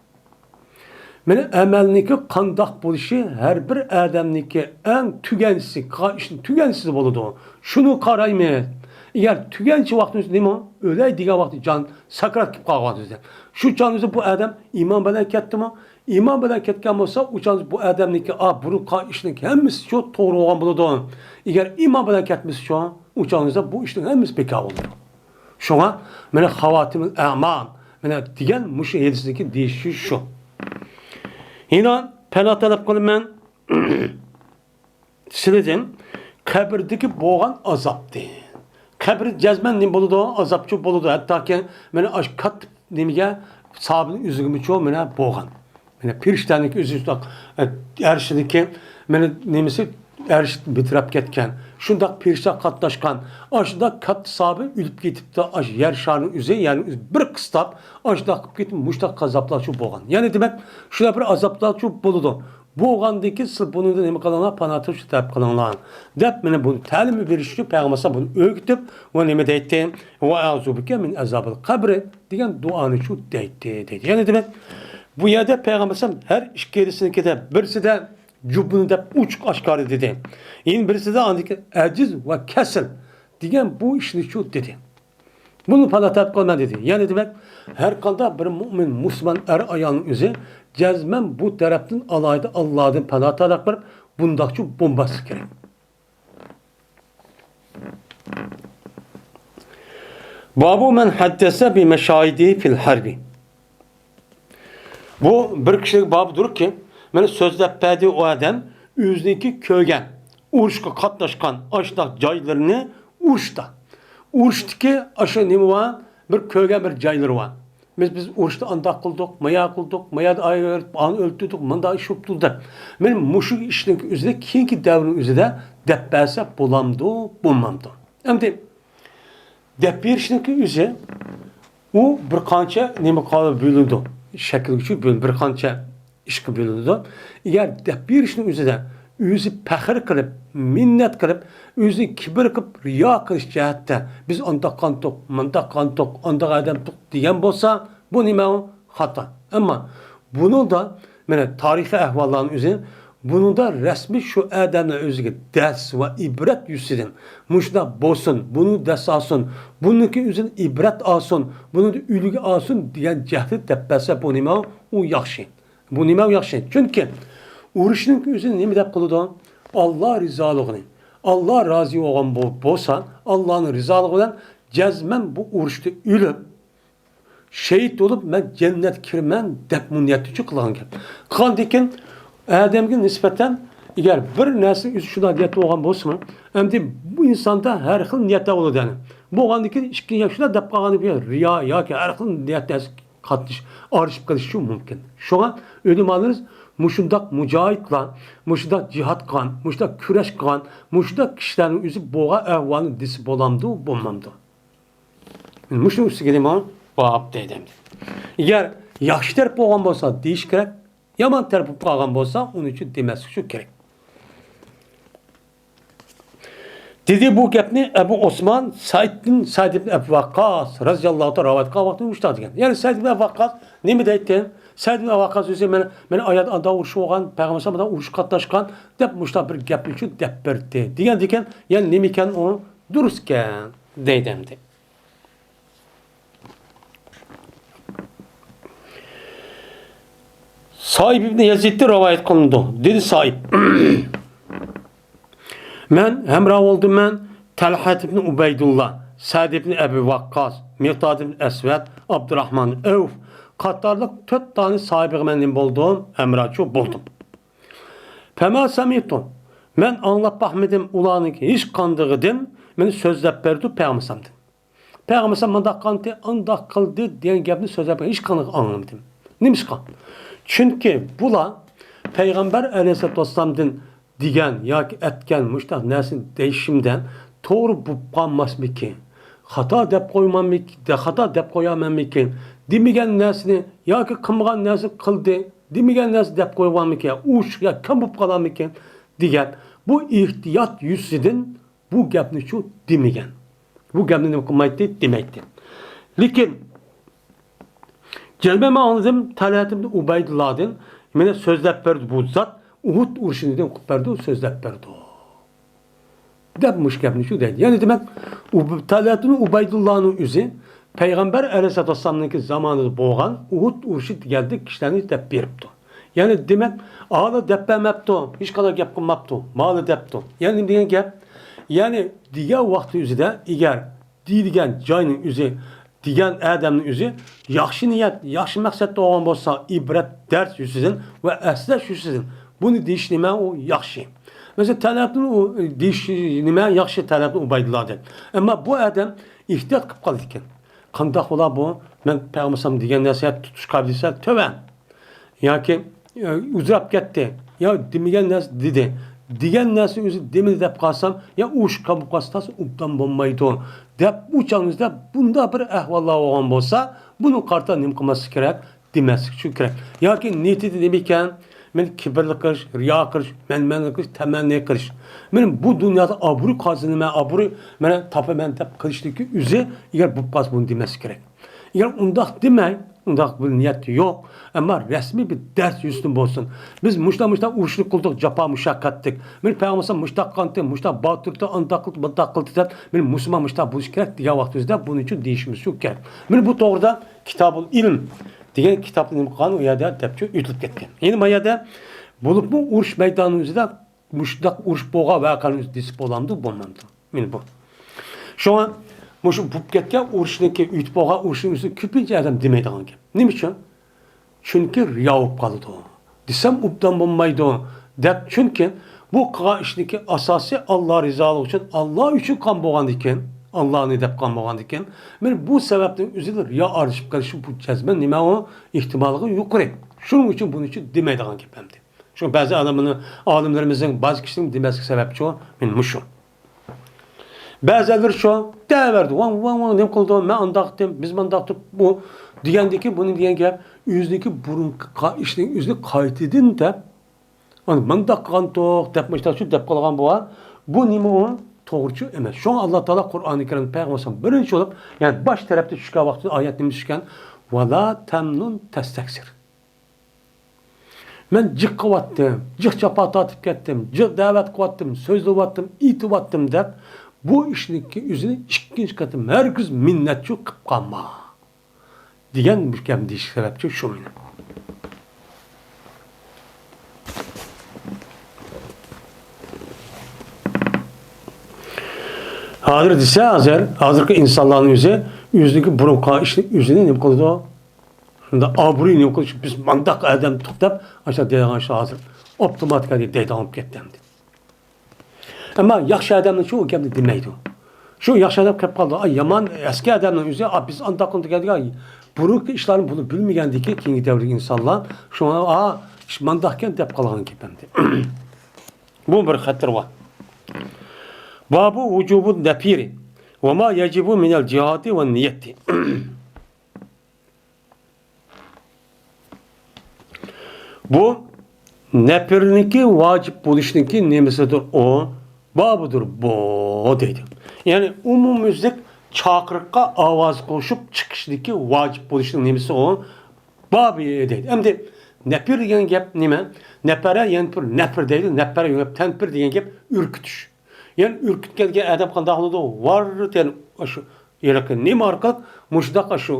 مانا ئەمەلنىڭكى قانداق بولۇشى ھەر بىر ئادەمنىڭكى ئەڭ تۈگەنچىسى، قىلغان ئىشنىڭ تۈگەنچىسى بولىدۇ. شۇنى قارايمىز. ئەگەر تۈگەنچە ۋاقتىمىز نېمە؟ ئۆلەي دېگەن ۋاقتى جان ساكرات كېلىپ قالغان ۋاقتىمىزدا. شۇ چاغىمىزدا بۇ ئادەم ئىمان بىلەن كەتتىمۇ؟ ئىمان بىلەن كەتكەن بولسا، ئۇ چاغدا بۇ ئادەمنىڭكى، ئا، بۇرۇن قىلغان ئىشنىڭ ھەممىسى شۇ توغرا بولغان بولىدۇ. ئەگەر ئىمان بىلەن كەتمىسە شۇ، ئۇ چاغدا بۇ ئىشنىڭ ھەممىسى بىكار بولىدۇ. شۇڭا مانا خاۋاتىمۇل ئەمال، مانا دېگەن مۇشۇ ھەدىستىكى دېيىشى شۇ. يەنە پەنا تەلەپ قىلىمەن سىلىدىن قەبرىدىكى بولغان ئازابتىن. قەبرە جەزمەن نېمە بولىدۇ؟ ئازابچۇ بولىدۇ. ھەتتاكى مانا ئاشۇ كاتتا نېمىگە، سابىنىڭ ئۆزىگىمۇچۇ مانا بولغان. مانا پىرىشتەنىڭكى ئۆزى شۇنداق، ئە، ئەرشىنىڭكى مانا نېمىسى، ئەرش بىتراپ كەتكەن. شۇنداق پىرىشتە قاتناشقان. ئاشۇنداق كاتتا سابى ئۆلۈپ كېتىپتۇ. ئاشۇ يەر شارىنىڭ ئۆزى، يەرنىڭ ئۆزى بىر قىستاپ، ئاشۇنداق قىلىپ كېتىپ، مۇشۇنداق ئازابلارچۇ بولغان. يەنى دېمەك، شۇنداق بىر ئازابلارچۇ بولىدۇ. بولغاندىن كېيىن سىز بۇنىڭدىن نېمە قىلىڭلار؟ پانا تېپىش تەلەپ قىلىڭلار، دەپ مانا بۇنى تەلىم بېرىشكە پەيغەمبەر ئەلەيھىسسالام بۇنى ئۆگىتىپ، ۋە نېمە دەيتتى؟ ۋە ئەئۇزۇ بىكە مىن ئەزابىل قەبرى دېگەن دۇئانىچۇ دەيتتى، دەيدۇ. يەنى دېمەك، بۇ يەردە پەيغەمبەر ئەلەيھىسسالام ھەر ئىككىلىسىنىڭكىدە بىرسىدە جۇبنى دەپ ئوچۇق ئاشكارا دېدى. يەنە بىرسىدە ئاندىكى ئەجىز ۋە كەسىل دېگەن بۇ ئىشنىچۇ دېدى. بۇنى پانا تەلەپ قىلىمەن دېدى. يەنى دېمەك، ھەر قانداق بىر مۆمىن، مۇسۇلمان ئەر ئايالنىڭ ئۆزى جەزمەن بۇ تەرەپتىن ئالاھىدە ئاللادىن پانا تەلەپ قىلىپ، بۇنداقچۇ بولماسلىقى كېرەك. بابۇ مەن ھەددەسە بىمەشاھىدى فىل ھەربى. بۇ بىر كىشىلىك بابىدۇركى، مانا سۆزلەپ بەردى ئۇ ئادەم ئۆزىنىڭكى كۆرگەن ئۇرۇشقا قاتناشقان ئاشۇنداق جايلىرىنى، ئۇرۇشتا، ئۇرۇشتىكى ئاشۇ نېمە بار، بىر كۆرگەن بىر جايلىرى بار. بىز، بىز ئۇرۇشتا ئانداق قىلدۇق، مايا قىلدۇق، مايا ئانى ئۆلتۈردۇق، مۇنداق ئىش بوپتۇ دەپ. مانا مۇشۇ ئىشنىڭ ئۆزىدە، كېيىنكى دەۋرنىڭ ئۆزىدە دەپ بەرسە بولامدۇ، بولمامدۇ؟ ئەمدى دەپ بېرىشنىڭكى ئۆزى، ئۇ بىر قانچە نېمە قىلىپ بۆلۈنىدۇ. شەكىل ئۈچۈن بۆلۈنىدۇ، بىر قانچە ئىشقا بۆلۈنىدۇ. ئەگەر دەپ بېرىشنىڭ ئۆزىدە ئۆزى پەخىر قىلىپ، مىننەت قىلىپ، ئۆزىنى كىبىر قىلىپ، رىيا قىلىش جەھەتتە، بىز ئانداق قانتۇق، مۇنداق قانتۇق، ئانداق ئادەمتۇق دېگەن بولسا، بۇ نېمە ئۇ؟ خاتا. ئەمما بۇنىڭدا، مانا، تارىخىي ئەھۋاللارنىڭ ئۆزى، بۇنىڭدا رەسمىي شۇ ئادەمنىڭ ئۆزىگە دەرس ۋە ئىبرەت يۈزىسىدىن، مۇشۇنداق بولسۇن، بۇنى دەرس ئالسۇن، بۇنىڭكى ئۆزىدىن ئىبرەت ئالسۇن، بۇنىڭدىن ئۈلگە ئالسۇن دېگەن جەھەتتە دەپ بەرسە، بۇ نېمە؟ ئۇ ياخشى. بۇ نېمە ياخشى؟ چۈنكى ئۇرۇشنىڭ ئۆزى نېمە دەپ قىلىدۇ؟ ئاللا رىزالىقىنى، ئاللا رازى بولغان بو-، بولسا، ئاللانىڭ رىزالىقى بىلەن جەزمەن بۇ ئۇرۇشتا ئۆلۈپ، شېھىت بولۇپ، مەن جەننەتكە كىرىمەن دەپ بۇ نىيەتتىچۇ قىلغان گەپ. قىلغاندىن كېيىن ئادەمگە نىسبەتەن، ئەگەر بىر نەرسىنىڭ ئۆزى شۇنداق نىيەتتە بولغان بولسىمۇ، ئەمدى بۇ ئىنساندا ھەر خىل نىيەتلەر بولىدۇ، يەنى. بولغاندىن كېيىن ئىككى ياق شۇنداق دەپ قالغاندىن كېيىن رىيا ياكى ھەر خىل نىيەت نەرسە قاتنىشىپ، ئارىلىشىپ قېلىشى مۇمكىن. شۇڭا ئۆلىمالىرىمىز مۇشۇنداق مۇجاھىدلار، مۇشۇنداق جىھاد قىلغان، مۇشۇنداق كۈرەش قىلغان، مۇشۇنداق كىشىلەرنىڭ ئۆزى بولغان ئەھۋالنى دېسە بولامدۇ، بولمامدۇ؟ مۇشۇنىڭ ئۈستىگە نېمە؟ باب دەيدۇ ئەمدى. ئەگەر ياخشى تەرەپ بولغان بولسا دېيىش كېرەك، يامان تەرەپ بولۇپ قالغان بولسا ئۇنى ئۈچۈن دېمەسلىك شۇ كېرەك. دېدى بۇ گەپنى ئەبۇ ئوسمان سەئىدتىن، سەئىد ئىبن ئەبى ۋەققاس رەزىياللاھۇ تائالا رىۋايەت قىلغان ۋاقتىدا مۇشۇنداق دېگەن. يەنى سەئىد ئىبن ئەبى ۋەققاس نېمە دەيتتى؟ سەئىد ئىبن ئەبى ۋەققاس ئۆزى مانا، مانا ئايەت ئاندا ئۇرۇش بولغان، پەيغەمبەر مانا ئۇرۇشقا قاتناشقان دەپ مۇشۇنداق بىر گەپنى شۇ دەپ بەردى دېگەندىكىن، يەنى نېمىكەن ئۇ؟ دۇرۇسكەن دەيدۇ ئەمدى. سائىب ئىبن يەزىدتىن رىۋايەت قىلىنىدۇ. دېدى سائىب، مەن ھەمراھ بولدۇم، مەن تەلھەت ئىبن ئۇبەيدۇللا، سەئد ئىبن ئەبى ۋەققاس، مىقداد ئىبن ئەسۋەد، ئابدۇراھمان ئەۋف قاتارلىق تۆت دانە ساھابىغا مەن نېمە بولدۇم؟ ھەمراھچۇ بولدۇم. فەما سەمىئتۇ، مەن ئاڭلاپ باقمىدىم ئۇلارنىڭ ھېچقاندىقىدىن مېنى سۆزلەپ بەردى پەيغەمبەر ئەلەيھىسسالامدىن. پەيغەمبەر ئەلەيھىسسالام مۇنداق قىلدى، ئانداق قىلدى دېگەن گەپنى سۆزلەپ ھېچقانداق ئاڭلىمىدىم. نېمىشقا؟ چۈنكى بۇلار پەيغەمبەر ئەلەيھىسسالاتۇ ۋەسسالامدىن دېگەن ياكى ئەتكەن مۇشۇنداق نەرسىنى دېيىشىمدە توغرا بولۇپ قالماسمىكىن؟ خاتا دەپ قويماممىكىن؟ خاتا دەپ قويامەنمىكىن؟ دېمىگەن نەرسىنى ياكى قىلمىغان نەرسىنى قىلدى، دېمىگەن نەرسە دەپ قويۇۋالمىكىن؟ ئۇرۇش يا كەم بولۇپ قالامىكىن؟ دېگەن بۇ ئېھتىيات يۈزىسىدىن بۇ گەپنىچۇ دېمىگەن. بۇ گەپنى نېمە قىلمايتتى؟ دېمەيتتى. لېكىن جەزمەن مەن ئاڭلىدىم تەلھەت ئىبن ئۇبەيدۇللادىن، مانا سۆزلەپ بەردى بۇ زات، ئۇھۇد ئۇرۇشىنى دېدى، قىلىپ بەردى، سۆزلەپ بەردى. دەپ مۇشۇ گەپنى شۇ دەيدۇ. يەنى دېمەك، ئۇ تەلھەتۇن ئۇبەيدۇللانىڭ ئۆزى پەيغەمبەر ئەلەيھىسسالاتۇ ۋەسسالامنىڭكى زامانىدا بولغان ئۇھۇد ئۇرۇشى دېگەندەك كىشىلەرنى دەپ بېرىپتۇ. يەنى دېمەك، ھالا دەپ بەرمەپتۇ، ھېچقانداق گەپ قىلماپتۇ، مالا دەپتۇ. يەنى نېمە دېگەن گەپ؟ يەنى دېگەن ۋاقتى ئۆزىدە ئەگەر دېيىلگەن جاينىڭ ئۆزى، دېگەن ئادەمنىڭ ئۆزى ياخشى نىيەت، ياخشى مەقسەتتە بولغان بولسا، ئىبرەت، دەرس يۈزىسىدىن ۋە ئەسلەش يۈزىسىدىن بۇنى دېيىش نېمە ئۇ ياخشى. مەسىلەن، تەلەپنى ئۇ دېيىش نېمە ياخشى، تەلەپنى ئۇبەيدۇللا دەپ. ئەمما بۇ ئادەم ئېھتىيات قىلىپ قالىدىكەن. قانداق بولا بۇ؟ مەن پەيغەمبەر دېگەن نەسىھەت تۇتۇش قابىلىيىتى تۆۋەن. ياكى، ئە، ئۇزراپ كەتتى. يا دېمىگەن نەرسە دېدى. دېگەن نەرسە ئۆزى دېمىدى دەپ قالسام، يا ئۇرۇشقا بولۇپ قالسا تاسا ئوبدان بولمايدۇ. دەپ ئۇ چاغىمىزدا بۇنداق بىر ئەھۋاللار بولغان بولسا، بۇنىڭغا قارىتا نېمە قىلماسلىق كېرەك؟ دېمەسلىك شۇ كېرەك. ياكى نىيىتى نېمە ئىكەن؟ مەن كىبىرلىك قىلىش، رىيا قىلىش، مەنمەنلىك قىلىش، تەمەننى قىلىش. مەن بۇ دۇنيادا ئابرۇي قازىنىمەن، ئابرۇي مانا تاپىمەن دەپ قىلىشلىكى ئۆزى ئەگەر بولۇپ قالسا بۇنى دېمەسلىك كېرەك. ئەگەر ئۇنداق دېمەي، ئۇنداق بىر نىيەت يوق. ئەمما رەسمىي بىر دەرس يۈزىسىدىن بولسۇن. بىز مۇشۇنداق، مۇشۇنداق ئۇرۇشنى قىلدۇق، جاپا مۇشەققەتلىك. مېنىڭ پەيغەمبەر مۇشۇنداق قىلغانتى، مۇشۇنداق باتۇرتى، ئانداق قىلدى، بۇنداق قىلدى دەپ، مېنىڭ مۇسۇلمان مۇشۇنداق بولۇشى كېرەك دېگەن ۋاقتىمىزدا بۇنىڭ ئۈچۈن دېيىشىمىز شۇ كېرەك. مېنىڭ بۇ توغرىدا كىتابۇل ئىلم دېگەن كىتابتا نېمە قىلغان ئۇ يەردە دەپچۇ ئۆتۈلۈپ كەتكەن. يەنى ما يەردە بولۇپمۇ ئۇرۇش مەيدانى ئۆزىدە مۇشۇنداق ئۇرۇش بولغان ۋەقەنى دېسە بولامدۇ، بولمامدۇ؟ مانا بۇ. شۇڭا مۇشۇ بولۇپ كەتكەن ئۇرۇشنىڭكى، ئۆتۈپ بولغان ئۇرۇشنىڭ ئۈستىدە كۆپىنچە ئادەم دېمەيدىغان گەپ. نېمە ئۈچۈن؟ چۈنكى رىيا بولۇپ قالىدۇ. دېسەم ئوبدان بولمايدۇ دەپ، چۈنكى بۇ قىلغان ئىشنىڭكى ئاساسى ئاللا رىزالىقى ئۈچۈن، ئاللا ئۈچۈن قىلغان بولغاندىكىن، ئاللانى دەپ قىلغان بولغاندىكىن، مانا بۇ سەۋەبتىن ئۆزىدە رىيا ئارىلىشىپ قېلىشى بۇ جەزمەن نېمە ئۇ؟ ئېھتىماللىقى يۇقىرى. شۇنىڭ ئۈچۈن بۇنىڭ ئۈچۈن دېمەيدىغان گەپ ئەمدى. شۇڭا بەزى ئالىملارنى، ئالىملىرىمىزنىڭ بەزى كىشىلەرنىڭ دېمەسلىك سەۋەبچۇ مانا مۇشۇ. بەزىلىرى شۇ دەۋەردى، ۋاڭ، ۋاڭ، ۋاڭ، نېمە قىلدى، مەن ئانداق قىلدىم، بىز مانداق تۇرۇپ، بۇ دېگەندىكى، بۇنى دېگەن گەپ، ئۆزىنىڭكى بۇرۇنقى قا-، ئىشنىڭ ئۆزىنى قايتىدىن دەپ، ئانا مانداق قىلغانتۇق دەپ، مۇشۇنداق شۇ دەپ قالغان بۇ. بۇ نېمە ئۇ؟ توغرىچۇ ئەمەس. شۇڭا ئاللا تائالا قۇرئانى كەرىمدە پەيغەمبەر بىرىنچى بولۇپ، يەنى باش تەرەپتە چۈشكەن ۋاقتىدا ئايەت نېمە چۈشكەن؟ ۋەلا تەمنۇن تەستەكسىر. مەن جىق قىلىۋاتتىم، جىق جاپا تارتىپ كەتتىم، جىق دەۋەت قىلىۋاتتىم، سۆزلىۋاتتىم، ئېيتىۋاتتىم دەپ، بۇ ئىشنىڭكى ئۆزىنى ئىككىنچى قېتىم ھەرگىز مىننەتچۇ قىلىپ قالما. دېگەن مۇشۇ گەپنى دېيىش سەۋەبچۇ شۇ مېنىڭ. ھازىر دېسە، ھازىر، ھازىرقى ئىنسانلارنىڭ ئۆزى، ئۆزىنىڭكى بۇرۇنقى ئىشنى ئۆزىنى نېمە قىلىدۇ؟ شۇنداق ئابرۇي نېمە قىلىش، بىز مانداق ئادەم تۇق دەپ، ئاشۇنداق دەيدىغان ئىش ھازىر ئاپتوماتىكا دەيدىغان بولۇپ كەتتى ئەمدى. ئەمما ياخشى ئادەمنىڭچۇ ئۇ گەپنى دېمەيدۇ. شۇ ياخشى ئادەم قېلىپ قالىدۇ. ئاي، يامان، ئەسكى ئادەمنىڭ ئۆزى، ئا، بىز ئانداق قىلدۇق دېگەن، بۇرۇنقى ئىشلارنى بۇنى بىلمىگەندىكىن، كېيىنكى دەۋردىكى ئىنسانلار، شۇڭا، ئا، ئىش مانداقكەن دەپ قالغان گەپ ئەمدى. بۇ بىر خەتىر بار. بابۇ ۋۇجۇبۇ نەپىرى ۋە ما يەجىبۇ مىنەل جىھادى ۋە نىيەتى. بۇ نەپىرنىڭكى ۋاجىپ بولۇشنىڭكى نېمىسىدۇر ئۇ؟ بابىدۇر بۇ دەيدۇ. يەنى ئومۇميۈزلۈك چاقىرىققا ئاۋاز قوشۇپ چىقىشنىڭكى ۋاجىپ بولۇشنىڭ نېمىسى ئۇ؟ بابى دەيدۇ. ئەمدى نەپىر دېگەن گەپ نېمە؟ نەپەرە، يەنپىر، نەپىر دەيدۇ. نەپەرە، يەنپىر، تەنپىر دېگەن گەپ ئۈركۈتۈش. يەنى ئۈركۈتكەن ئادەم قانداق بولىدۇ؟ ۋار دېگەن ئاشۇ ھېلىقى نېمە ئارقىلىق مۇشۇنداق ئاشۇ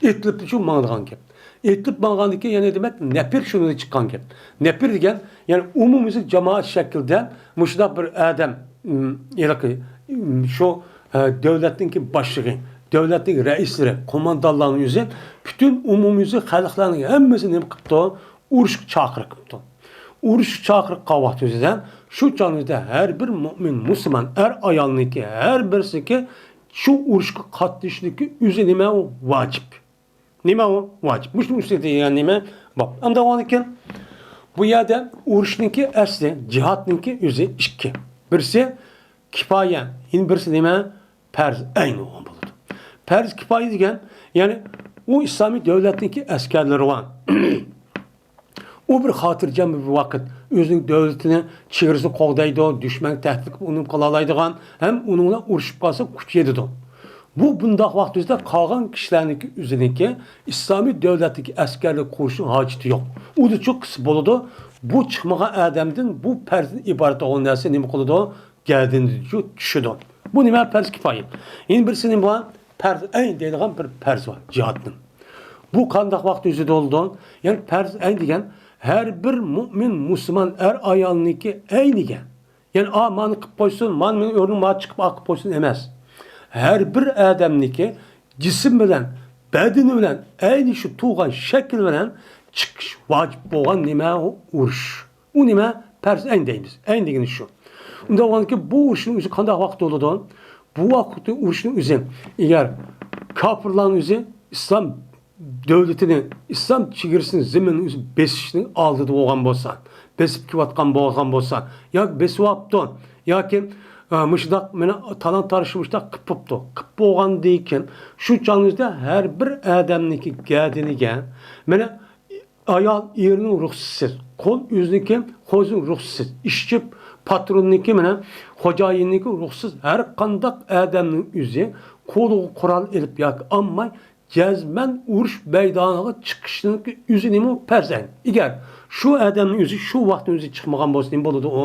ئېتىلىپچۇ ماڭىدىغان گەپ. ئېتىلىپ ماڭغاندىكىن يەنە دېمەك نەپىر شۇنىڭدىن چىققان گەپ. نەپىر دېگەن يەنى ئومۇميۈزلۈك جامائەت شەكلىدە مۇشۇنداق بىر ئادەم، م، ھېلىقى، م، شۇ، ھە، دۆلەتنىڭكى باشلىقى، دۆلەتنىڭ رەئىسلىرى، قوماندانلارنىڭ ئۆزى پۈتۈن ئومۇميۈزلۈك خەلقلەرنىڭ ھەممىسىنى نېمە قىپتۇ؟ ئۇرۇشقا چاقىرىپ قىپتۇ. ئۇرۇشقا چاقىرىپ قالغان ۋاقتىدا شۇ چاغدا ھەر بىر مۇئمىن، مۇسۇلمان، ئەر ئايالنىڭكى، ھەر بىرسىنىڭكى شۇ ئۇرۇشقا قاتنىشىشلىكى ئۆزى نېمە ئۇ؟ ۋاجىپ. نېمە ئۇ؟ ۋاجىپ. مۇشۇنىڭ ئۈستىگە دېگەن نېمە؟ باب. ئەمدى ئۇنىڭكىن بۇ يەردە ئۇرۇشنىڭكى ئەسلى، جىھادنىڭكى ئۆزى ئىككى. بىرسى كىپايە، يەنە بىرسى نېمە؟ پەرز ئەين بولغان بولىدۇ. پەرز كىپايە دېگەن، يەنى ئۇ ئىسلامىي دۆلەتنىڭكى ئەسكەرلىرى بار. ئۇ بىر خاتىرجەم بىر ۋاقىت، ئۆزىنىڭ دۆلىتىنى، چېگرىسىنى قوغدايدۇ، دۈشمەنگە تەھدىت قىلىپ ئۇنى قىلالايدىغان ھەم ئۇنىڭ بىلەن ئۇرۇشۇپ قالسا كۈچ يېتىدۇ. بۇ بۇنداق ۋاقىت يۈزىدە قالغان كىشىلەرنىڭكى ئۆزىنىڭكى ئىسلامىي دۆلەتتىكى ئەسكەرلىك قۇرۇشنىڭ ھاجىتى يوق. ئۇدا چوققىسى بولىدۇ. بۇ چىقمىغان ئادەمدىن بۇ پەرزدىن ئىبارەت بولغان نەرسە نېمە قىلىدۇ؟ گەدىنىدىن چۈشىدۇ. بۇ نېمە؟ پەرز كىپايە. يەنە بىرسى نېمە بار؟ پەرز ئەين دەيدىغان بىر پەرز بار، جىھادنىڭ. بۇ قانداق ۋاقىت يۈزىدە بولىدۇ؟ يەنى پەرز ئەين دېگەن ھەر بىر مۇئمىن مۇسۇلمان ئەر ئايالنىڭكى ئەينىگە. يەنى ئا مانى قىلىپ قويسۇن، مانا مېنىڭ ئورنۇم ما چىقىپ ئا قىلىپ قويسۇن ئەمەس. ھەر بىر ئادەمنىڭكى جىسىم بىلەن، بەدىنى بىلەن، ئەينى شۇ تۇغان شەكلى بىلەن چىقىش ۋاجىپ بولغان نېمە؟ ئۇ ئۇرۇش. ئۇ نېمە؟ پەرز ئەين دەيمىز. ئەين دېگىنى شۇ. ئۇنداق بولغاندىكىن بۇ ئۇرۇشنىڭ ئۆزى قانداق ۋاقىت بولىدۇ؟ بۇ ۋاقىتتا ئۇرۇشنىڭ ئۆزى، ئەگەر كاپىرلارنىڭ ئۆزى ئىسلام دۆلىتىنى، ئىسلام چېگرىسىنى، زېمىنىنى ئۆزى بېسىشنىڭ ئالدىدا بولغان بولسا، بېسىپ كېلىۋاتقان بولغان بولسا، ياكى بېسىۋاپتۇ، ياكى، ئە، مۇشۇنداق مېنى تالان تارىشى مۇشۇنداق قىلىپ بوپتۇ، قىلىپ بولغاندىن كېيىن شۇ چاغنىڭ ئۆزىدە ھەر بىر ئادەمنىڭكى گەدىنىگە مېنى ئايال ئېرىنىڭ رۇخسىتىسىز، قۇل ئۆزىنىڭكى، قوزىنىڭ رۇخسىتىسىز، ئىشچى پاتروننىڭكى مېنى خوجايىننىڭكى رۇخسىتىسىز ھەر قانداق ئادەمنىڭ ئۆزى قولىغا قورال ئېلىپ ياكى ئالماي جەزمەن ئۇرۇش مەيدانىغا چىقىشنىڭ ئۆزى نېمە؟ پەرز ئەين. ئەگەر شۇ ئادەمنىڭ ئۆزى شۇ ۋاقىتنىڭ ئۆزى چىقمىغان بولسا نېمە بولىدۇ ئۇ؟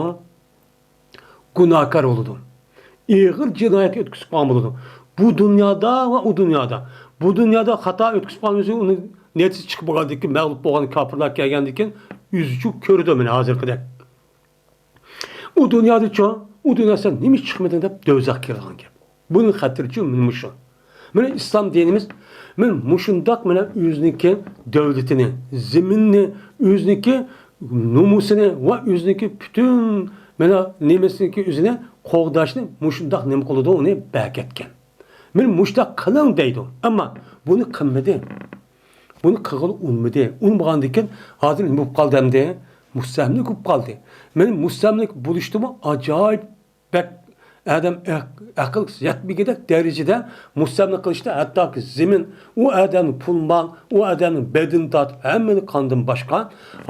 گۇناھكار بولىدۇ. ئېغىر جىنايەتكە ئۆتكۈزۈپ قويغان بولىدۇ. بۇ دۇنيادا ۋە ئۇ دۇنيادا. بۇ دۇنيادا خاتا ئۆتكۈزۈپ قويغان ئۆزى ئۇنى نەتىجىسى چىقىپ بولغاندىن كېيىن، مەغلۇپ بولغان كاپىرلار كەلگەندىن كېيىن ئۆزىچۇ كۆرىدۇ مېنى ھازىرقىدەك. ئۇ دۇنيادىچۇ، ئۇ دۇنيا سەن نېمە ئىش چىقمىدىڭ دەپ دۆزەخكە كىرىدىغان گەپ. بۇنىڭ خەتىرىچۇ مانا مۇشۇ. مانا ئىسلام دىنىمىز مانا مۇشۇنداق مانا ئۆزىنىڭكى دۆلىتىنى، زېمىنىنى، ئۆزىنىڭكى نومۇسىنى ۋە ئۆزىنىڭكى پۈتۈن مانا نېمىسىنىڭكى ئۆزىنى قوغداشنى مۇشۇنداق نېمە قىلىدۇ، ئۇنى بەكەتكەن. مانا مۇشۇنداق قىلىڭ دەيدۇ. ئەمما بۇنى قىلمىدى. بۇنى قىلغىلى ئۇنىمىدى. ئۇنىمىغاندىكىن ھازىر نېمە بولۇپ قالدى ئەمدى؟ مۇستەملىكە بولۇپ قالدى. مانا مۇستەملىكە بولۇشتىمۇ ئاجايىپ بەك ئادەم ئەق-، ئەقىل يەتمىگۈدەك دەرىجىدە مۇستەملىكە قىلىشتا ھەتتاكى زېمىن، ئۇ ئادەمنىڭ پۇل مال، ئۇ ئادەمنىڭ بەدىنىنى تارتىپ، ھەممىنى قاندىن باشقا،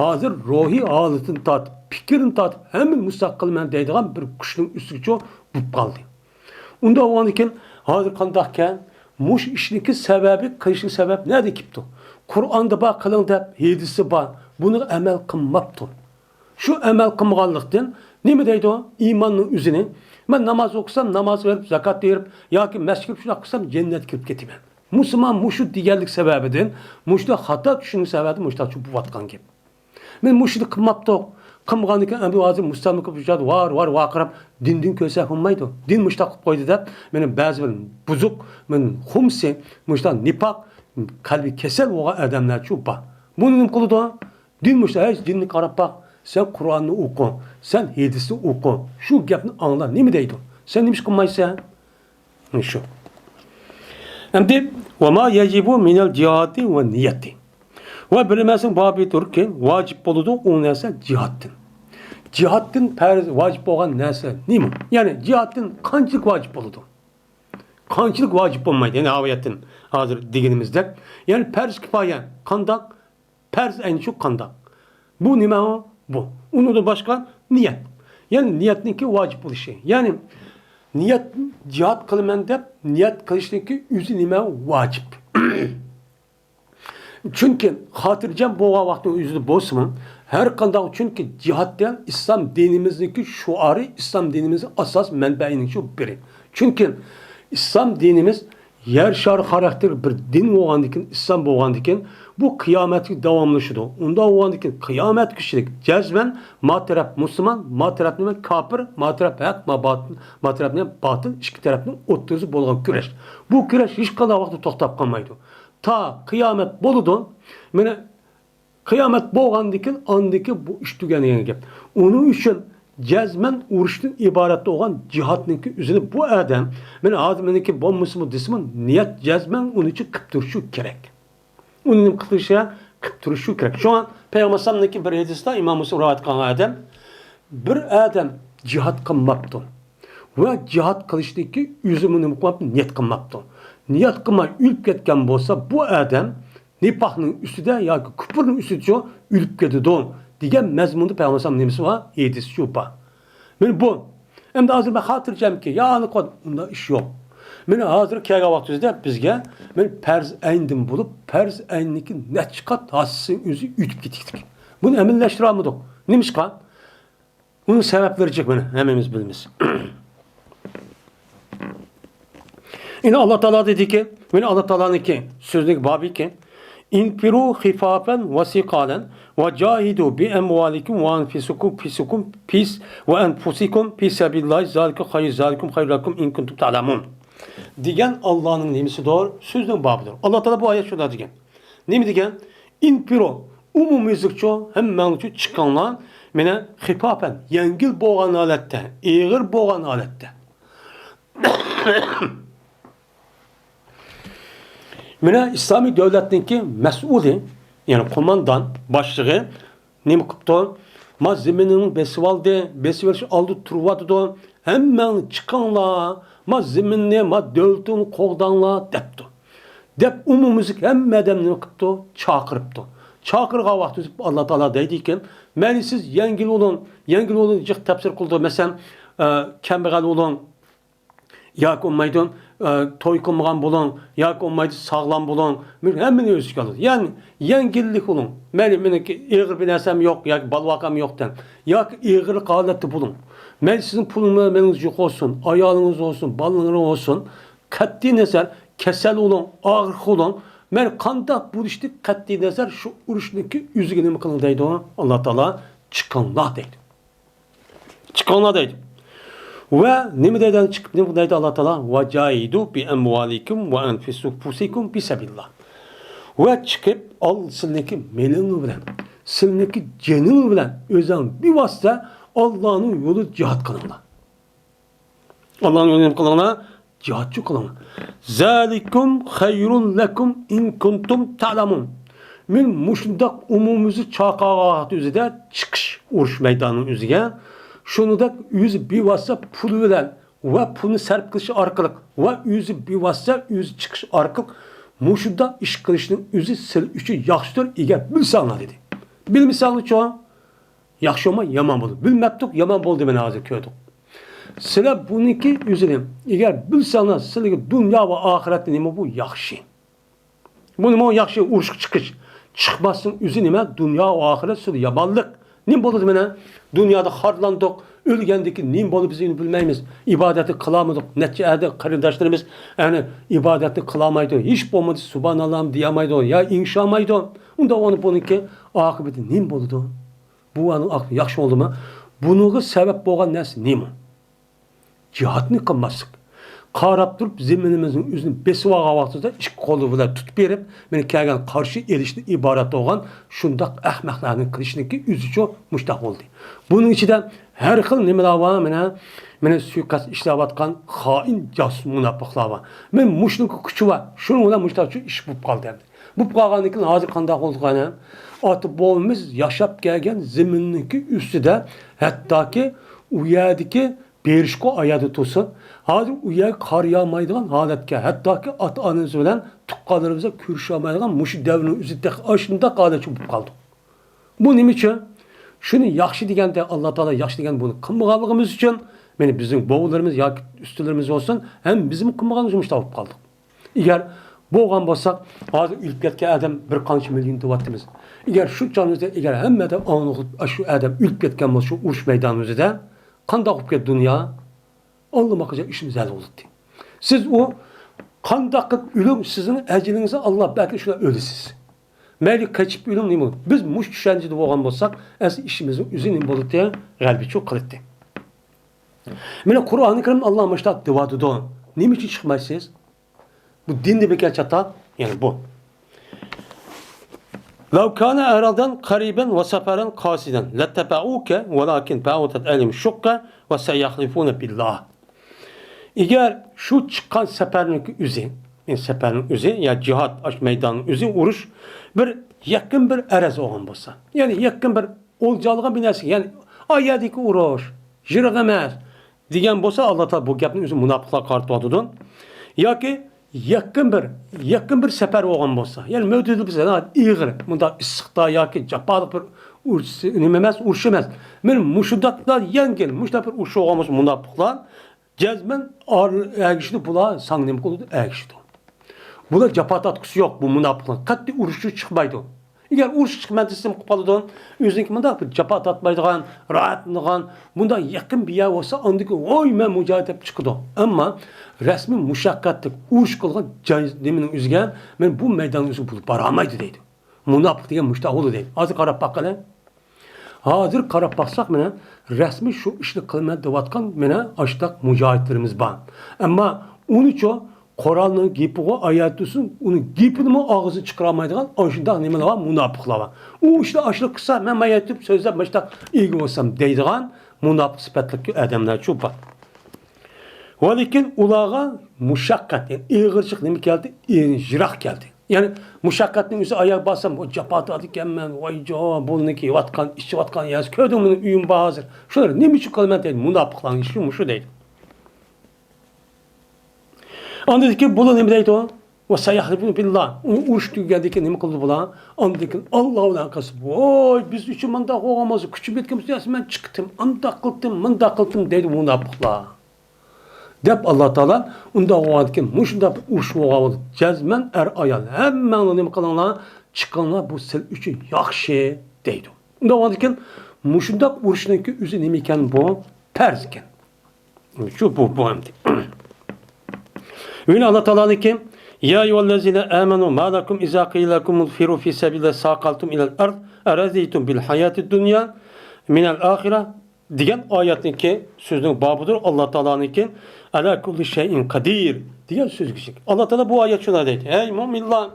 ھازىر روھىي ھالىتىنى تارتىپ، پىكرىنى تارتىپ، ھەممىنى مۇشۇنداق قىلىمەن دەيدىغان بىر كۈچنىڭ ئۈستىگىچۇ بولۇپ قالدى. ئۇنداق بولغاندىكىن ھازىر قانداقكەن؟ مۇشۇ ئىشنىڭكى سەۋەبى، قىلىشنىڭ سەۋەبى نەدىن كېلىپتۇ؟ قۇرئاندا بار قىلىڭ دەپ، ھەدىستە بار. بۇنىغا ئەمەل قىلماپتۇ. شۇ ئەمەل قىلمىغانلىقتىن نېمە دەيدۇ؟ ئىماننىڭ ئۆزىنى، مەن ناماز ئوقۇسام، ناماز بېرىپ، زاكات بېرىپ ياكى مەسچىتكە كىرىپ شۇنداق قىلسام جەننەتكە كىرىپ كېتىمەن. مۇسۇلمان مۇشۇ دېگەنلىك سەۋەبىدىن، مۇشۇنداق خاتا چۈشىنىش سەۋەبىدىن مۇشۇنداق بولۇۋاتقان گەپ. مانا مۇشۇنى قىلماپتۇق. قىلمىغاندىكىن ئەمدى ھازىر مۇستەملىكە بۇ جايدا ۋار، ۋار، ۋارقىراپ دىن، دىن كۆرسەك بولمايدۇ. دىن مۇشۇنداق قىلىپ قويدى دەپ، مانا بەزى بىر بۇزۇق، مانا خۇمسى، مۇشۇنداق نىپاق، قەلبى كېسەل بولغان ئادەملەرچۇ بار. بۇنى نېمە قىلىدۇ؟ دىن مۇشۇنداق، ھەي، دىننى قاراپ باق. سەن قۇرئاننى ئوقۇ، سەن ھەدىسنى ئوقۇ. شۇ گەپنى ئاڭلا، نېمە دەيدۇ؟ سەن نېمە ئىش قىلمايسەن؟ شۇ. ئەمدى، ۋە ما يەجىبۇ مىنەل جىھادى ۋە نىيەتى. ۋە بىلمەسنىڭ بابى تۇركى ۋاجىپ بولىدۇ ئۇ نەرسە جىھادتىن. جىھادتىن پەرز ۋاجىپ بولغان نەرسە نېمە؟ يەنى جىھادتىن قانچىلىك ۋاجىپ بولىدۇ؟ قانچىلىك ۋاجىپ بولمايدۇ؟ يەنى ھاۋايەتتىن ھازىر دېگىنىمىزدەك. يەنى پەرز كىپايە قانداق؟ پەرز ئەينى شۇ قانداق؟ بۇ نېمە ئۇ؟ بۇ. ئۇنىڭدىن باشقا نىيەت. يەنى نىيەتنىڭكى ۋاجىپ بولۇشى. يەنى نىيەت، جىھاد قىلىمەن دەپ نىيەت قىلىشنىڭكى ئۆزى نېمە؟ ۋاجىپ. چۈنكى خاتىرجەم بولغان ۋاقىتنىڭ ئۆزىدە بولسىمۇ، ھەر قانداق، چۈنكى جىھاد دېگەن ئىسلام دىنىمىزنىڭكى شوئارى، ئىسلام دىنىمىزنىڭ ئاساس مەنبەيىنىڭ شۇ بىرى. چۈنكى ئىسلام دىنىمىز يەر شارى خاراكتېرلىك بىر دىن بولغاندىكىن، ئىسلام بولغاندىكىن، بۇ قىيامەتكە داۋاملىشىدۇ. ئۇنداق بولغاندىكىن، قىيامەتكىچىلىك جەزمەن ما تەرەپ مۇسۇلمان، ما تەرەپ نېمە؟ كاپىر، ما تەرەپ ھەق، ما باتىل، ما تەرەپ نېمە؟ باتىل، ئىككى تەرەپنىڭ ئوتتۇرىسى بولغان كۈرەش. بۇ كۈرەش ھېچقانداق ۋاقىتتا توختاپ قالمايدۇ. تا قىيامەت بولىدۇ. مانا قىيامەت بولغاندىن كېيىن، ئاندىن كېيىن بۇ ئىش تۈگەيدىغان گەپ. ئۇنىڭ ئۈچۈن جەزمەن ئۇرۇشتىن ئىبارەت بولغان جىھادنىڭكى ئۆزىنى بۇ ئادەم، مانا ھازىر مېنىڭكى بولمىسىمۇ دېسىمۇ، نىيەت جەزمەن ئۇنى ئۈچۈن قىلىپ تۇرۇشى كېرەك. ئۇنى نېمە قىلىشى، قىلىپ تۇرۇشى كېرەك. شۇڭا پەيغەمبەر ئەلەيھىسسالامنىڭكى بىر ھەدىسىدە ئىمام مۇسلىم رىۋايەت قىلغان ئادەم، بىر ئادەم جىھاد قىلماپتۇ ۋە جىھاد قىلىشنىڭكى ئۆزىمۇ نېمە قىلماپتۇ؟ نىيەت قىلماپتۇ. نىيەت قىلماي ئۆلۈپ كەتكەن بولسا، بۇ ئادەم نىپاقنىڭ ئۈستىدە ياكى كۇپۇرنىڭ ئۈستىدىچۇ ئۆلۈپ كېتىدۇ دېگەن مەزمۇندا پەيغەمبەر ئەلەيھىسسالام نېمىسى بار؟ ھەدىسىچۇ بار. مانا بۇ. ئەمدى ھازىر مەن خاتىرجەمكى، يا ئانا قىلىۋات، ئۇنداق ئىش يوق. مانا ھازىر كەلگەن ۋاقتىمىزدا بىزگە مانا پەرز ئەيندىن بولۇپ، پەرز ئەيننىڭكى نەچچە قات ھاسىسىنىڭ ئۆزى ئۆتۈپ كېتىكتىك. بۇنى ئەمەلىيلەشتۈرەلمىدۇق. نېمىشقا؟ ئۇنىڭ سەۋەبلىرى جىق، مانا ھەممىمىز بىلىمىز. يەنە ئاللا تائالا دېدىكى، مانا ئاللا تائالانىڭكى سۆزىنىڭ بابىكى، «انفروا خفافا وثقالا وجاهدوا بأموالكم وأنفسكم، فيكم، في، وأنفسكم في سبيل الله، ذلك خير، ذلكم خير لكم إن كنتم تعلمون» دېگەن ئاللانىڭ نېمىسىدۇر؟ سۆزىنىڭ بابىدۇر. ئاللا تائالا بۇ ئايەت شۇنداق دېگەن. نېمە دېگەن؟ «انفروا»، ئومۇميۈزلۈكچۇ، ھەممەڭلارچۇ چىقىڭلار، مانا، «خفافا»، يەڭگىل بولغان ھالەتتە، ئېغىر بولغان ھالەتتە. مانا ئىسلامىي دۆلەتنىڭكى مەسئۇلى، يەنى قوماندان باشلىقى نېمە قىپتۇ؟ «ما زېمىننى بېسىۋالدى، بېسىۋېلىش ئالدىدا تۇرۇۋاتىدۇ. ھەممەڭ چىقىڭلار، ما زېمىننى، ما دۆلىتىڭلارنى قوغداڭلار» دەپتۇ. دەپ ئومۇميۈزلۈك ھەممە ئادەمنى نېمە قىپتۇ؟ چاقىرىپتۇ. چاقىرغان ۋاقتىدا ئاللا تائالا دەيدىكەن، «مەيلى سىز يەڭگىل بولۇڭ، يەڭگىل بولۇڭ» جىق تەپسىر قىلىدۇ. مەسىلەن، ئە، «كەمبەغەل بولۇڭ» ياكى بولمايدۇ، ئە، «توي قىلمىغان بولۇڭ» ياكى بولمايدۇ، «ساغلام بولۇڭ». ھەممىنى ئۆز ئىچىگە ئالىدۇ. يەنى يەڭگىللىك بولۇڭ. مەيلى مېنىڭكى ئېغىر بىر نەرسەم يوق ياكى بالا-ۋاقام يوق دەڭ. ياكى ئېغىرلىق ھالەتتە بولۇڭ. مەيلى سىزنىڭ پۇلىڭىز، مېلىڭىز يوق بولسۇن، ئايالىڭىز بولسۇن، بالىلىرىڭىز بولسۇن. قەتئىي نەزەر، كېسەل بولۇڭ، ئاغرىق بولۇڭ. مەيلى قانداق بولۇشتىن قەتئىي نەزەر، شۇ ئۇرۇشنىڭكى ئۆزىگە نېمە قىلىڭ دەيدۇ؟ ئاللا تائالا «چىقىڭلار» دەيدۇ. «چىقىڭلار» دەيدۇ. ۋە نېمە دەيدۇ؟ چىقىپ نېمە دەيدۇ ئاللا تائالا؟ «وجاهدوا بأموالكم وأنفسكم في سبيل الله». ۋە چىقىپ ئال سىلىنىڭكى مېلىڭ بىلەن، سىلىنىڭكى جېنىڭ بىلەن ئۆزۈڭ بىۋاسىتە ئاللانىڭ يولىدا جىھاد قىلىڭلار. ئاللانىڭ يولىدا نېمە قىلىڭلار؟ جىھادچى قىلىڭ. «ذلكم خير لكم إن كنتم تعلمون». مەن مۇشۇنداق ئومۇميۈزلۈك چاقىرغان ۋاقىت ئۆزىدە چىقىش ئۇرۇش مەيدانىنىڭ ئۆزىگە، شۇنىڭدەك ئۆزى بىۋاسىتە پۇل بىلەن ۋە پۇلنى سەرپ قىلىش ئارقىلىق ۋە ئۆزى بىۋاسىتە ئۆزى چىقىش ئارقىلىق مۇشۇنداق ئىش قىلىشنىڭ ئۆزى سىلەر ئۈچۈن ياخشىدۇر، ئەگەر بىلسەڭلار دېدى. بىلمىسەڭلارچۇ؟ ياخشى بولماي، يامان بولدى. بىلمەپتۇق، يامان بولدى، مانا ھازىر كۆردۇق. سىلەر بۇنىڭكى ئۆزىنى، ئەگەر بىلسەڭلار، سىلەرگە دۇنيا ۋە ئاخىرەتتە نېمە بۇ ياخشى. بۇ نېمە ياخشى ئۇرۇشقا چىقىش. چىقماسنىڭ ئۆزى نېمە؟ دۇنيا ۋە ئاخىرەت سىلەرگە يامانلىق. نېمە بولىدۇ مانا؟ دۇنيادا خارلاندۇق، ئۆلگەندىن كېيىن نېمە بولىدۇ بىز ئۇنى بىلمەيمىز. ئىبادەتنى قىلالمىدۇق. نەچچە ئەدە قېرىنداشلىرىمىز ئەنە ئىبادەتنى قىلالمايدۇ. ھېچ بولمىدى سۇبھاناللاھمۇ دېيەلمەيدۇ، يا ئېڭىشالمايدۇ. ئۇنداق بولغاندا بۇنىڭكى ئاقىۋىتى نېمە بولىدۇ؟ بۇ ئۇنىڭ ئاقىۋىتى ياخشى بولدىمۇ؟ بۇنىڭغا سەۋەب بولغان نەرسە نېمە؟ جىھادنى قىلماسلىق. قاراپ تۇرۇپ زېمىنىمىزنىڭ ئۆزىنى بېسىۋالغان ۋاقتىدا ئىككى قولى بىلەن تۇتۇپ بېرىپ، مانا كەلگەن قارشى ئېلىشتىن ئىبارەت بولغان شۇنداق ئەخمەقلەرنىڭ قىلىشىنىڭكى ئۆزىچۇ مۇشۇنداق بولدى. بۇنىڭ ئىچىدە ھەر خىل نېمىلەر بار، مانا، مانا سۇيىقەست ئىشلەۋاتقان خائىن، جاسۇس، مۇناپىقلار بار. مانا مۇشۇنىڭكى كۈچى بار. شۇنىڭ بىلەن مۇشۇنداق ئىش بولۇپ قالدى ئەمدى. بولۇپ قالغاندىن كېيىن ھازىر قانداق بولدۇق ئەنە؟ ئاتا بوۋىمىز ياشاپ كەلگەن زېمىننىڭكى ئۈستىدە، ھەتتاكى ئۇ يەردىكى بېرىشكو ئايادا تۇرسۇن، ھازىر ئۇ يەرگە قارىيالمايدىغان ھالەتكە، ھەتتاكى ئاتا-ئانىمىز بىلەن تۇغقانلىرىمىز بىلەن كۆرۈشەلمەيدىغان مۇشۇ دەۋرنىڭ ئۆزىدە تېخى ئاشۇنداق ھالەتكە بولۇپ قالدۇق. بۇ نېمە ئۈچۈن؟ شۇنى ياخشى دېگەندە، ئاللا تائالا ياخشى دېگەن بۇنى قىلمىغانلىقىمىز ئۈچۈن، مانا بىزنىڭ بوۋىلىرىمىز ياكى ئۈستىلىرىمىز بولسۇن، ھەم بىزمۇ قىلمىغانلىقىمىز ئۈچۈن مۇشۇنداق بولۇپ قالدۇق. ئەگەر بولغان بولساق، ھازىر ئۆلۈپ كەتكەن ئادەم بىر قانچە مىليون دەۋاتىمىز. ئەگەر شۇ چاغىمىزدا، ئەگەر ھەممە ئادەم ئاڭلىغۇپ، شۇ ئادەم ئۆلۈپ كەتكەن بولسا، شۇ ئۇرۇش مەيدانىمىزدا قانداق بولۇپ كەتتى دۇنيا؟ ئاللىماقىجا ئىشىمىز ھەل بولاتتى. سىز ئۇ قانداق قىلىپ ئۆلۈڭ، سىزنىڭ ئەجىلىڭىزنى ئاللا بەرگەن، شۇنداق ئۆلىسىز. مەيلى قېچىپ ئۆلۈڭ، نېمە بولىدۇ؟ بىز مۇشۇ چۈشەنچىدە بولغان بولساق، ئەسلى ئىشىمىزنىڭ ئۆزى نېمە بولاتتى؟ غەلىبىچۇ قىلاتتى. مانا قۇرئانى كەرىم ئاللا مۇشۇنداق دەۋاتىدۇ. نېمە ئۈچۈن چىقمايسىز؟ بۇ دىندا بىر چاتاق، يەنى بۇ. لو كان عرضا قريبا وسفرا قاصدا لاتبعوك ولكن بعدت عليهم الشقة وسيحلفون بالله. ئەگەر شۇ چىققان سەپەرنىڭ ئۆزى، يەنى سەپەرنىڭ ئۆزى يا جىھاد، ئاشۇ مەيداننىڭ ئۆزى، ئۇرۇش بىر يېقىن بىر ئەرز بولغان بولسا، يەنى يېقىن بىر ئولجىلىغان بىر نەرسە، يەنى ئا يەردىكى ئۇرۇش، يىراق ئەمەس، دېگەن بولسا، ئاللا تائالا بۇ گەپنى ئۆزى مۇناپىقلارغا قارىتىۋاتىدۇ. ياكى يېقىن بىر، يېقىن بىر سەپەر بولغان بولسا، يەنى مۆتىدىل بىز ئېغىر، مۇنداق ئىسسىقتا ياكى جاپالىق بىر ئۇرۇش، نېمە ئەمەس، ئۇرۇش ئەمەس. مانا مۇشۇنداقلا يەڭگىل، مۇشۇنداق بىر ئۇرۇش بولغان بولسا، مۇناپىقلار جەزمەن ئار-، ئەگىشىدۇ، بۇلار ساڭا نېمە قىلىدۇ؟ ئەگىشىدۇ. بۇلار جاپا تارتقۇسى يوق، بۇ مۇناپىقلار. قەتئىي ئۇرۇشقا چىقمايدۇ. ئەگەر ئۇرۇشقا چىقىمەن دېسە نېمە قىلىپ قالىدۇ؟ ئۆزىنىڭكى مۇنداق بىر جاپا تارتمايدىغان، راھەتلىنىدىغان، مۇنداق يېقىن بىر يەر بولسا، ئاندىن كېيىن، ۋوي، مەن مۇجاھىد دەپ چىقىدۇ. ئەمما رەسمىي مۇشەققەتلىك ئۇرۇش قىلغان جاي نېمىنىڭ ئۆزىگە مەن بۇ مەيداننىڭ ئۆزىگە بولۇپ بارالمايدۇ دەيدۇ. مۇناپىق دېگەن مۇشۇنداق بولىدۇ دەيدۇ. ھازىر قاراپ باققىلى. ھازىر قاراپ باقساق، مانا، رەسمىي شۇ ئىشنى قىلىمەن دەۋاتقان، مانا، ئاشۇنداق مۇجاھىدلىرىمىز بار. ئەمما ئۇنىچۇ، قورالنىڭ گېپىغۇ ئايەت تۇرسۇن، ئۇنىڭ گېپىنىمۇ ئاغزىدىن چىقىرالمايدىغان ئاشۇنداق نېمىلەر بار، مۇناپىقلار بار. ئۇ ئىشنى ئاشۇنداق قىلسا، مەن مايا تۇرۇپ سۆزلەپ، مۇشۇنداق ئىگە بولسام دەيدىغان مۇناپىق سۈپەتلىك ئادەملەرچۇ بار. ۋە لېكىن ئۇلارغا مۇشەققەت، يەنى ئېغىرچىلىق نېمە كەلدى؟ يىراق كەلدى. يەنى مۇشەققەتنىڭ ئۆزى ئاياغ بارسام، بۇ جاپا تارتىدىكەنمەن، ۋاي جاۋا، بۇنىڭكى يەۋاتقان، ئىچىۋاتقان يەرسى، كۆردۈڭمۇ مېنىڭ ئۆيۈم بار ھازىر. شۇلار نېمە ئۈچۈن قىلىمەن دەيدۇ، مۇناپىقلارنىڭ ئىشى مۇشۇ دەيدۇ. ئاندىن كېيىن بۇلار نېمە دەيدۇ؟ ۋە سەيەھلىفۇنە بىللا. ئۇ ئۇرۇش تۈگىگەندىن كېيىن نېمە قىلدى بۇلار؟ ئاندىن كېيىن ئاللا بىلەن قىلسا، ۋاي، بىز ئۈچۈن مۇنداق بولغان بولسا، كۈچۈم يەتكەن بولسا، مەن چىقتىم، ئانداق قىلدىم، مۇنداق قىلدىم دەيدۇ مۇناپىقلار. دەپ ئاللا تائالا ئۇنداق بولغاندىكىن، مۇشۇنداق بىر ئۇرۇش بولغان بولسا، جەزمەن ئەر-ئايال ھەممەڭلار نېمە قىلىڭلار، چىقىڭلار، بۇ سىلەر ئۈچۈن ياخشى دەيدۇ. ئۇنداق بولغاندىكىن، مۇشۇنداق ئۇرۇشنىڭكى ئۆزى نېمە ئىكەن بۇ؟ پەرز ئىكەن. شۇ بۇ، بۇ ئەمدى. يەنە ئاللا تائالانىڭكى، يا أيها الذين آمنوا ما لكم إذا قيل لكم انفروا في سبيل الله اثاقلتم إلى الأرض أرضيتم بالحياة الدنيا من الآخرة دېگەن ئايەتنىڭكى سۆزىنىڭ بابىدۇر، ئاللا تائالانىڭكى، ئەلا كۇللى شەيئىن قەدىر دېگەن سۆزگە ئىشىك. ئاللا تائالا بۇ ئايەت شۇنداق دەيدۇ، ھەي مۆمىنلار،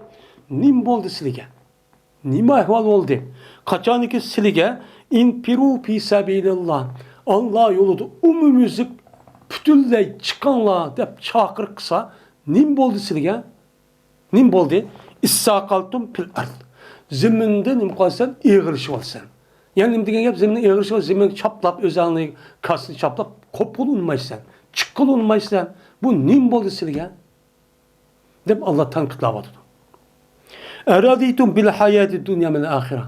نېمە بولدى سىلىگە؟ نېمە ئەھۋال بولدى؟ قاچانكى سىلىگە ئىنپىرۇ پى سەبىلىللا، ئاللا يولىدا ئومۇميۈزلۈك پۈتۈنلەي چىقىڭلار دەپ چاقىرىق قىلسا، نېمە بولدى سىلىگە؟ نېمە بولدى؟ ئىسساقالتۇم پىل ئەرد. زېمىندا نېمە قىلىسەن؟ ئېغىرلىشىۋالىسەن. يەنى نېمە دېگەن گەپ؟ زېمىندا ئېغىرلىشىۋال، زېمىنگە چاپلاپ، ئۆزۈڭنى، كاسىنى چاپلاپ، قوپقىلى ئۇنىمايسەن. چىققىلى ئۇنىمايسەن. بۇ نېمە بولدى سىلىگە؟ دەپ ئاللا تەنقىدلەۋاتىدۇ. ئەرەزىتۇم بىل ھاياتىد دۇنيا مىنەل ئاخىرە.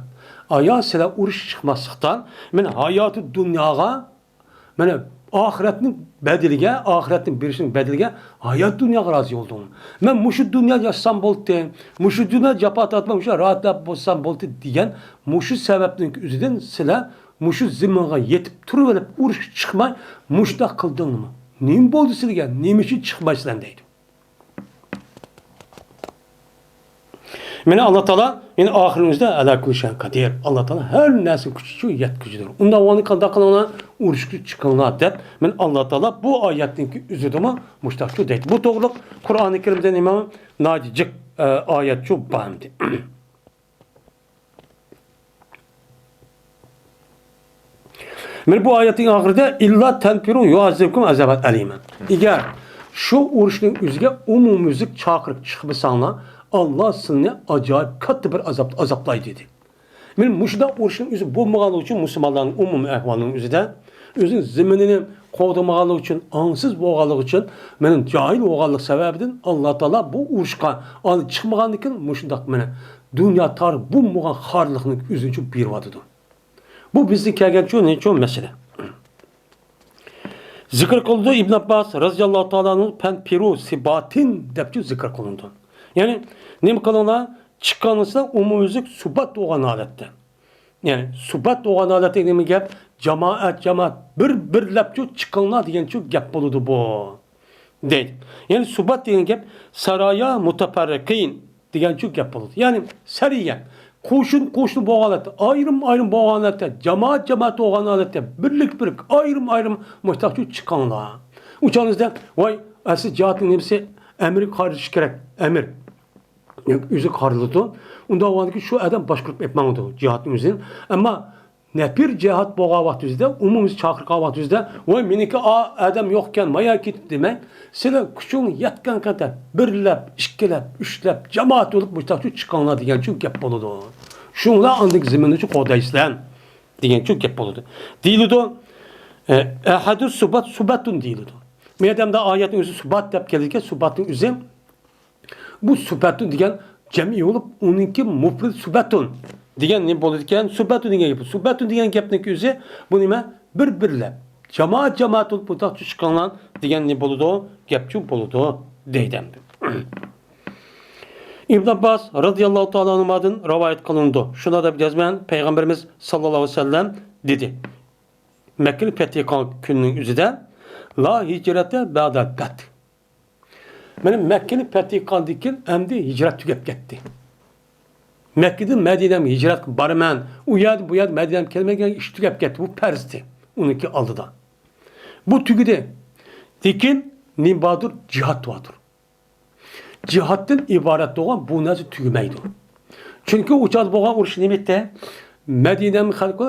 ئايا، سىلەر ئۇرۇشقا چىقماسلىقتان، مەن ھاياتىد دۇنياغا، مانا، ئاخىرەتنىڭ بەدىلىگە، ئاخىرەتنىڭ بېرىشىنىڭ بەدىلىگە ھايات دۇنياغا رازى بولدۇڭ. مەن مۇشۇ دۇنيا ياشىسام بولدى، مۇشۇ دۇنيا جاپا تارتماي، مۇشۇ راھەتلەپ بولسام بولدى دېگەن مۇشۇ سەۋەبنىڭ ئۆزىدىن سىلەر مۇشۇ زېمىنغا يېتىپ تۇرۇۋېلىپ ئۇرۇشقا چىقماي مۇشۇنداق قىلدىڭلارمۇ؟ نېمە بولدى سىلىگە؟ نېمە ئۈچۈن چىقمايسىلەر دەيدۇ. مانا ئاللا تائالا، يەنى ئاخىرىمىزدا ئەلا كۇللى شەيئىن قەدىر. ئاللا تائالا ھەر نەرسىنىڭ كۈچى يەتكۈچىدۇر. ئۇنداق بولغاندا قانداق قىلىڭلار؟ ئۇرۇشقا چىقىڭلار دەپ، مانا ئاللا تائالا بۇ ئايەتنىڭكى ئۆزىدىمۇ مۇشتاقچۇ دەيدۇ. بۇ توغرىلىق قۇرئانى كەرىمدە نېمە ناھايىتى جىق، ئە، ئايەتچۇ بار ئەمدى. مانا بۇ ئايەتنىڭ ئاخىرىدا، ئىللا تەنپىرۇ يۇئەززىبكۇم ئازابەن ئەلىمەن. ئەگەر شۇ ئۇرۇشنىڭ ئۆزىگە ئومۇميۈزلۈك چاقىرىق چىقمىساڭلار، ئاللا سىلىنى ئاجايىپ كاتتا بىر ئازاب، ئازابلايدۇ دېدى. مانا مۇشۇنداق ئۇرۇشنىڭ ئۆزى بولمىغانلىقى ئۈچۈن مۇسۇلمانلارنىڭ ئومۇمىي ئەھۋالىنىڭ ئۆزىدە ئۆزىنىڭ زېمىنىنى قوغدىمىغانلىقى ئۈچۈن، ئاڭسىز بولغانلىقى ئۈچۈن، مانا جاھىل بولغانلىقى سەۋەبىدىن ئاللا تائالا بۇ ئۇرۇشقا ئاندىن چىقمىغاندىكىن مۇشۇنداق مانا دۇنيا تارىخ بولمىغان خارلىقنى ئۆزىنىڭ ئۈچۈن بېرىۋاتىدۇ. بۇ بىزدىن كەلگەنچۇ نېچۇ مەسىلە. زىكىر قىلىدۇ ئىبن ئابباس رەزىياللاھۇ تائالا ئەنھۇ پەن پىرۇ سىباتىن دەپچۇ زىكىر قىلىنىدۇ. يەنى نېمە قىلىڭلار؟ چىققانسىلەر ئومۇميۈزلۈك سۇبات بولغان ھالەتتە. يەنى سۇبات بولغان ھالەتتە نېمە گەپ؟ جامائەت، جامائەت بىر بىرلەپچۇ چىقىڭلار دېگەنچۇ گەپ بولىدۇ بۇ. دەيدۇ. يەنى سۇبات دېگەن گەپ سارايا مۇتەپەررىقىن دېگەنچۇ گەپ بولىدۇ. يەنى سەرىيە، قوشۇن، قوشۇن بولغان ھالەتتە، ئايرىم، ئايرىم بولغان ھالەتتە، جامائەت، جامائەت بولغان ھالەتتە، بىرلىك، بىرلىك، ئايرىم، ئايرىم مۇشتاقچۇ چىقىڭلار. ئۇ چاغىڭىزدا، ۋاي، ئەسلى جىھادنىڭ نېمىسى؟ ئەمىرگە قارىشى كېرەك، ئەمىر. ئۆزى قارىلىدۇ. ئۇنداق بولغاندىكىن شۇ ئادەم باشقۇرۇپ ئېلىپ ماڭىدۇ جىھادنىڭ ئۆزىنى. ئەمما نەپىر جىھاد بولغان ۋاقتىمىزدا، ئومۇميۈزلۈك چاقىرغان ۋاقتىمىزدا، ۋاي، مېنىڭكى ئا-، ئادەم يوقكەن، مايا كېتىپ دېمەي، سىلەر كۈچۈڭ يەتكەن قەدەر بىرلەپ، ئىككىلەپ، ئۈچلەپ، جامائەت بولۇپ مۇشتاقچۇ چىقىڭلار دېگەنچۇ گەپ بولىدۇ. شۇڭلار ئاندىكى زېمىننىچۇ قوغدايسىلەر دېگەنچۇ گەپ بولىدۇ. دېيىلىدۇ، ئە، ئەھەدۇ سۇبات سۇباتۇن دېيىلىدۇ. مەيدەمدە ئايەتنىڭ ئۆزى سۇبات دەپ كەلگەن، سۇباتنىڭ ئۆزى بۇ سۇبەتۇن دېگەن جەمئىي بولۇپ، ئۇنىڭكى مۇپرىد سۇبەتۇن دېگەن نېمە بولىدىكەن؟ سۇبەتۇن دېگەن گەپ. سۇبەتۇن دېگەن گەپنىڭكى ئۆزى بۇ نېمە؟ بىر-بىرلەپ، جامائەت جامائەت بولۇپ بۇنداق چىقىڭلار دېگەن نېمە بولىدۇ؟ گەپچۇ بولىدۇ دەيدۇ ئەمدى. ئىبن ئابباس رازىياللاھۇ تائالا ئەنھۇمادىن رىۋايەت قىلىنىدۇ. شۇنداق دەپ يازىمەن، پەيغەمبىرىمىز ساللاللاھۇ ئەلەيھى ۋەسەللەم دېدى، مەككىنى پەتھى قىلغان كۈننىڭ ئۆزىدە، لا ھىجرەتە بەئدەل پەتھ. مانا مەككىنى پەتھى قىلغاندىن كېيىن ئەمدى ھىجرەت تۈگەپ كەتتى. مەككىدىن مەدىنەمگە ھىجرەتكە بارىمەن، ئۇ يەردە بۇ يەردە مەدىنەمگە كەلمەيدىغان ئىش تۈگەپ كەتتى. بۇ پەرزتى ئۇنىڭكى ئالدىدا. بۇ تۈگىدى. لېكىن نېمە باردۇر؟ جىھاد باردۇر. جىھادتىن ئىبارەت بولغان بۇ نەرسە تۈگىمەيدۇ. چۈنكى ئۇ چاغدا بولغان ئۇرۇش نېمە ئىدى؟ مەدىنەنىڭ خەلقى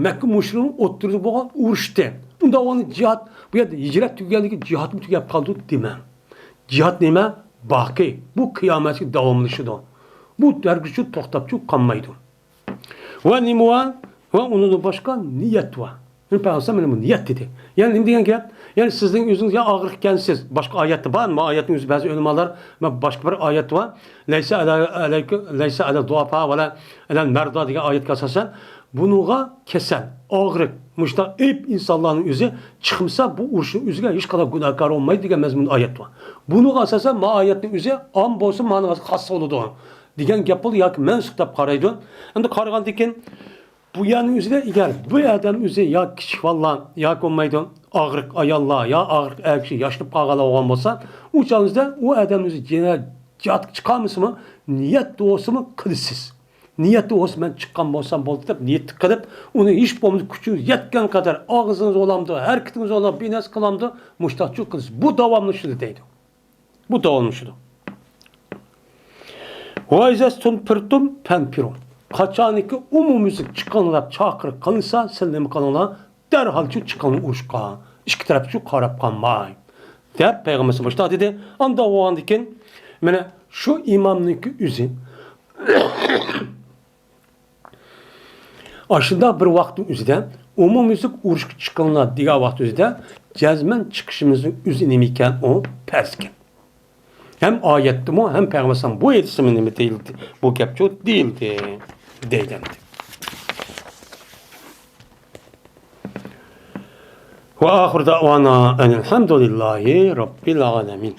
مەككە مۇشرىكىنىڭ ئوتتۇرىدا بولغان ئۇرۇشتى. ئۇنداق بولغاندا جىھاد، بۇ يەردە ھىجرەت تۈگىگەندىن كېيىن جىھادمۇ تۈگەپ قالدى دېمەڭ. جىھاد نېمە؟ باقىي. بۇ قىيامەتكە داۋاملىشىدۇ. بۇ ھەرگىزچۇ توختاپچۇ قالمايدۇ. ۋە نېمە ۋە؟ ۋە ئۇنىڭدىن باشقا نىيەت ۋە. مېنىڭ پەيغەمبەر مانا بۇ نىيەت دېدى. يەنى نېمە دېگەن گەپ؟ يەنى سىزنىڭ ئۆزىڭىز يا ئاغرىق ئىكەنسىز. باشقا ئايەتتە بار، ما ئايەتنىڭ ئۆزى بەزى ئۆلىمالار، ما باشقا بىر ئايەت بار. لەيسە ئەلە، ئەلەيكۇ، لەيسە ئەلە زۇئافا ۋە لە ئەلەل مەردا دېگەن ئايەتكە ئاساسەن، بۇنىڭغا كېسەل، ئاغرىق، مۇشۇنداق ئەيىب ئىنسانلارنىڭ ئۆزى چىقمىسا، بۇ ئۇرۇشنىڭ ئۆزىگە ھېچقانداق گۇناھكار بولمايدۇ دېگەن مەزمۇندا ئايەت بار. بۇنىڭغا ئاساسەن، ما ئايەتنىڭ ئۆزى ئام بولسا، مانا خاس بولىدۇ دېگەن گەپ بولدى ياكى مەنسۇخ دەپ قارايدۇ. ئەمدى قارىغاندىن كېيىن، بۇ يەرنىڭ ئۆزىدە ئەگەر بۇ ئادەم ئۆزى يا كىچىك بالىلار ياكى بولمايدۇ، ئاغرىق ئاياللار يا ئاغرىق ئەر كىشى ياشىنىپ قالغانلار بولغان بولسا، ئۇ چاغدا ئۇ ئادەم ئۆزى جىنا-، جىھادقا چىقالمىسىمۇ، نىيەتتە بولسىمۇ قىلىسىز. نىيەتتە بولسا مەن چىققان بولسام بولدى دەپ نىيەتتە قىلىپ، ئۇنى ھېچ بولمىسا كۈچىڭىز يەتكەن قەدەر ئاغزىڭىز بولامدۇ، ھەرىكىتىڭىز بولامدۇ، بىر نەرسە قىلامدۇ، مۇشتاقچۇ قىلىسىز. بۇ داۋاملىشىدۇ دەيدۇ. بۇ داۋاملىشىدۇ. ۋە ئىزەستۇنپىرتۇم پەنپىرۇ. قاچانكى ئومۇميۈزلۈك چىقىڭلار دەپ چاقىرىق قىلىنسا، سىلەر نېمە قىلىڭلار؟ دەرھالچۇ چىقىڭلار ئۇرۇشقا. ئىككى تەرەپچۇ قاراپ قالماي. دەپ پەيغەمبىرىمىز مۇشۇنداق دېدى. ئانداق بولغاندىن كېيىن، مانا شۇ ئىمامنىڭكى ئۆزى ئاشۇنداق بىر ۋاقىتنىڭ ئۆزىدە ئومۇميۈزلۈك ئۇرۇشقا چىقىڭلار دېگەن ۋاقىت ئۆزىدە جەزمەن چىقىشىمىزنىڭ ئۆزى نېمە ئىكەن؟ ئۇ پەرز ئىكەن. ھەم ئايەتتىمۇ، ھەم پەيغەمبەر بۇ ھەدىسىمۇ نېمە دېيىلدى؟ بۇ گەپچۇ دېيىلدى. دەيدۇ. ۋە ئاخىر دەۋانا ئەنىل ھەمدۇلىللاھى رەببىل ئالەمىن.